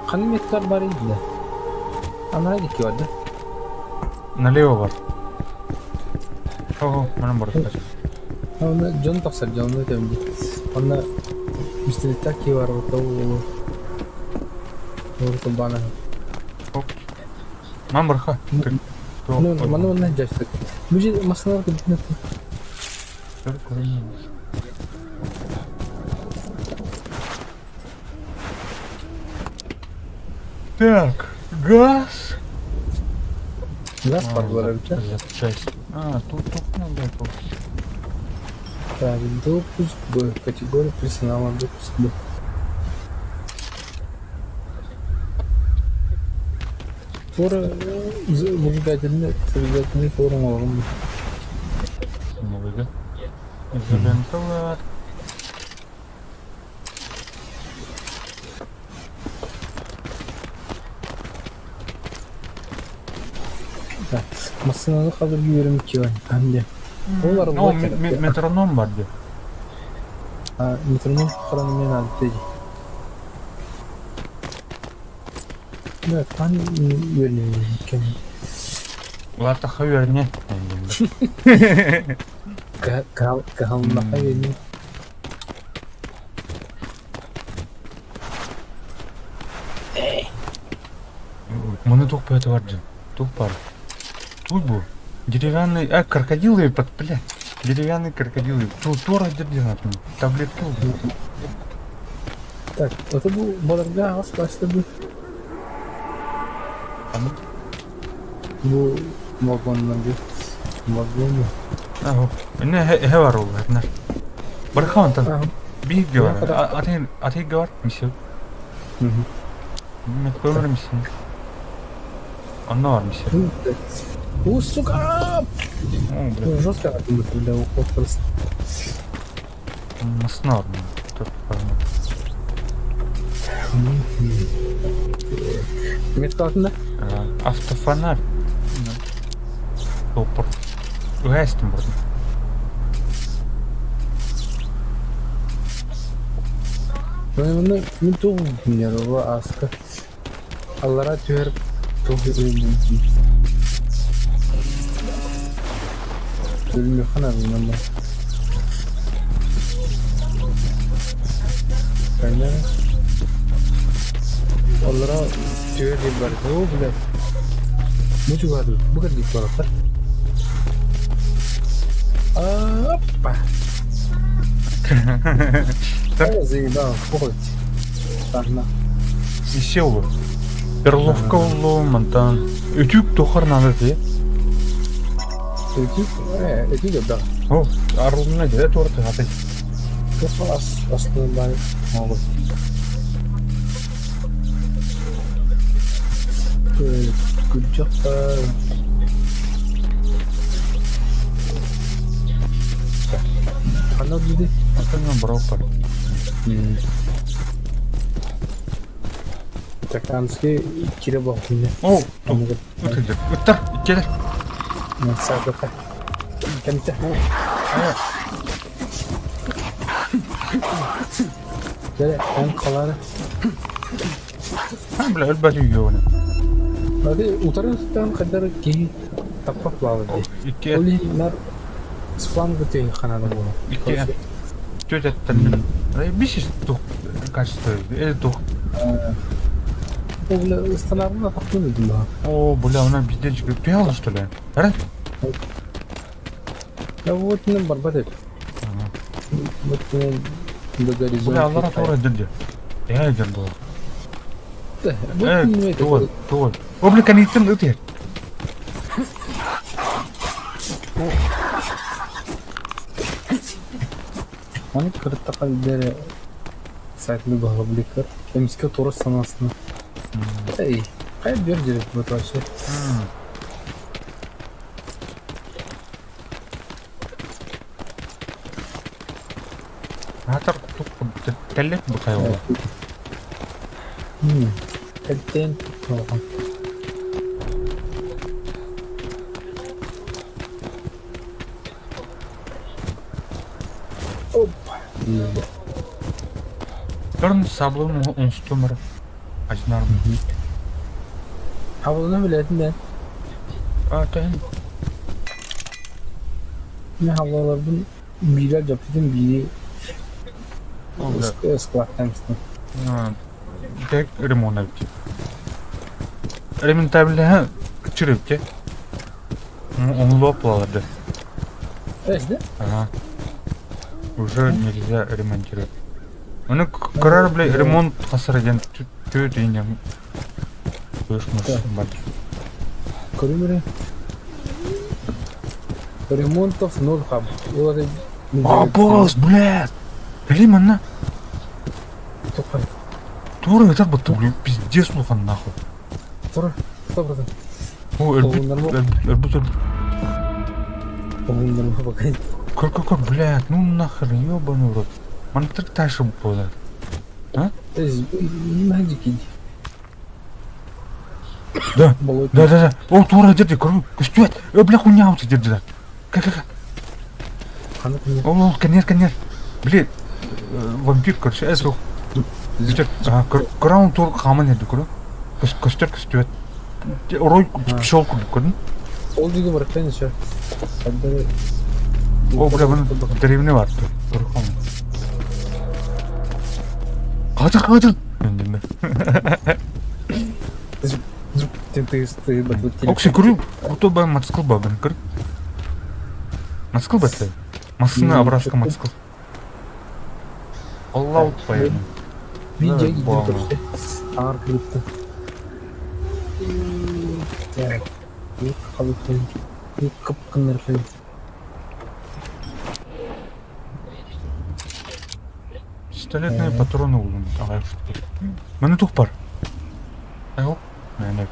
Хан меткар бар иди. Ана дики бар да. Налево бар. Ого, манам бар. Она жон тахсар жон өтөмди. Она мистер таки бар вот ол. Ол бана. Мам барха. Ну, мана мана жаштык. Бу масалар көтүнөт. Так, газ. Газ бар бар бит. Запчасть. А, тут тут надо тут. Так, допуск Б. Категория персонала допуск Б. Фора выжигательный, выжигательный форум алган. Новый, да? Изолента. Так, машинаны хәзер йөрим килә. Анда. Олар Ну, метроном бар ди. А, метроном храны мен алып деди. Да, тан йөрнем икән. Лата хаверне. Кал кална хаверне. Маны тух по это бар Тух бар. Тут был. Деревянный, а, крокодилы, под, бля. Деревянные крокодилы. Тут тора деревянный. Таблетки. Так, это был баларга ас башлады. Аны? Бу вагоннан бу. Вагон. Ага. Не, хе бар ул, не. Бархан там. Ага. Бииргэ бар. Атын атыйга бар миссия. Мен көмөр миссия. Онно бар миссия. У, сука! О, бля. Жестко бля, уход просто. Массына бар. Меткалатын да? Автофонарь. Топор. Үһэстим бұрын. Мин мин туох нерва ааска. Аллара түһэр туох Өлмөххөн арыллан Кэннэ Олоро түөр диир бар. Оо, бля. Бу чугаһатыбыт. Бу кэлбит буолаттар. Оппа. Заебал, хоть. Сарна. Сел бы. Перловка уллу, мантан. Үтүк тухар надо ти. Өтүк, өтүк да. О, арылына деді торты хаты. Туох ас астынан баар оҥоробут. Күрдьэх Ханна диди? Антон броппар. Чаканский кире бохтуне. О, ыттар, иккелер. Саатата. Кэмтэ. Дьэ, эн халаары. А, бля, өлбөт үйгө Ады утары ыстаан хайдар киһи таппат баалы дии. Икки. Ол иһин нар с фланга тыын ханаада буолар. Икки. Тетя Бисис тух качество, э тух. О, бля, ыстанаарбын атахтын ыдым баҕар. О, бля, она пиздец, пьяла что ли? А? Я вот мен барбат эт. Вот мен до горизонта. Бля, аллара тура дырды. Я дыр был. Э, туол, туол. О, бля, каниттен ыт Оны кырыттака бері сайтны баһылыбликер. Эмске туры санасына. Эй, кай бер жерет вот вообще. Атар тук тәллек бу кайгы. Тәлтен алган. Опа. Көрүн саблын унстумыр. Ажнарм. Хабылны билетин да. А, тен. Мен хабылаларбын бири жаптым бири складтан Тек ремонт эбит. Ремонтабельне кычырып Он лопалады. Да? Ага. Уже нельзя ремонтировать. Оны кырар, бля, ремонт хасар ден төт инем. Көшмөш бар. Көрүмөрө. Ремонтов ноль хаб. А, босс, блядь! Блин, она. Тухай. Тура, это бы ты, пиздец, лухан, нахуй. Тура, сто процентов. О, элбит, элбит, элбит. Как, как, как, блядь, ну нахер, ёбаный в рот. Мантык ташым болады. А? Да, да, да, да. О, тура, дерди, көрү, көстүөт. Э, бля, хуйня вот дерди, да. Как, как, как. О, конец, конец. Блин, вампир, короче, эсу. Краун тур хаман еді, көрү. Көстөр, көстүөт. Рой пчелку көрдүн. Ол диги барактан еще. О, бля, бұның деревне бар. Катыр, катыр. Окси, көрү, куто ба мотоцикл ба, бін, көр. Мотоцикл ба тілі? Масына образка мотоцикл. Алла утпай. Видео идет Ар крипто. Так. Кып-кыныр. Пистолетные патроны булдум. Аҕай Маны тух бар? Айыл. Мээнэ.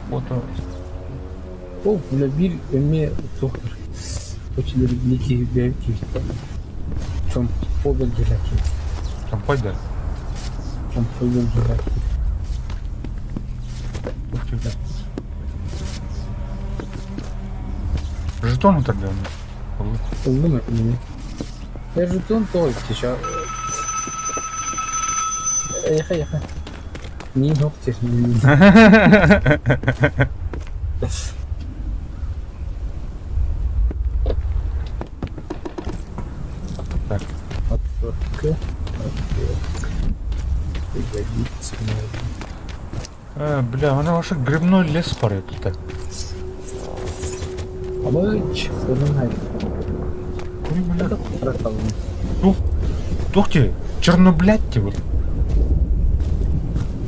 Вот. Ол бля биир эмиэ туохтар. Очилер били бэйэм киһиттэн. Чомпо бэлгэлээки. Чомпой да? Чомпой бэлгэлээки. Ух ты, бля. Жетон тогда. Ыллым эмиэ. Жетон тоҕо сейчас. Эйхэ, эйхэ. Мин ох Так. Отвертка. Отвертка. Пригодится мне. Бля, она вообще грибной лес порит тут. Абыч, онун Кури, бля. Тух, тух ти, черноблядь ти вот.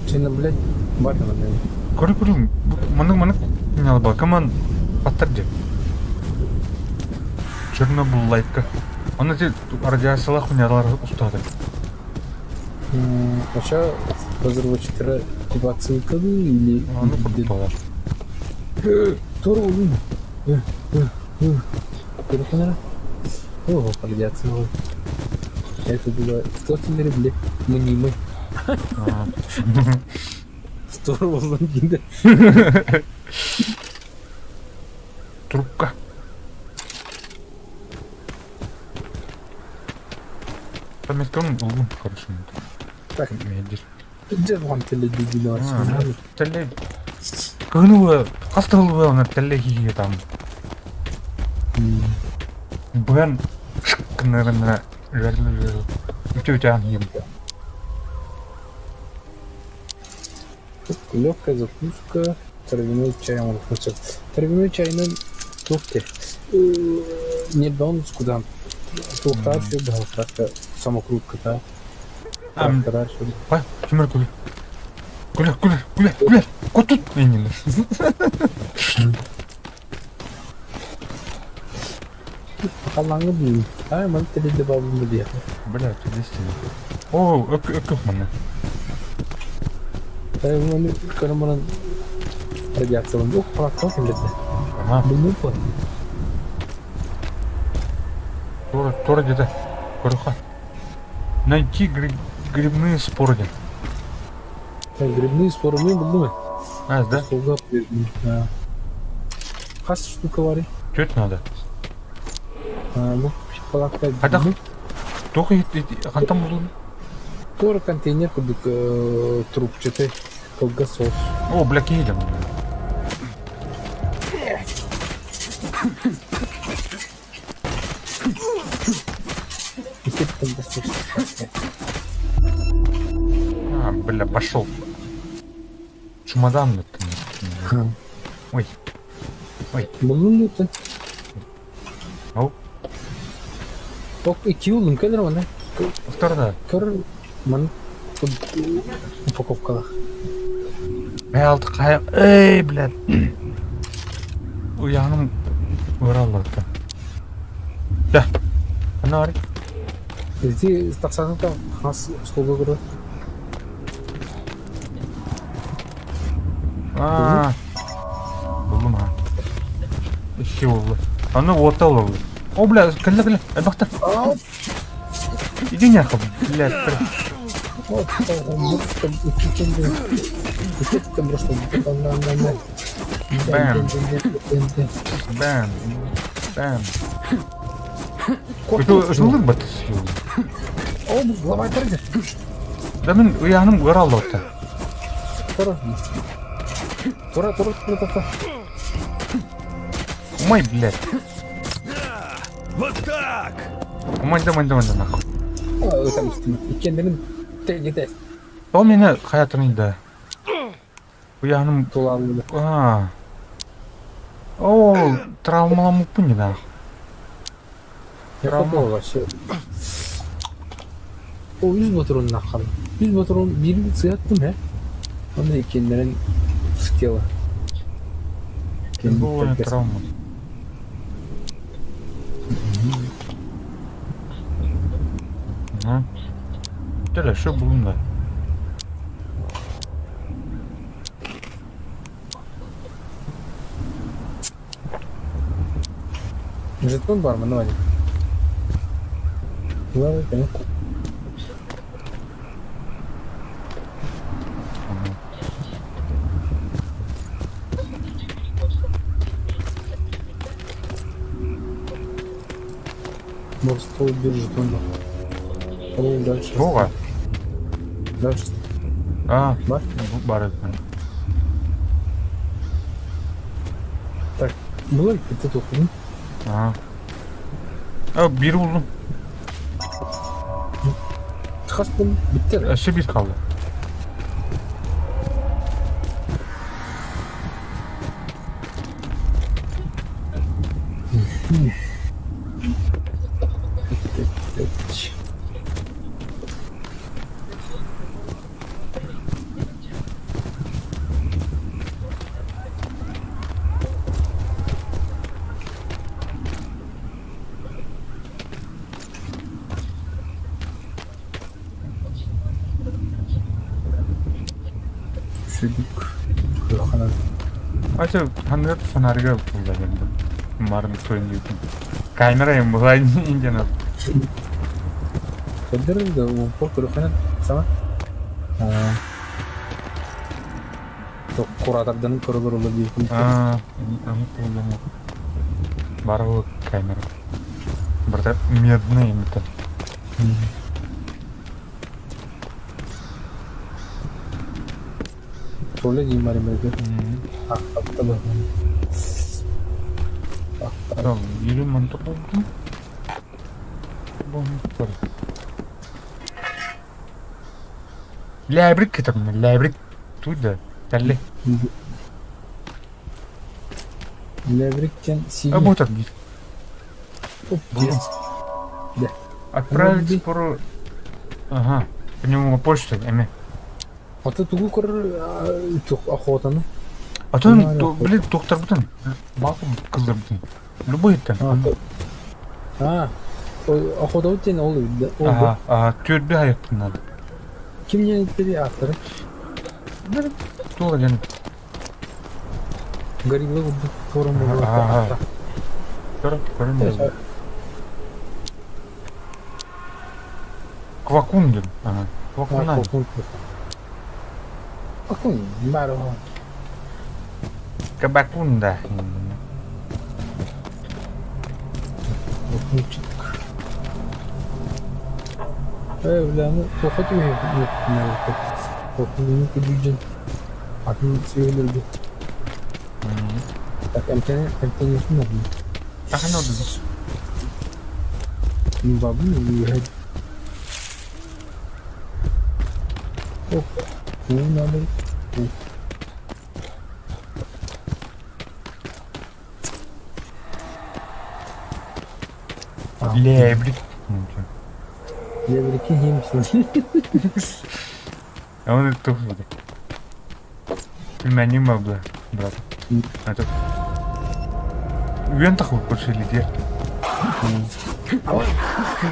Черноблядь, батана, блядь. Кури, кури, маннык маннык не Команд паттар де. Чернобылайка. Он эти радиациялах хуйнялар устады. Вообще, разработчиктары типа отсылка или... Ну, круто. Тура улун. Телефонера. О, радиация. Это было... Кто тебе бля? Мнимый. Здорово, блондин. Трубка. Там улун, короче. Так. Где вам телевидение? Теле... Кыгынуы, хастылуы, она теле хие там. Бен, наверное, Үтө-үтө Легкая закуска, травяной чай он хочет. Травяной чай нам тухте. Не дон куда. Тухтар все да, самокрутка, да. Трактора все. Пай, кимер күле. Күле, күле, күле, күле. Котут менен. Халаңы дейм. Ай, ман теледе бабымды дия. Бля, ты О, өк өк мана. Ай, маны көрөмөрөн радиациялан. Ох, палатка келди. Ага. Билмей по. Тура, тура где-то. Көрүхэ. Найти грибные споры. Так, грибные споры мен билдим. А, да? Солга да. Хас штука бар. Что это надо? А, бу палатка. Хайдах? Туох хантан булдун? Тура контейнер курдук трубчатый кылгас соус. О, бля, киһи А, бля, пошел. Чемодан это. Ой. Ой. Булдун это. Ау. Ок, ики улун келер мана. Вторда. Көр ман упаковкалах. Мэ алты кая. Эй, блядь. Уяным ыралларда. Да. Ана бар. Ити тахсатын там хас столга көрө. А. Булдум ха. Иши болду. Аны ота болду. О, бля, кэллэ кэллэ. Элбахтар. Иди нахуй, блядь. Бэм. Бэм. Бэм. Это жулыр батыс О, лабай тұрды. Да мен уяным ыралды отта. Тура. Тура, тура, тура, тура. Умай, блядь. Вот так! Умай да, умай да, умай да, нахуй. Там иккендерин тегите Ол мені хаятын да. Уяным... тулалды. А. О, травмаламыппын да. Я Травма. вообще. О, үз батырын нақал. Үз батырын бир сыяттым, he. Оны иккендерин в тело. Тяжелая травма. Ага. Бүттэ да, что булун да. Жетон бар мı? Ne var? Var Может, стол держит он. Ол дальше. Туга? Дальше. А, Бар? Бар это. Так, было это только. А. А, bir buldum. Хас был биттер. Өссө bir kaldı. Сүдүк. Ханан. Ача, ханныгар фонарьга булда енді. Марын тойын дейтін. Камера им была индина. Кадыр да упор көрөханан сама. Куратордан көрөлөр олар дейт. А, аны булдым. Бар камера. Барда медный это. Толе диймари мерге. Атталы. Там, или монтор булдым. Монтор. Ләбрик кетем, ләбрик. Туйда. Тәлле. Левриктен си. А вот так бит. Булдум. Да. Отправить пору... Ага. По нему почту, эме. А ты тугу көр охотаны. А то, блин, доктор бутын. Бакы кылдыр бутын. Любой это. А, охота бутын ол. Ага, ага, түрбе аяктын надо. Ким не этпеди авторы? Тула ден. Горилла курдук торун болот. Ага. Көр, көрүнбөй. Квакун ден. Ага. Квакуна. Квакун, бары. Кабакунда. Квакунчик. Э, бля, ну, плохо тебе, Квакун, күдүжен. Атын сүйөлөргө. Так, эмтени, эмтени надо. Тахана oldu. Бабу и Оп, ну надо. Лебрик. Лебрики химсин. А он это тухлый. Пельмени бабла, брат. Это... Үен таху көрсө лидер.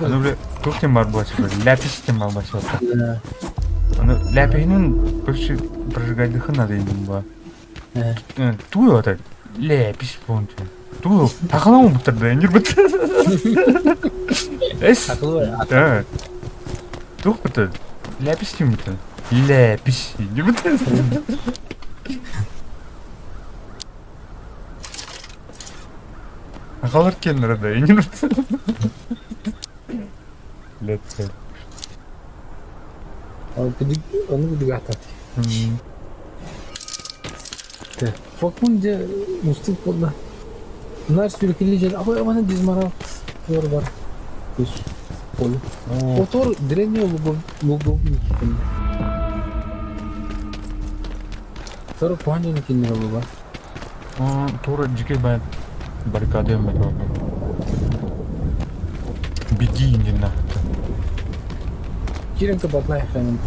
Аны бile тухтен бар була чыгы, ляпистен бар була чыгы. Аны ляпихинин көрсө прожигайдыхын надо им ба. Тую это ляпис понту. Тую тахаламы буттар да, энир бут. Эс. Акылы. Тух бут. Ляпис ким бут. Ляпис. Бут. Ахалар кеннер да, энир бут. Летсе. Оны бидик атат. Фокун же устук болду. Нар сүркүлү жер. Абай ана дизмара тор бар. Көз. Поле. Отор древний лугов луговник. Тор панжын кинер бар. Тура жике бай баррикада эме Беги индина. Киренке батнай ханын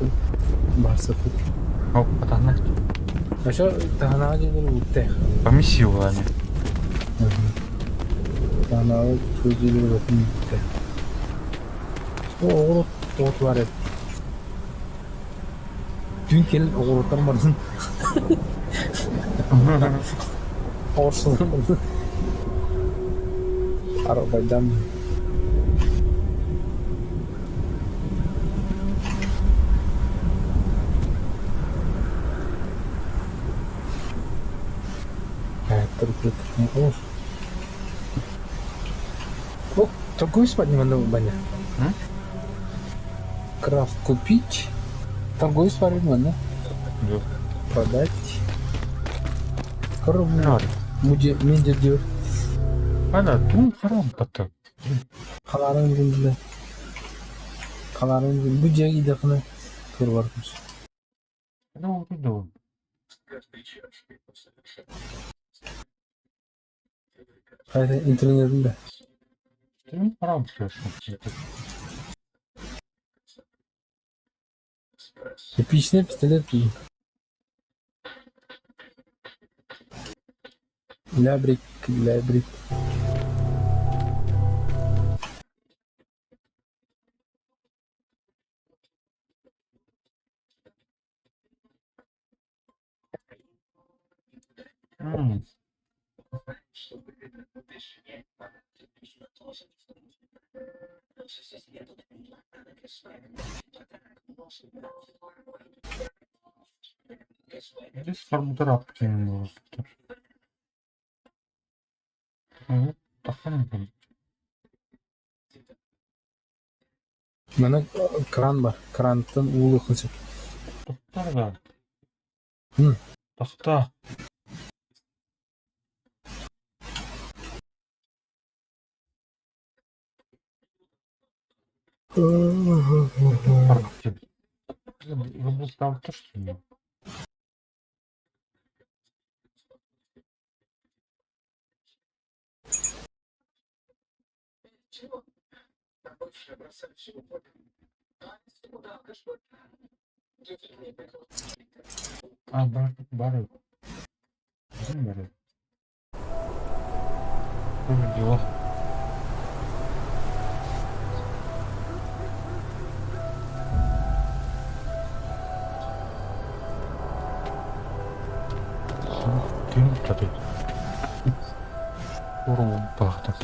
барса тут. Оп, атана. Ошо таханага жеңил утте. По миссии улами. Таханага көзүлөр утте. О, оғлу тот бар эт. Түүн кэлин оҕуруоттан бардын. Оҕурсуларым бардын. Арбайдам. О, торгуй спать не надо, баня. Крафт купить. Торгуй спать манна. Да. Продать. Корову. Муди мендер Ана, тун харам тата. Халарын биле. Халарын бу дьиэ идэхинэ турбарбыт. Ну, иду. Хайа интернетин да. Тун харам слышно. Эпичный пистолет дии. Лябрик, лябрик. Здесь формутер может. Ну, таххан Манна кран бар. Крантан уулуоххун сөп. Тохтар да. М. Тохта. Заблуждал то, что ли? А, бар, бары. Бары. Тоже дела. Ким таты? Уру бахта.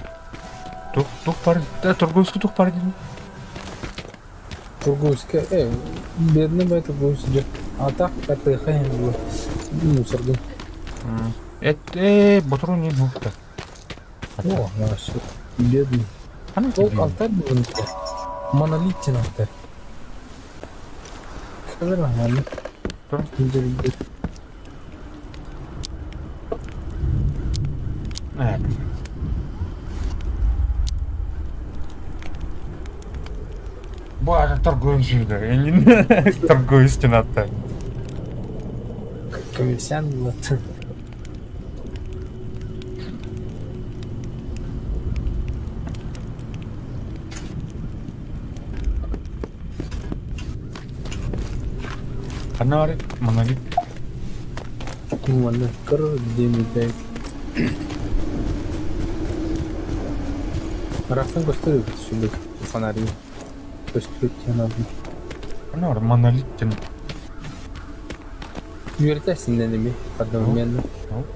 Тух, тух пар, да, торговский тух пар дин. Торговская, бедный бай торговский дьэ. А так катыха мусордун. Эт, батрон не бухта. О, наш бедный. Ана Ол алтарь бүгүн монолитин алтарь. Қазір нормально. Тұр. Э, Боже, торгуем да. Я не торгую стена-то. Коммерсиан было. Ханары, монолит. Манна кыр демидей. Рахтан көстөрү сүбүт фонари. Көстөрү тянады. Ханары, монолит тен. Үөрэтэ синненими одновременно. Ну.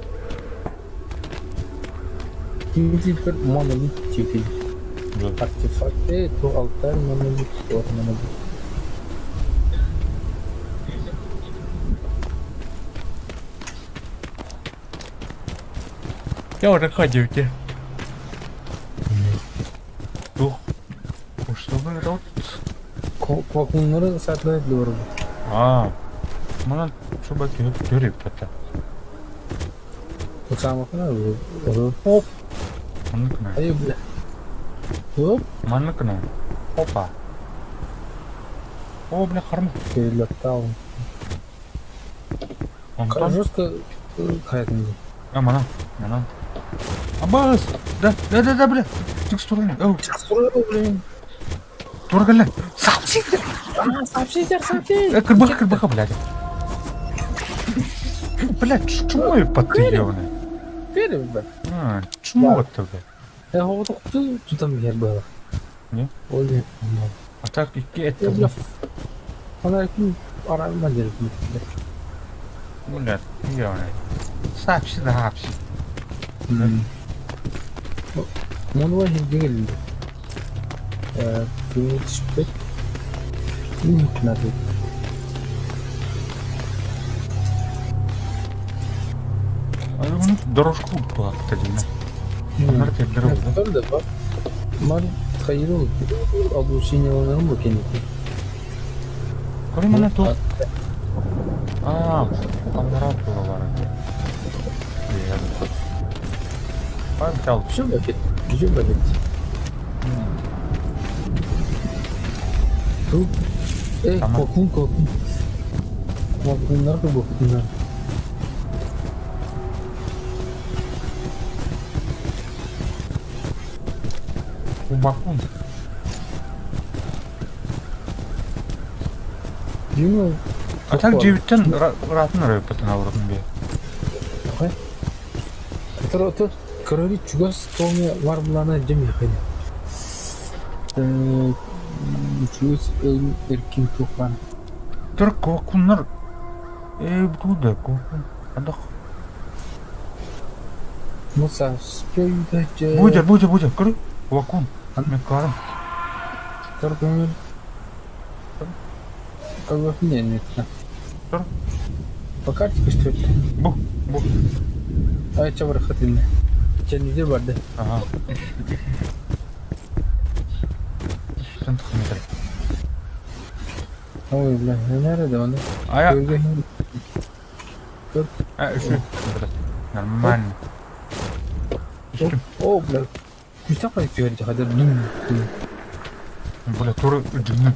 Теперь монолит теперь. Да. Артефакты, то алтарь монолит, то монолит. Я уже ходил те. Тух. Что вы рот? Квакуннары сатлайт doğru. А. Мана шуба көріп тата. Самахына Оп, Маныкына. ай бля. Оп, Маныкына. Опа. О, бля, харма. перелетал. Антон. Жестко хайт А, мана. Мана. Абас! Да, да, да, да, бля. Текстура. Оу, Текстура, блин. тургала. Сапси. Сообщите, сообщите. Кырбаха, кырбаха, блядь. Блядь, чмо я подъёбанный? Переб. А, чмо это, блядь? Я говорю, кто там я было? Не? Ой, А так, и это... бля. Фонарик. Арарма дербүттэр. Блядь, я Сапси да хапси. Муну иһирдьэ кэллим. Күҥҥэ түспэт. Мин Дорожку Да, Мар хайырыл облучениеларым бу кэнники. Көрүмэнэ туох? Аа, аллараа туолалар. Все бакет, все бакет. Тут, эй, кокун, кокун. Кокуннар кокуннар. Кубакун. А так дьиэбиттэн ыраатын ырыппытын алырым бе. Ото көрөрү чугас тоҥе бар булана дьэм яхын. Чугас эркин туох Тур кокуннар э бутуда кокун. Адах. Муса Будя, будя, будя, көрү. Кубакун. Мен карым. Тур көңүл. Тур. По карте көстүбэт. Бу, бу. Ай, чабыр хатынна. Чэнниде барды. Ага. Үстэн тахмитер. Ой, бля, nerede onu? Ая. Gölge А, үсү. Нормально. О, бля. Күстә кайып жибәрде хәзер. Дум. Бля, туры үдүнү.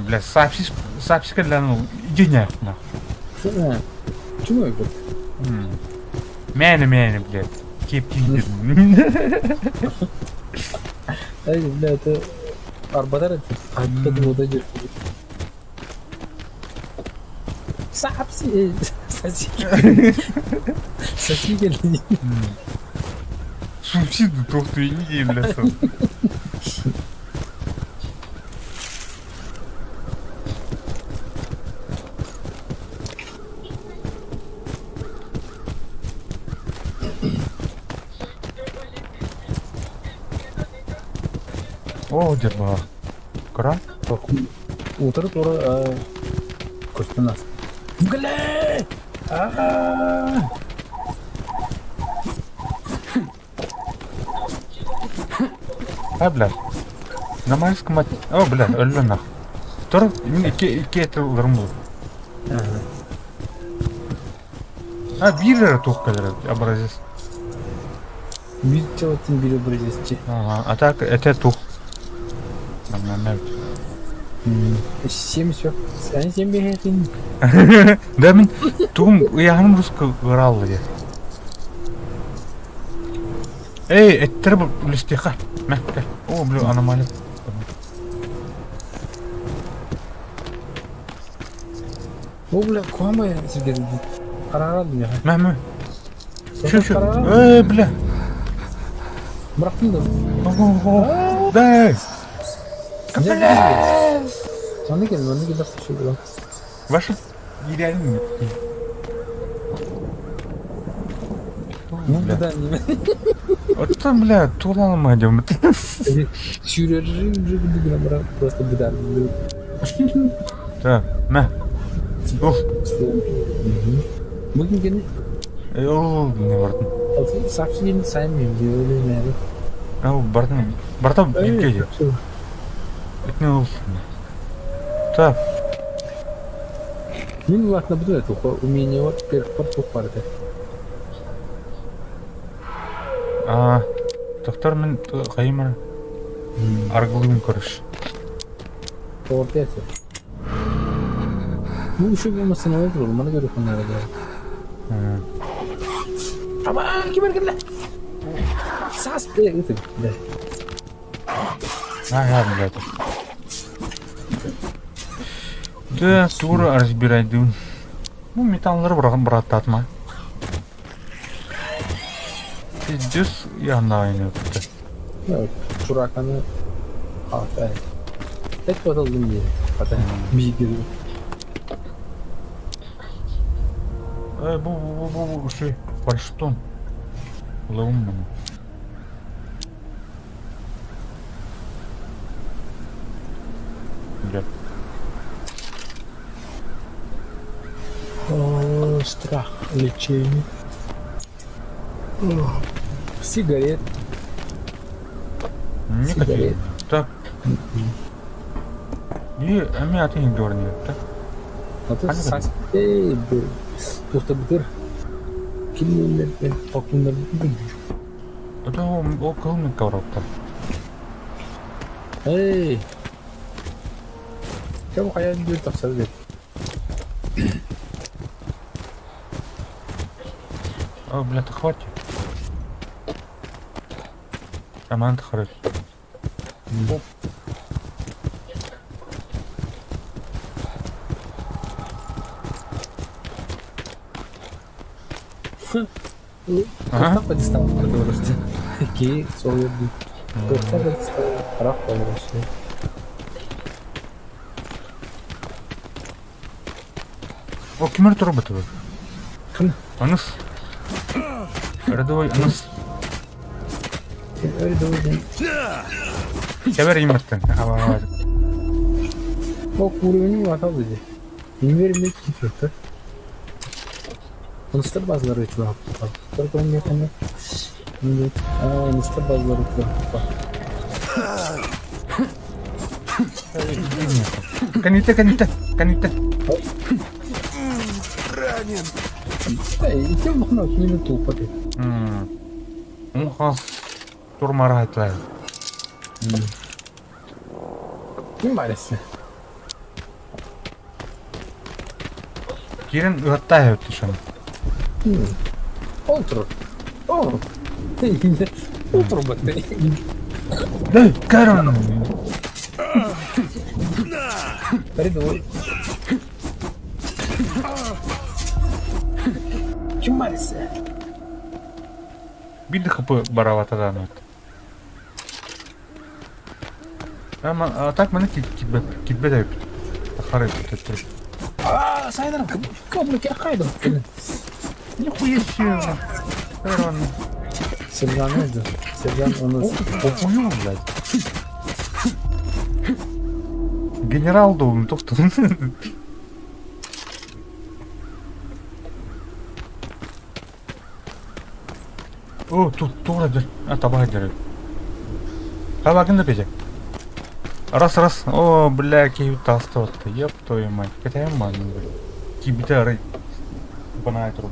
Бля, сапсис, сапсика для ну, иди нахуй. Чего это? Мэне, мэне, блядь. Кепки. Эй, бля, это арбадар это. Арбадар вода держит. Сапси, сосиски. Сосиски. Субсидию тухту иди, бля. О, дерба. Кара? Утро тура көстөнас. Гле! А! А, бля. На майском мать. О, бля, өллө нах. Тур, икки икки этилерим бул. А, бир эрэ туох кэлэр образец. Бир чабатын бир образец. Ага, а так это тух. Нормально. 70 Они 75 Да мин тугум ыйааһыным русска ыралла диэн. Эй, эттер бу листиха. Мә, кел. О, бля, аномалия. О, бля, куама сирге карарал меха. Мә, мә. Шу, шу. Эй, бля. Бырактым да. Дай. Манны кел, манны кел, шу. Ваши нереально. Ну, да, не. Вот там, бля, тулалма идем. Просто беда. Так, мә. Уф. Бүгін кені? О, не бардым. Сапсиген сайын мен Ау, бардым. Бардым, бирге. Этне ул. Так. Мин улатна буду это умение вот перк пор барды. А, доктор мен кайымыр. Аргылым көрүш. Ордасы. Ну, еще болмаса не olur. Мана көрө ханара да. Аман, ким эргеле? Сас, это, да. Ага, блядь. Да, тура разбирай дым. Ну, металлары бырагын быраттатма. Пиздец, я на айны өтті. Чураканы. А, да. Это потом дым. Хата бииргэ Э, бу бу бу бу ши фальштон. Ловым маны. Дьэ. О, страх, лечение. Сигарет. Не Сигарет. Так. И ами атын дорни. Так. А то састей туохтабытыр кинилэртэн окуннарбытын Это ол кылмын ковроптар. Эй! Кэм хайаан диир тахсар диэн. О, бля, ты хватит. Аман тахарыт. Ага. Подистал просто. Такие солоды. Кыахтаах подистал харах болоросу. О, кимер турбатыбы? Ким? Аныс. Рядовой аныс. Рядовой. Кәбер иметтен. Ава. О, уровень атал dedi. Универмек китрөттөр. Онустар базалары өтүп Только он не Онустар базалары өтүп Каните, каните, каните. Ранен. Ити улахана кинини тулпа ти. Ухас турмара айтлай. Ким барысы? Кирен ыаттай өттүшөн. Ол турur. Ол. Ол турбат. Да, карон. Рядовой. Ким барысы? Бир хп бараватадан өт. Ама а так маны китбе китбе да өпүт. Ахары өттүр. А, сайдар кобруки акайдым. Нихуя себе. Карон. Сержан öldü. Сержан onu... Охую, блядь. Генерал должен тоқтон. О, тут тура дер. А, таба дер. Табагын да пече. Раз, раз. О, бля, киви толстотка. Еб твою мать. Хотя я мать, блядь. Кибита ры. Банай трубу.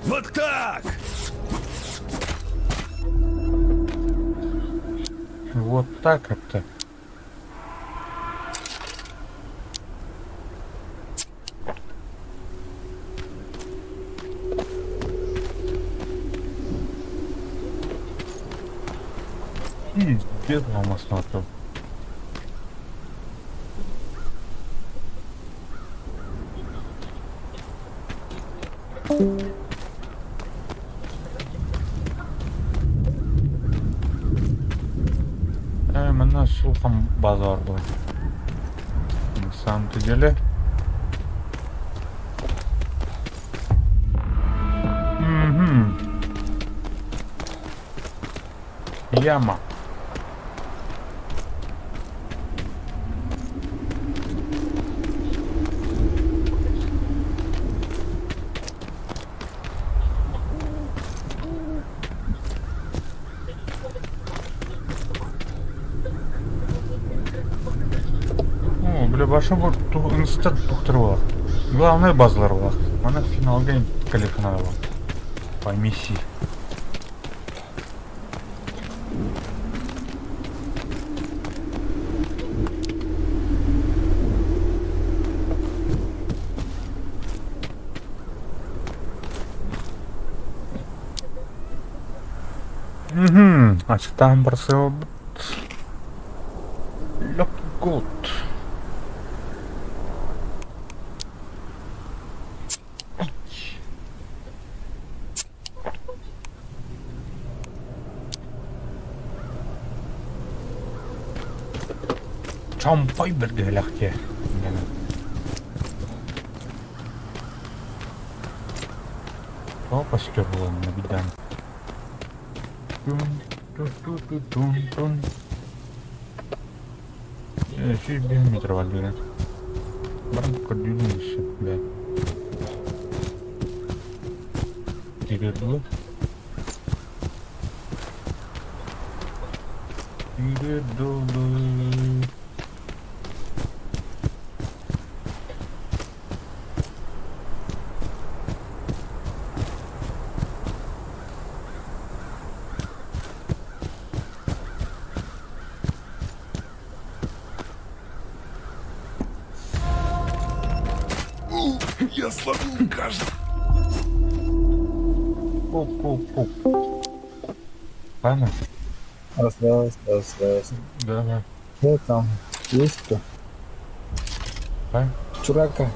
Вот так! Вот так это. Пиздец вам основа. Манна сулхам базар был. На самом-то деле. Угу. Яма. Бля, баша бу институт тухтар буолар. Главное базалар буолар. Мана финалга коллекционар буолар. По миссии. Угу. Ачыктаан барсыбыт. Lucky Gold. Чомпой бэргэһэлээх дьиэ. Тоҕо костер буолан биирдээн. Тун-тун-тун-тун. 105 метр бар диэн. Баран көрдүүрүн өссө бээ. Тигэр дуо? Тигэр дуу? Я словил каждый. Пук-пук-пук. Правильно? Раз, раз, раз, раз. Да, да. Что там? Есть кто? Правильно? Чурака.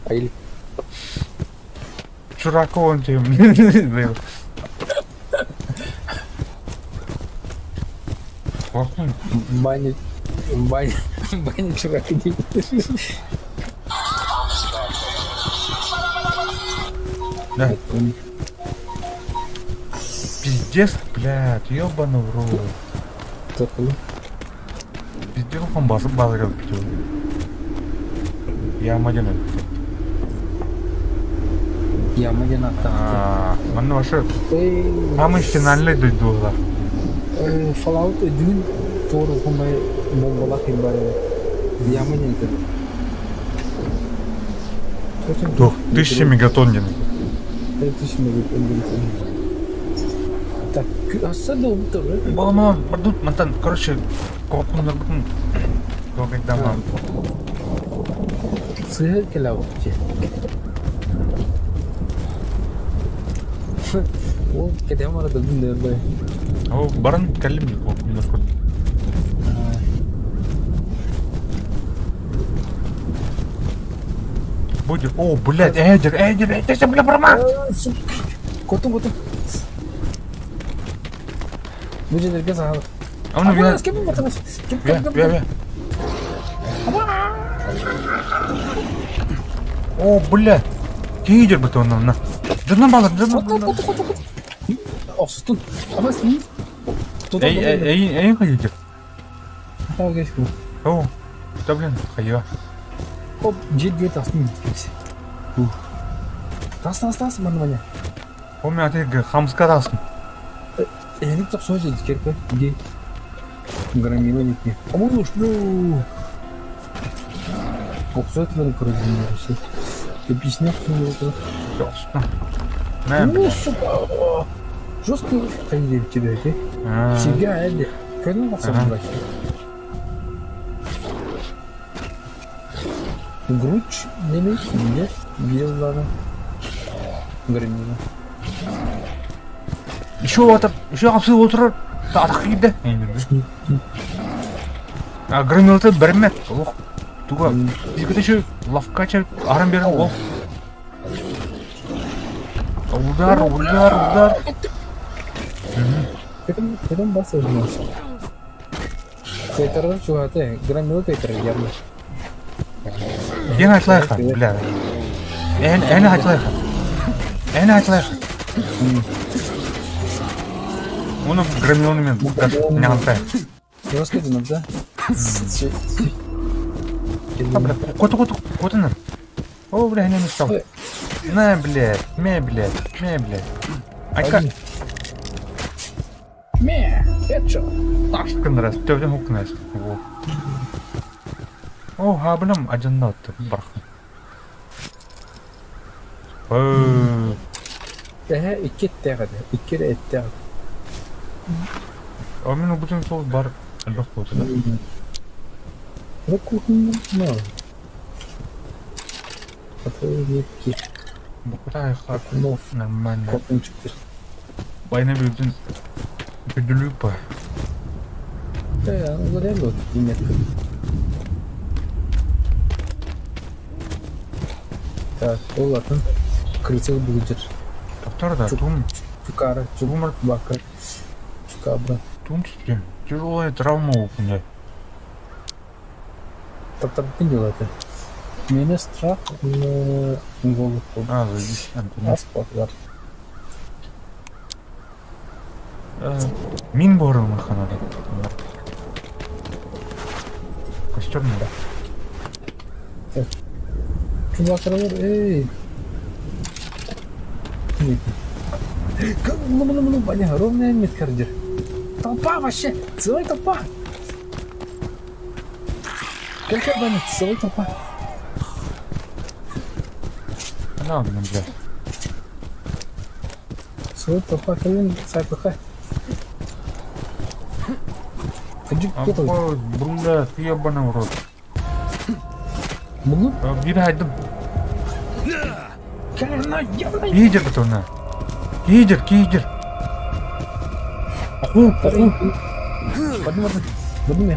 Айыл. Чурака он тебе. Плохой. Баня. Баня. Баня чурака. Да. Пиздец, блядь, ёбаный в рот. Пиздец, он базы базы Я один. Яма диэн ааттаах. Манна вообще самый финальный дойдулар. Fallout өдүүн туор ухумай бомбалах ирбары. Яма диэн этэ. Тух, 1000 мегатонн диэн. 1000 мегатонн диэн. Так, аса да убутар. Баламан, бардут, мантан, короче, копуннарбытын когда Сыһы кэлэбит. Ол кэтэм арадын дэрбай. О, баран кэллим копуннар Будет. О, блядь, Эдер, Эдер, Эдер, бля, барма! Котун, котун. Бу жерге саҕа. А ну, я... Я, я, я. О, бля! Тиидер бит онно на. Дьонно балар, дьонно. Охсустун. Абас. Эй, эй, эй, хайдер. О, да блин, хайа. Оп, жет жет астын. Тас, тас, тас, маны маны. О, мен аты хамска тасын. Эник тохсоо жет керпе. Ди. Громила нитне. Амон ушлю. Охсотларын көрдүм. Эпичный охсотлары. На, Ну, сука! Жестко ходили в тебя, ты. Себя, Эдди. Көрдүң охсотлары. Груч неме кимде? Беллары. Громила. Еще отыр, еще апсы отырыр. Атақ киді. А громилты берме. Ох, туга. Бизге еще лавкача арам берен ол. Удар, удар, удар. Кэтэн бас өзүнөс. Кайтарар чугаты, громила кайтарар ярмы. Ден айтылайық, бля. Ән, әні айтылайық. Әні айтылайық. Оны громилонымен неғантай. Жестко динам, да? Бля, коты, коты, коты О, бля, не стал. На, блядь, мя, блядь, мя, блядь. Айка. Мэ, headshot. Тас гыннарас, төбөтүн хук гыннарас. О, хаабынам адьанна отты барахсан. Эһэ икки эттээх этэ, икки эрэ эттээх этэ. О, мин убутун сол бар элбэх буолта да. Ну, кухня, ну. Ки. Букута Ну, нормально. копунчиктер. Война бүтүн бүдүлүк па. Э, ну, реально, нет. Так, ол атын крысыл будет. Тоқтар да, тум, Чукара, Тумар. чубака, чукабра. тум түспен. Тяжелая травма у меня. Топтап дело это. Меня страх на голову. А, заебись, Антон. Аспатлар. Мин борым ханада. Костер надо. Чубакалар, эй. Ну, ну, ну, Ваня, ровная меткардер. Толпа вообще, целая толпа. Какая Ваня, целая толпа. На, блин, бля. Целая толпа, калин, сайпаха. Ходи, А, кто там? бля, ты ебаный в рот. Бугу? Bir haydım. Кидер, Кидер бутона. Кидер, кидер. Оху, оху. Поднимай, поднимай.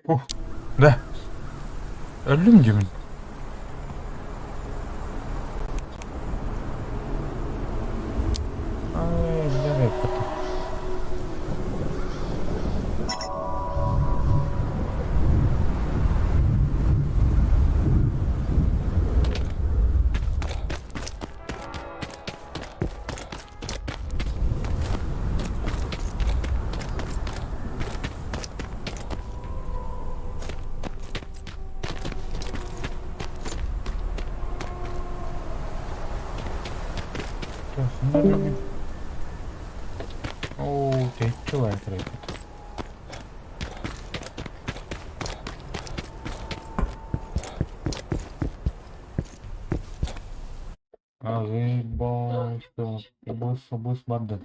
Ух, да. Öldüm diyorum. Ay, nereye kattım? Оо, тэйчүү байтраа. А, заебался. Бус, бус, банда.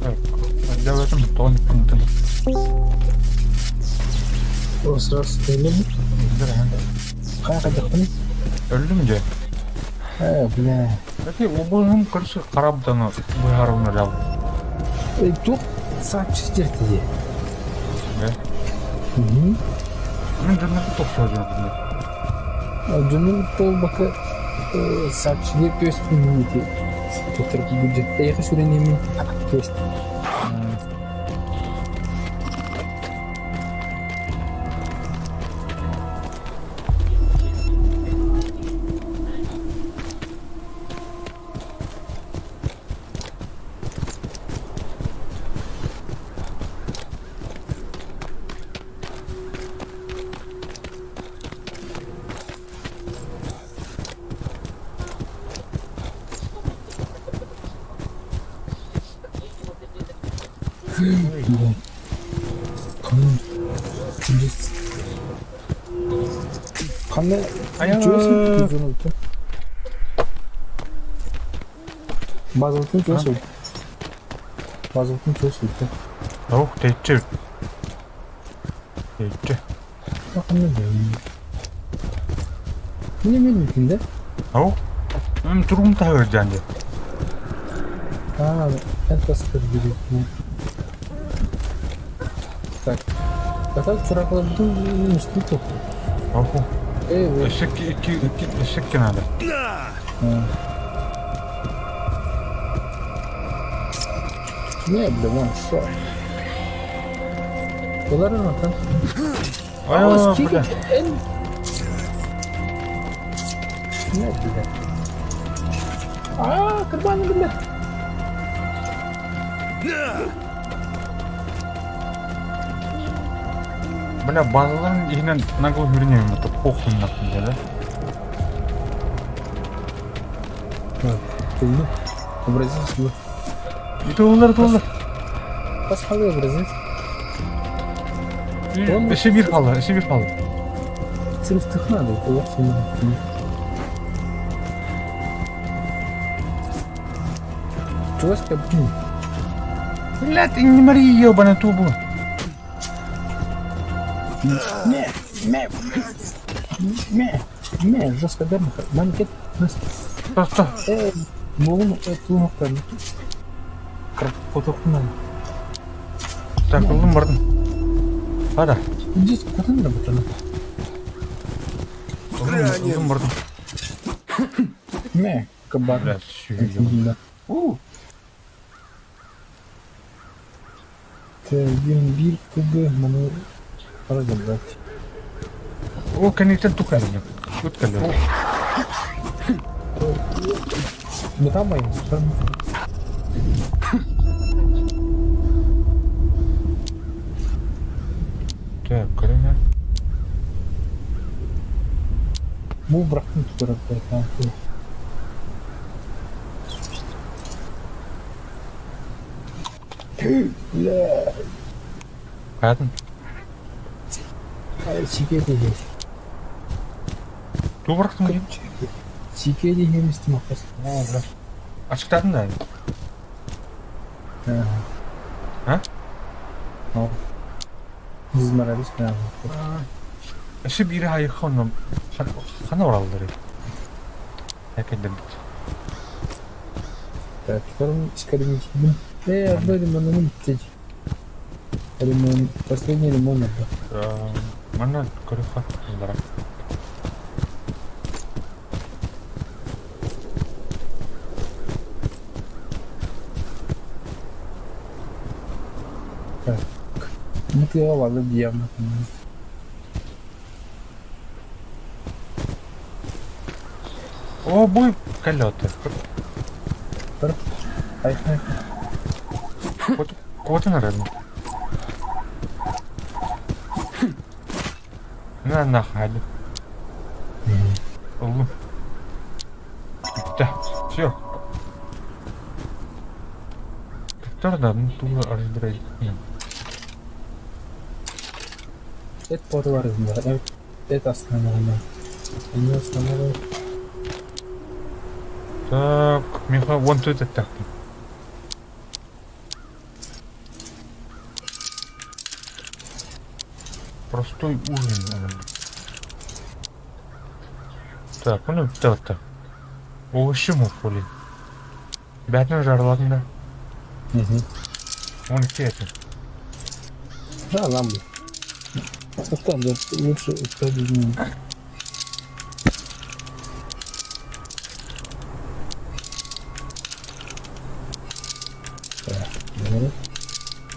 Так, давай там тонким. О, сразу өлүм. Хайа кадахтын? Өлдүм же. Э, бля. Кстати, обоһум короче карабданы быһаарына лял. Э, туох сообщить тебе? Да? Угу. Мен журналды тохтоо журналды. Дьонум толбака сообщение көстүн Доктор будет. Я хочу не То есть. Ханна Аяа. Базалтын чуос Базалтын чуос үлтэ. Ох, тэйчүү. Тэйчүү. Ханна Мне медленький, да? Ох. Мен тургум тагыр жанды. А, это скорбелитный. Так. А так чуракалардын устуту. Оху. Эй, вы. Өссө икки, икки, икки, өссө икки надо. Не, бля, вон, шо. Булар онтон. А, бля. Не, бля. А, карбаны, бля. Бля, базаларын иһинэн нагло хүрүнүөм это похуй нахуй, да? Тулlu. Образец bu. Туллар, туллар. Бас қалай образец? Өссө биир хаалла, өссө биир хаалла. Сырыстых надо, олох сымын. Чугас кабин. Блядь, не мари ебаная тубу. Не, не, не, не, жестко верно. Манкет нас. Стой, стой. Буолун туһуктан. Фотохунан. Так, ыллым бардым. Хада. Здесь куда работала? Ыллым бардым. Не, кабар. Блядь, сүйү. У. Те 1 кг маны разобрать. О, кэнниттэн тух кэллэ. Ыт кэллэ. Ну там мои, там. Так, көрүҥ Бу бырахтым тутарар там. Бля, Хайатын. сикеде Туу бырахтым дии. Сикеде еместім ақас. О, бля. Ачыктаатын да. А? Ну. Изморались прямо. Өссө биири хайыха онно хана ораллар. Экэдэрбит. Так, теперь искоренить. Одно лимон, ну, Лимон, последний лимон это. Манна көрүөххэ ыллара. Так. Ну ты ладно, явно. О, бой кэллэ Ай, ай. Куотан эрэн. На нахали. Ыллым. Бүттэ. Все. Туктар да, ну тугу арыйдырай. Это подвар да. Это основное. Не основное. Так, Миха, вон тут это так. Простой ужин. Наверное. Так, ну так, так. Овощи муфули. Бятын жарладым да. Угу. Он это. Да, нам. Ну там, да, лучше подумать.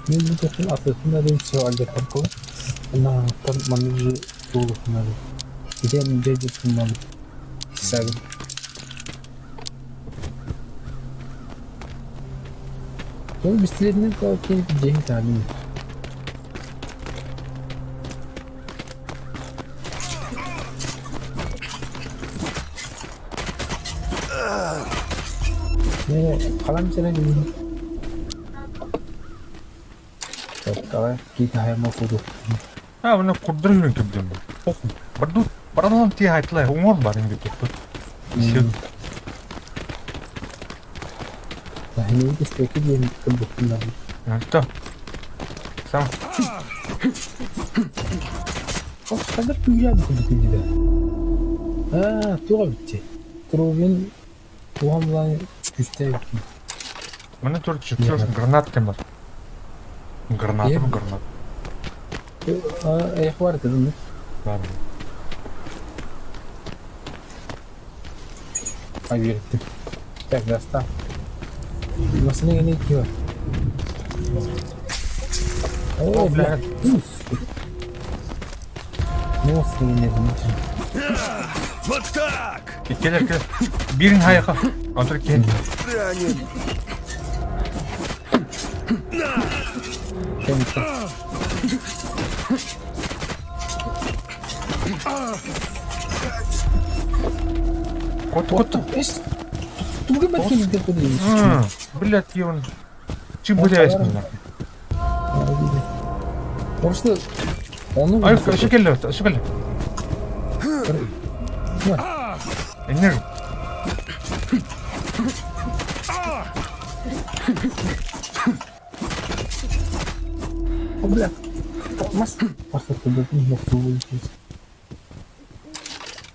Мен бу атытын все алгетарко. На там манижи тулухнали. Где дядя мам. Сагы. Ну, бесследный платить день там. Не, қалам сен Так, давай, какие-то ходу. А, мына курдыр жүрген кебдем. Похуй. Барду, баралам ти хайтлай, уңор бар инде тут. Все. Не быстрее день как будто надо. Что? Сам. Хадar күйрәк кебек инде. А, туга битте. Кровин туган белән күстә. Маны тур чертеж гранат кемер. Граната гранат. Эх бар дедим. Бар. Поверьте. Так, достал. Масына не кио. О, блядь. Мостны не Вот так! Келер келер. Бирин хайха. Отыр кен. Кот кот. Тугы бәткин деп Блядь, ебан. Чем блядь, нахуй. Просто он Ай, şu келді, şu келді. Энер. О, бля. Мас. Просто ты не мог выйти.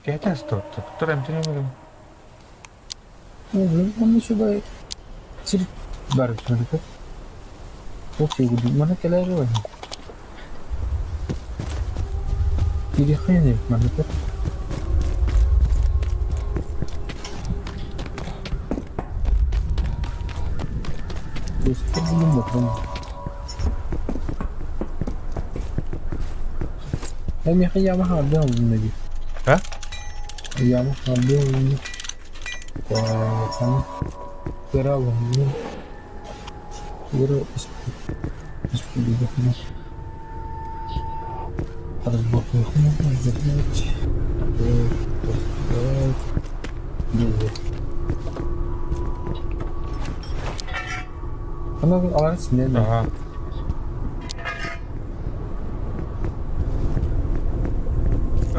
Кетес тут. Турем тенемедим. Ну, блин, он еще бай. Сир бар көрдүк. Ох, югу, мана келе жок. Кири мана Эми яма хабдым неди. А? Яма хабдым. Сан. Кыралым. Кыра Она алар синен. Ага.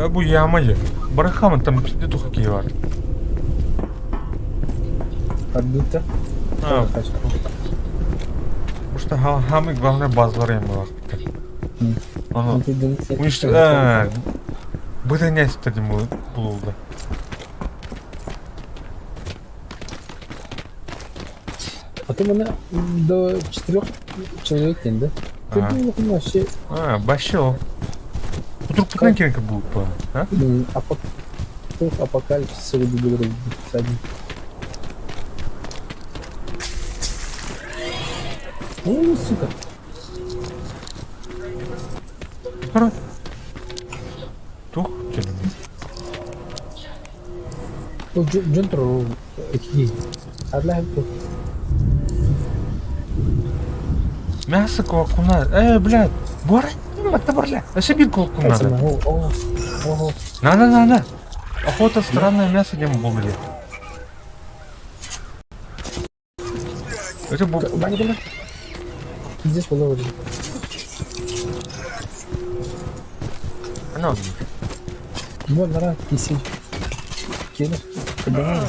Бу яма же. Барахамын там пизде хоккей бар. Подбита. А, Потому что самый главный базалар эми бар. Аны Уничтожить. Быдынясь дедим булды. А ты меня до четырех человек да? Ты был вообще. А, вообще. Вдруг путан керек будет, а? Апокалипсис буду О, сука. Тух, Тух, Джентро, какие? Мясо кулакуна. Блядь. Бора, это бля. Вообще бир кулакуна. На, на, на, на. Охота странное мясо где мы были. Это бу... Здесь было уже. Она. Вот, нара, киси. Келе. Давай.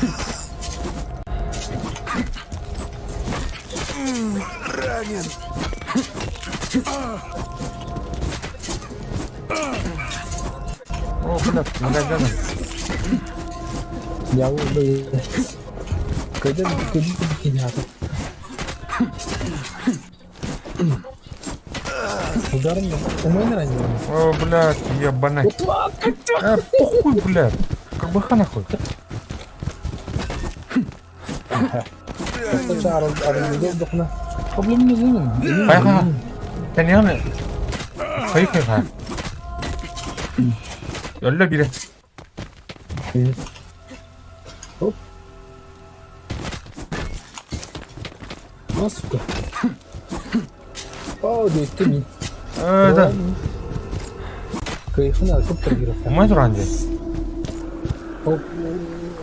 Ранен. О, блядь, надо Я уже... Когда когда ты Ударом у меня ранил. О, блядь, ебаный. А, похуй, блядь. Как бы нахуй. Поехали. Теньяны. Поехали. Öyle biri. Оп. А, сука. О, да ты не. Да. Кайфына көп керек. Умай туранды. Оп,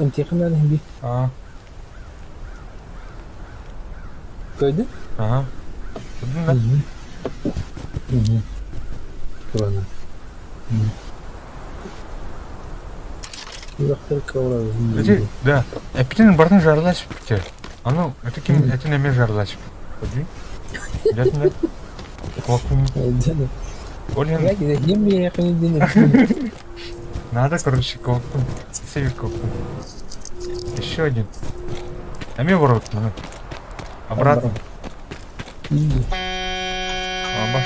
انتي би. А. Көйді? Ага. Угу. Угу. Турана. Эти, да. Эптин бартын жарылаш бите. Аны, это ким, это неме жарылаш. Ходи. Дятын Кулакум. Олен. Надо, короче, кулакум. Север кулакум. Еще один. А мне ворот, ну. Обратно. Абаш.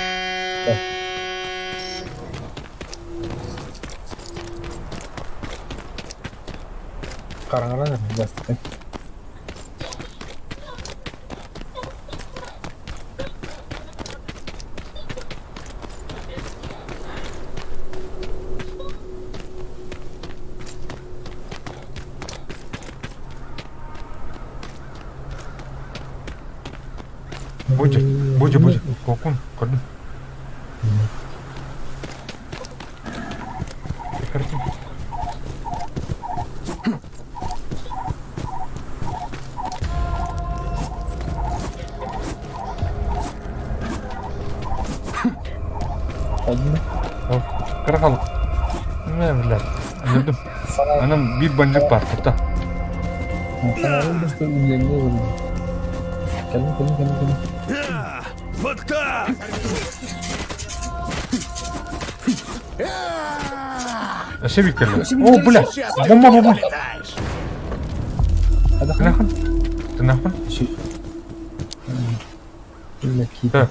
Хараҥаран бастакы. Будя, Будя, Будя, Кокун, көрдүм. Прекрати. Один. Кыра Не, блядь. Өлөрдүм. Анам биир бандьык баар тута. Санаабын быста үллэҥҥэ олордум. Кэлин, кэлин, кэлин, кэлин. Вот так! Өссө биир кэллэ. О, бля! Бомба, бомба! Тынахын. Тынахын. Так.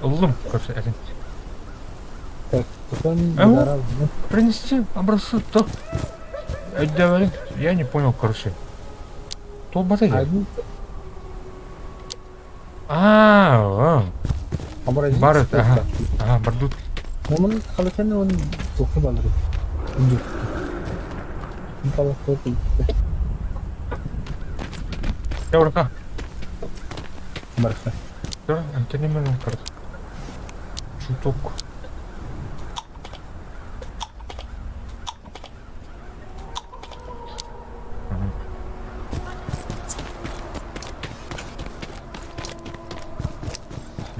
Ыллым, короче, этин. Так, потом Принести образцы, то. Өйдөөбөрүн. Я не понял, короче. Туолбата дии. Аа, Бар, ага, ага, бардут. Onun kaleken onun doku balır. Чэ, Барыта. Эмтэним карта. Чуток.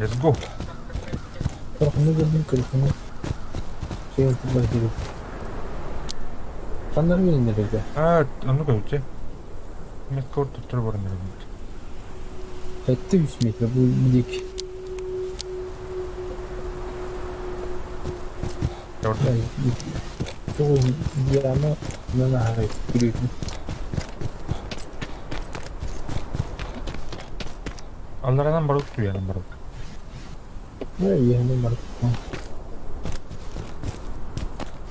Let's go. Tarafını gördüm telefonu. Şey yaptılar gibi. Ханна үүннэрэргэ? Аа, оннук эбит дьэ. Меткор туттар баран эрэбит. 7 3 метр бу диэки. Яма нанаһай күрүтүн. Алларанан барып туйанан барып. Үөһэнэн барып.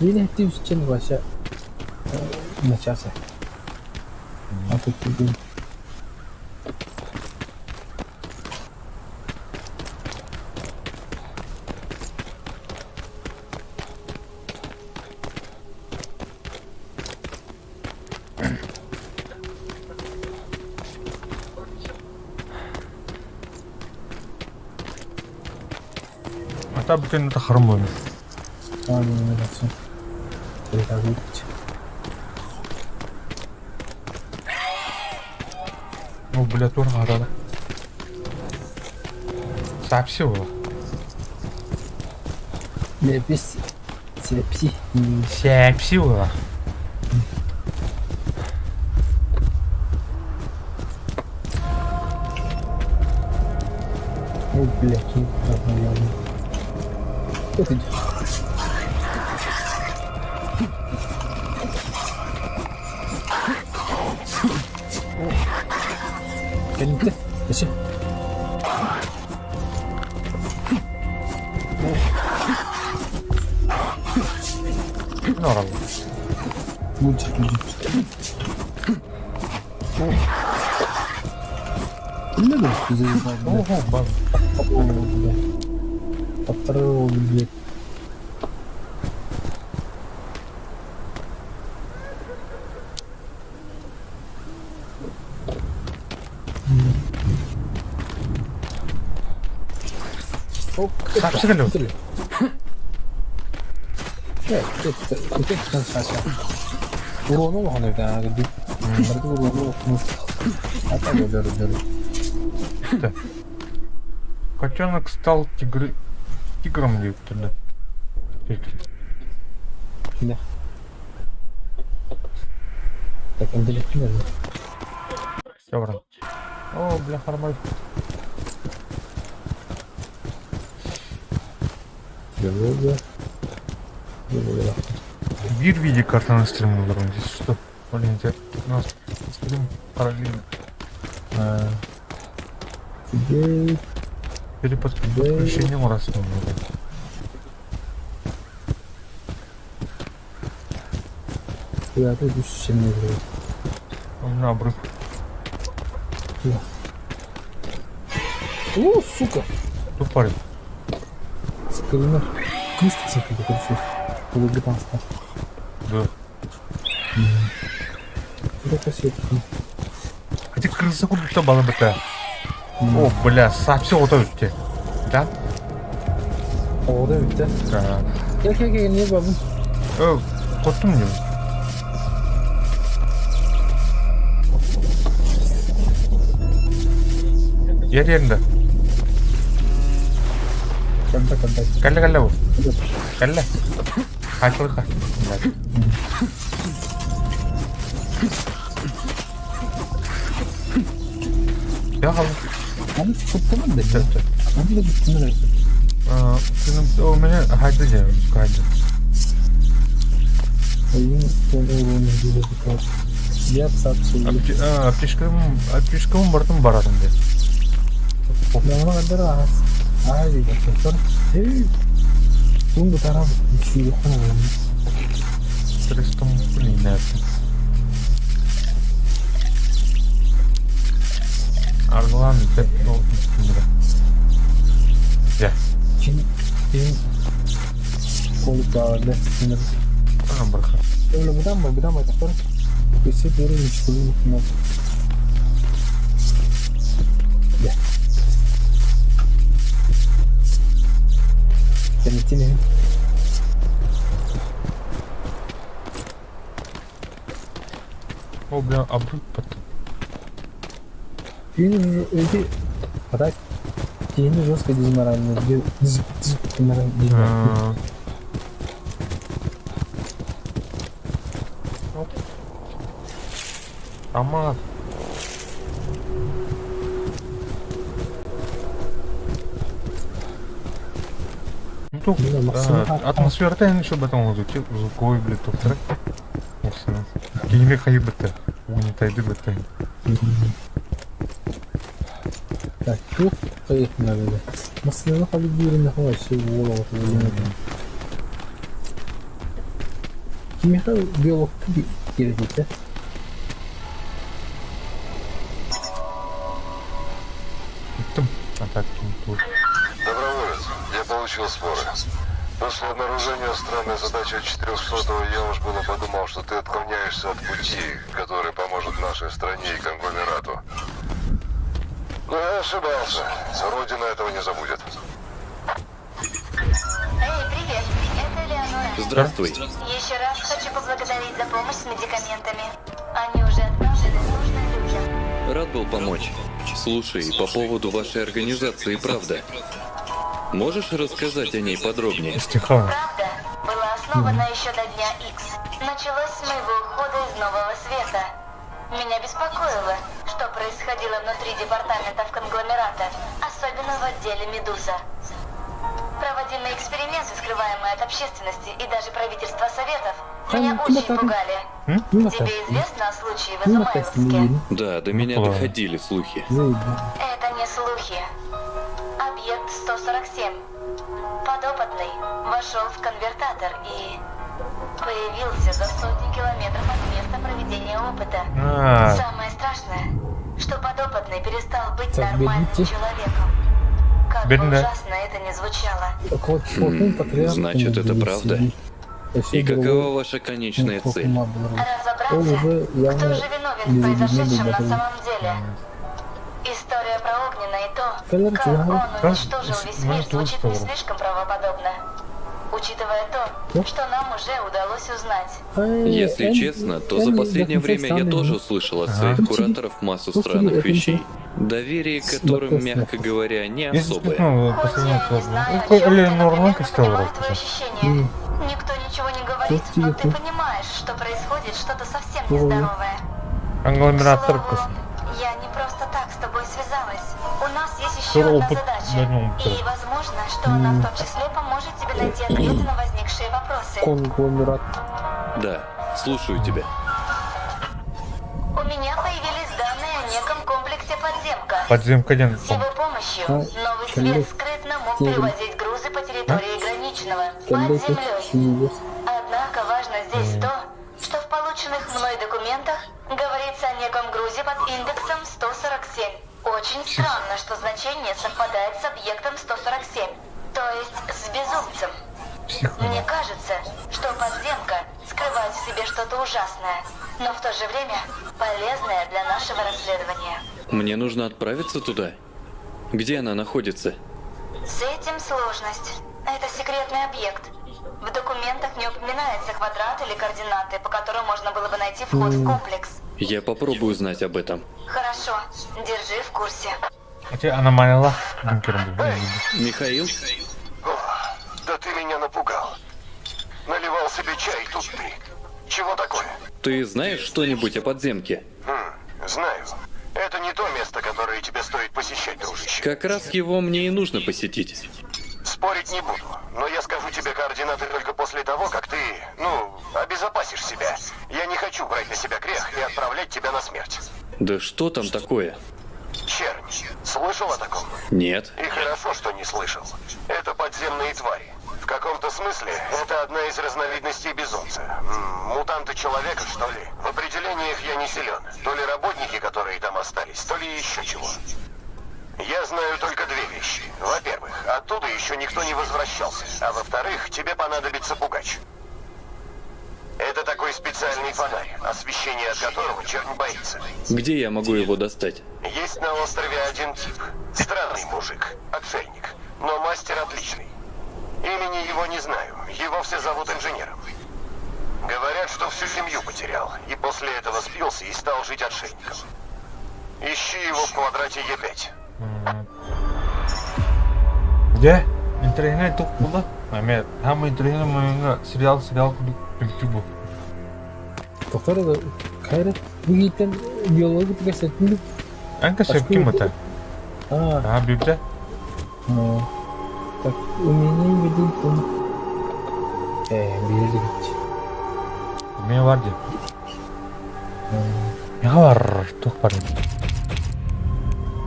Биир эти үсчен Вася начался. А тут один. Ата бүтэн тахарым буолла. О, бля, тур хаатата. Сапси буолла. Лепис. Сепси. Сепси буолла. О, бля, Это Кэлинтэ. Эше. Норал. Мультик, мультик. Не Ого, база. Таптыры Сапсы кэллэ. Урону улахан эбит аа кырдьык. Барыта урону Ата өлөр өлөр. Котенок стал тигры... тигром диэбиттэр да. Да. Так, интеллектуально. Все, брат. О, бля, хармай. Биир видеокартаны стримнулар здесь что? Блин, у нас стрим параллельно. Today, today. Переподключение раз. Я тут еще не играю. У меня обрыв. О, сука! Тупорый. Скринер. Кристи какой-то Полугитанство. Да. Это красиво. Хотя крыса курдук бала быта. О, бля, все готово тебе. Да? О, да, bitti. Да. Gel gel gel niye babam? Э, Korktun mu? Yer yerinde. Kanda kanda. Кэллэ кэллэ бу. Кэллэ. Хаачылыка. Я kaldım. Onu tuttum da. Сөп сөп. Onu da tuttum da. О, меня хайды же, хайды. Oyun sonu uğrunu gibi Я сапсы. Аптечкам, аптечкам бартым баратын де. Ben ona kadar az. Abi doktor. Hey. Bunu bu taraf bir şey yok mu? Стресстом блин, Аргылан деп Я. Kim kim kolu dağıldı. Sinir. Ана барха. Öyle buradan mı? Buradan mı? Doktor. Köse böyle meşgulüm muhtemelen. Gel. Cennetini. О, бля, обрыв потом. Yine öyle Hatta yeni жестко дезморально. Дезморально. Ама. Ну, то, атмосфера та еще об этом звуки, звуковой, блядь, топтыры. Киеме хайбыты, угнетайды быты. Так, тух поехали. Масляны халибирин хватит голову. Кимиха биолог gerekirse. Иттым. А так, тут. Доброволец, я получил споры. После обнаружения странной задачи 400-го я уж было подумал, что ты отклоняешься от пути, который поможет нашей стране и конгломерату. Но я ошибался. Родина этого не забудет. Эй, привет, это Леонора. Здравствуй. Еще раз хочу поблагодарить за помощь с медикаментами. Они уже отправлены нужным людям. Рад был помочь. Слушай, по поводу вашей организации «Правда». Можешь рассказать о ней подробнее? Стиха. «Правда» была основана еще до дня X. Началось с моего ухода из Нового Света. Меня беспокоило, что происходило внутри департаментов конгломерата, особенно в отделе «Медуза». Проводимые эксперименты, скрываемые от общественности и даже правительства Советов, меня очень пугали. Тебе известно о случае в Изумаевске? Да, до меня доходили слухи. Это не слухи. Объект 147. Подопытный вошел в конвертатор и появился за сотни километров от места проведения опыта. Самое страшное, что подопытный перестал быть Так, нормальным берите. человеком. Как бы Бедно. ужасно это ни звучало. Значит, это правда? И какова ваша конечная цель? Разобраться, уже кто явно же виновен в произошедшем на не самом деле. История про Огнена и то, Калер, как тебе он Да, уничтожил весь мир, ну, звучит не здорово. слишком правоподобно. Учитывая то, что нам уже удалось узнать. Если честно, то за последнее время я тоже услышал от своих кураторов массу странных вещей. Доверие к которым, мягко говоря, не Если особое. ну, Хоть последний я и не вопрос. знаю, Ну, о чем или ты, но нормально примерно стал понимаю твои ощущения. Никто ничего не говорит, но ты понимаешь, что происходит что-то совсем нездоровое. К Конгломератор слову, я не просто так с тобой связалась. У нас есть еще Скоро одна опыт задача. возьмем. И возможно, что она в том числе поможет тебе найти ответы на возникшие вопросы. Конгломерат. Да, слушаю тебя. У меня появились данные о неком комплексе появившаяся подземка. Подземка диэн С его помощью А, новый коллег, свет скрытно мог термин. перевозить грузы по территории Граничного под Кэллэ землей. синегес. Однако важно здесь то, что в полученных мной документах говорится о неком грузе под индексом 147. Очень странно, что значение совпадает с объектом 147, то есть с безумцем. Псих. Мне кажется, что подземка скрывает в себе что-то ужасное, но в то же время полезное для нашего расследования. Мне нужно отправиться туда. Где она находится? С этим сложность. Это секретный объект. В документах не упоминается квадрат или координаты, по которым можно было бы найти вход в комплекс. Я попробую узнать об этом. Хорошо, держи в курсе. Ити аномалиялаах бункерым бу. Михаил? О, да ты меня напугал. Наливал себе чай, тут ты. Чего такое? Ты знаешь что-нибудь о подземке? Хм, знаю. Это не то место, которое тебе стоит посещать, дружище. Как раз его мне и нужно посетить. Спорить не буду, но я скажу тебе координаты только после того, как ты, ну, обезопасишь себя. Я не хочу брать на себя грех и отправлять тебя на смерть. Да что там такое? Чернь. Слышал о таком? Нет. И хорошо, что не слышал. Это подземные твари. В каком-то смысле это одна из разновидностей безумца. Мутанты человека, что ли? В определениях я не силен. То ли работники, которые там остались, то ли еще чего. Я знаю только две вещи. Во-первых, оттуда еще никто не возвращался. А во-вторых, тебе понадобится пугач. Это такой специальный фонарь, освещение от которого чернь боится. Где я могу его достать? Есть на острове один тип. Странный мужик, отшельник, но мастер отличный. Имени его не знаю, его все зовут инженером. Говорят, что всю семью потерял, и после этого спился и стал жить отшельником. Ищи его в квадрате Е5. Дьэ, интэриэһинэй туох буолла? Эмиэ саамай интэриэһинэй мойуҥҥа сериал сериал курдук түмтүү бу. Тоқтар кайра бу иһиттэн биология кэпсэттин Эн кэсэпкин Ашкы бата. А, Аа, бүбдэ. так умение видеть он. Билбит. Эмиэ бар дии. Миэхэ бар, туох бар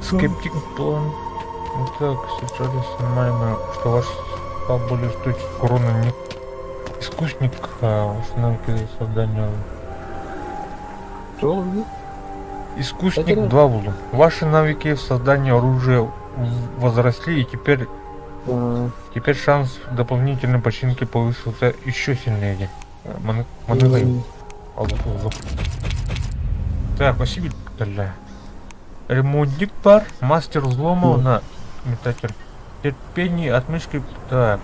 Скептик план. Ну так, сейчас нормально, что ваш стал более устойчив к урону не искусник, а ваши навыки создания. Что? Искусник Это- 2 буду. Ваши навыки в создании оружия возросли, и теперь, теперь шанс дополнительной починки повысился еще сильнее. Маны Так, спасибо. Бля. Ремонтник пар, мастер взлома на метатель. Терпение отмычки. Так.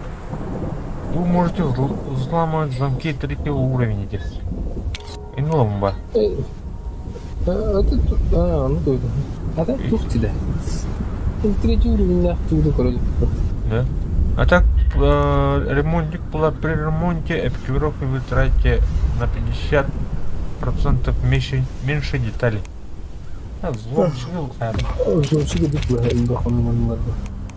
Вы можете взламывать замки третьего уровня здесь. Инломба. Это а, ну то это. А так тух тебя. Третий уровень на туду короче. Да. А так, ремонтник была при ремонте экипировки вы тратите на 50% меньше, меньше деталей. А, взлом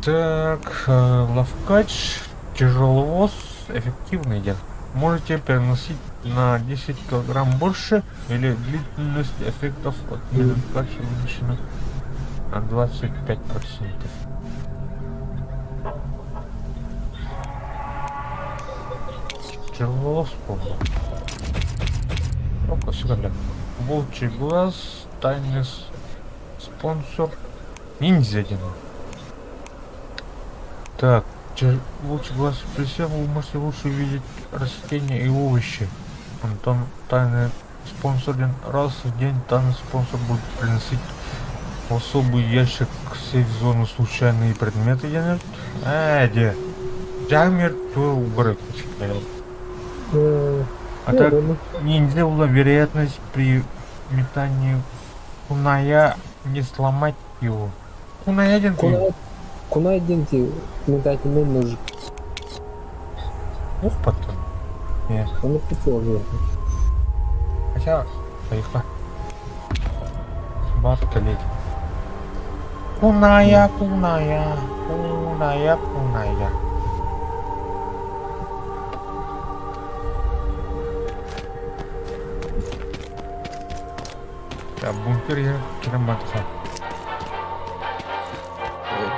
Так, ловкач, тяжеловоз, эффективный день. Можете переносить на 10 килограмм больше или длительность эффектов от ловкача увеличена на 25%. Тяжеловоз, по-моему. Опа, сюда, бля. Волчий глаз, тайный спонсор, ниндзя один. Так, волчий глаз присев, вы можете лучше видеть растения и овощи. Антон, тайный спонсор, один раз в день тайный спонсор будет приносить в особый ящик сейф-зону случайные предметы. Я не... Где? Джамер, то убрать. А так, ниндзя была вероятность при метании куная не сломать его. Куная один Кунай, кунай деньги метательный ножик. Ух, потом. Нет. Он и Хотя, поехала. Баркалей. Куная, куная, куная, куная. Так, бункер я кираматха.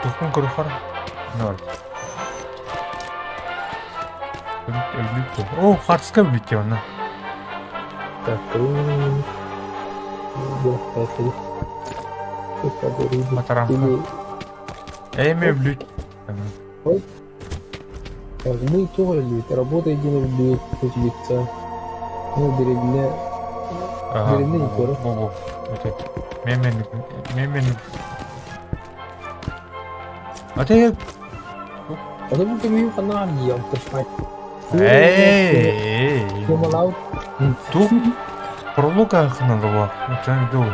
Тухпун көрөхөр. Ноль. Өлбүт. О, хартыска өлбүт онно. Так, Матарамка. Эми өлбүт. Так, мы тоже өлбүт. Работа единого өлбүт, лица. Ну, деревня. Деревня не скоро. Бу, бу. Мен мен мен. А ты... А то будто мы хана ем, ты Эй! Малау. Ту пролука хнадала. Чан ду.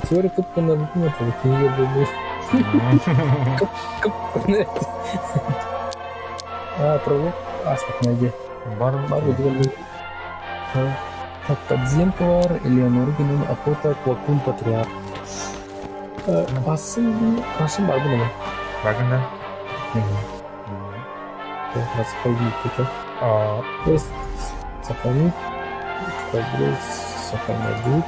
Теория кып на ну, это книга был. Кып кып. А, пролог аспект найди. Бар бар Так, подземка бар, Элеонор гинен охота, Квакун патриарх. Асын, асын бар бұны. Багында. Сохранить, А, Сохранить. Прогресс, сохранять.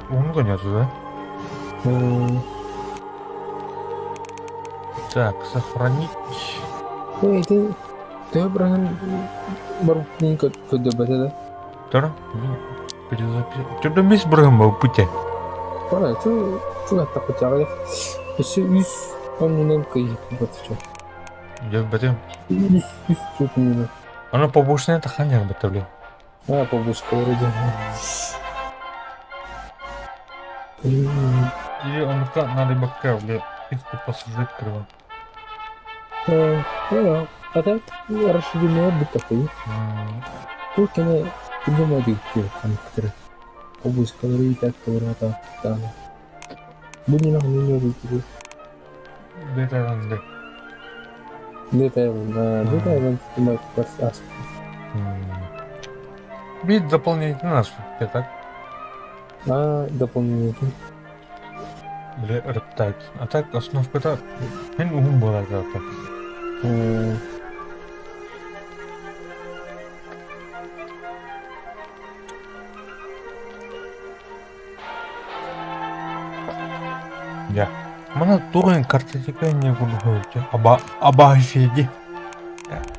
Уну нету, да? Так, сохранить. Эй, ты... Ты обран... Барбни код да? Тора? Перезапись. Что там есть брам был пути? Пора, что что так хотя Еще үс он кый бат. Я бэтем. Үс үс тут не. Оно побушное таханер бэтавле. А, побушка вроде. Или он надо бакка, бля, их посажать крыва. А так, расширенный отдых такой. Тут она придумали компьютер. Обувь, который и так, который так, там. Будем на не выйти. Где-то там, да. Где-то, да, где-то там, Бить дополнительно нас, так? А, дополнительно. Или рептайт. А так, основка-то, мен угун была это. Я. Мана тугын картотека не буду Аба аба феди.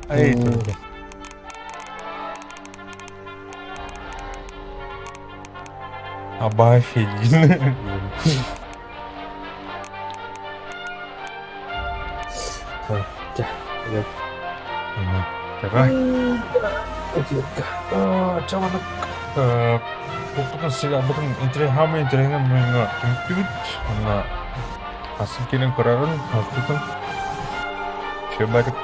Эй, тут. Аба феди. Давай. Чамана Бутун сига бутун интерехами интерехами мынга түмтүбүт мына асын келен көрөрүн алтытын. Чөбәрик.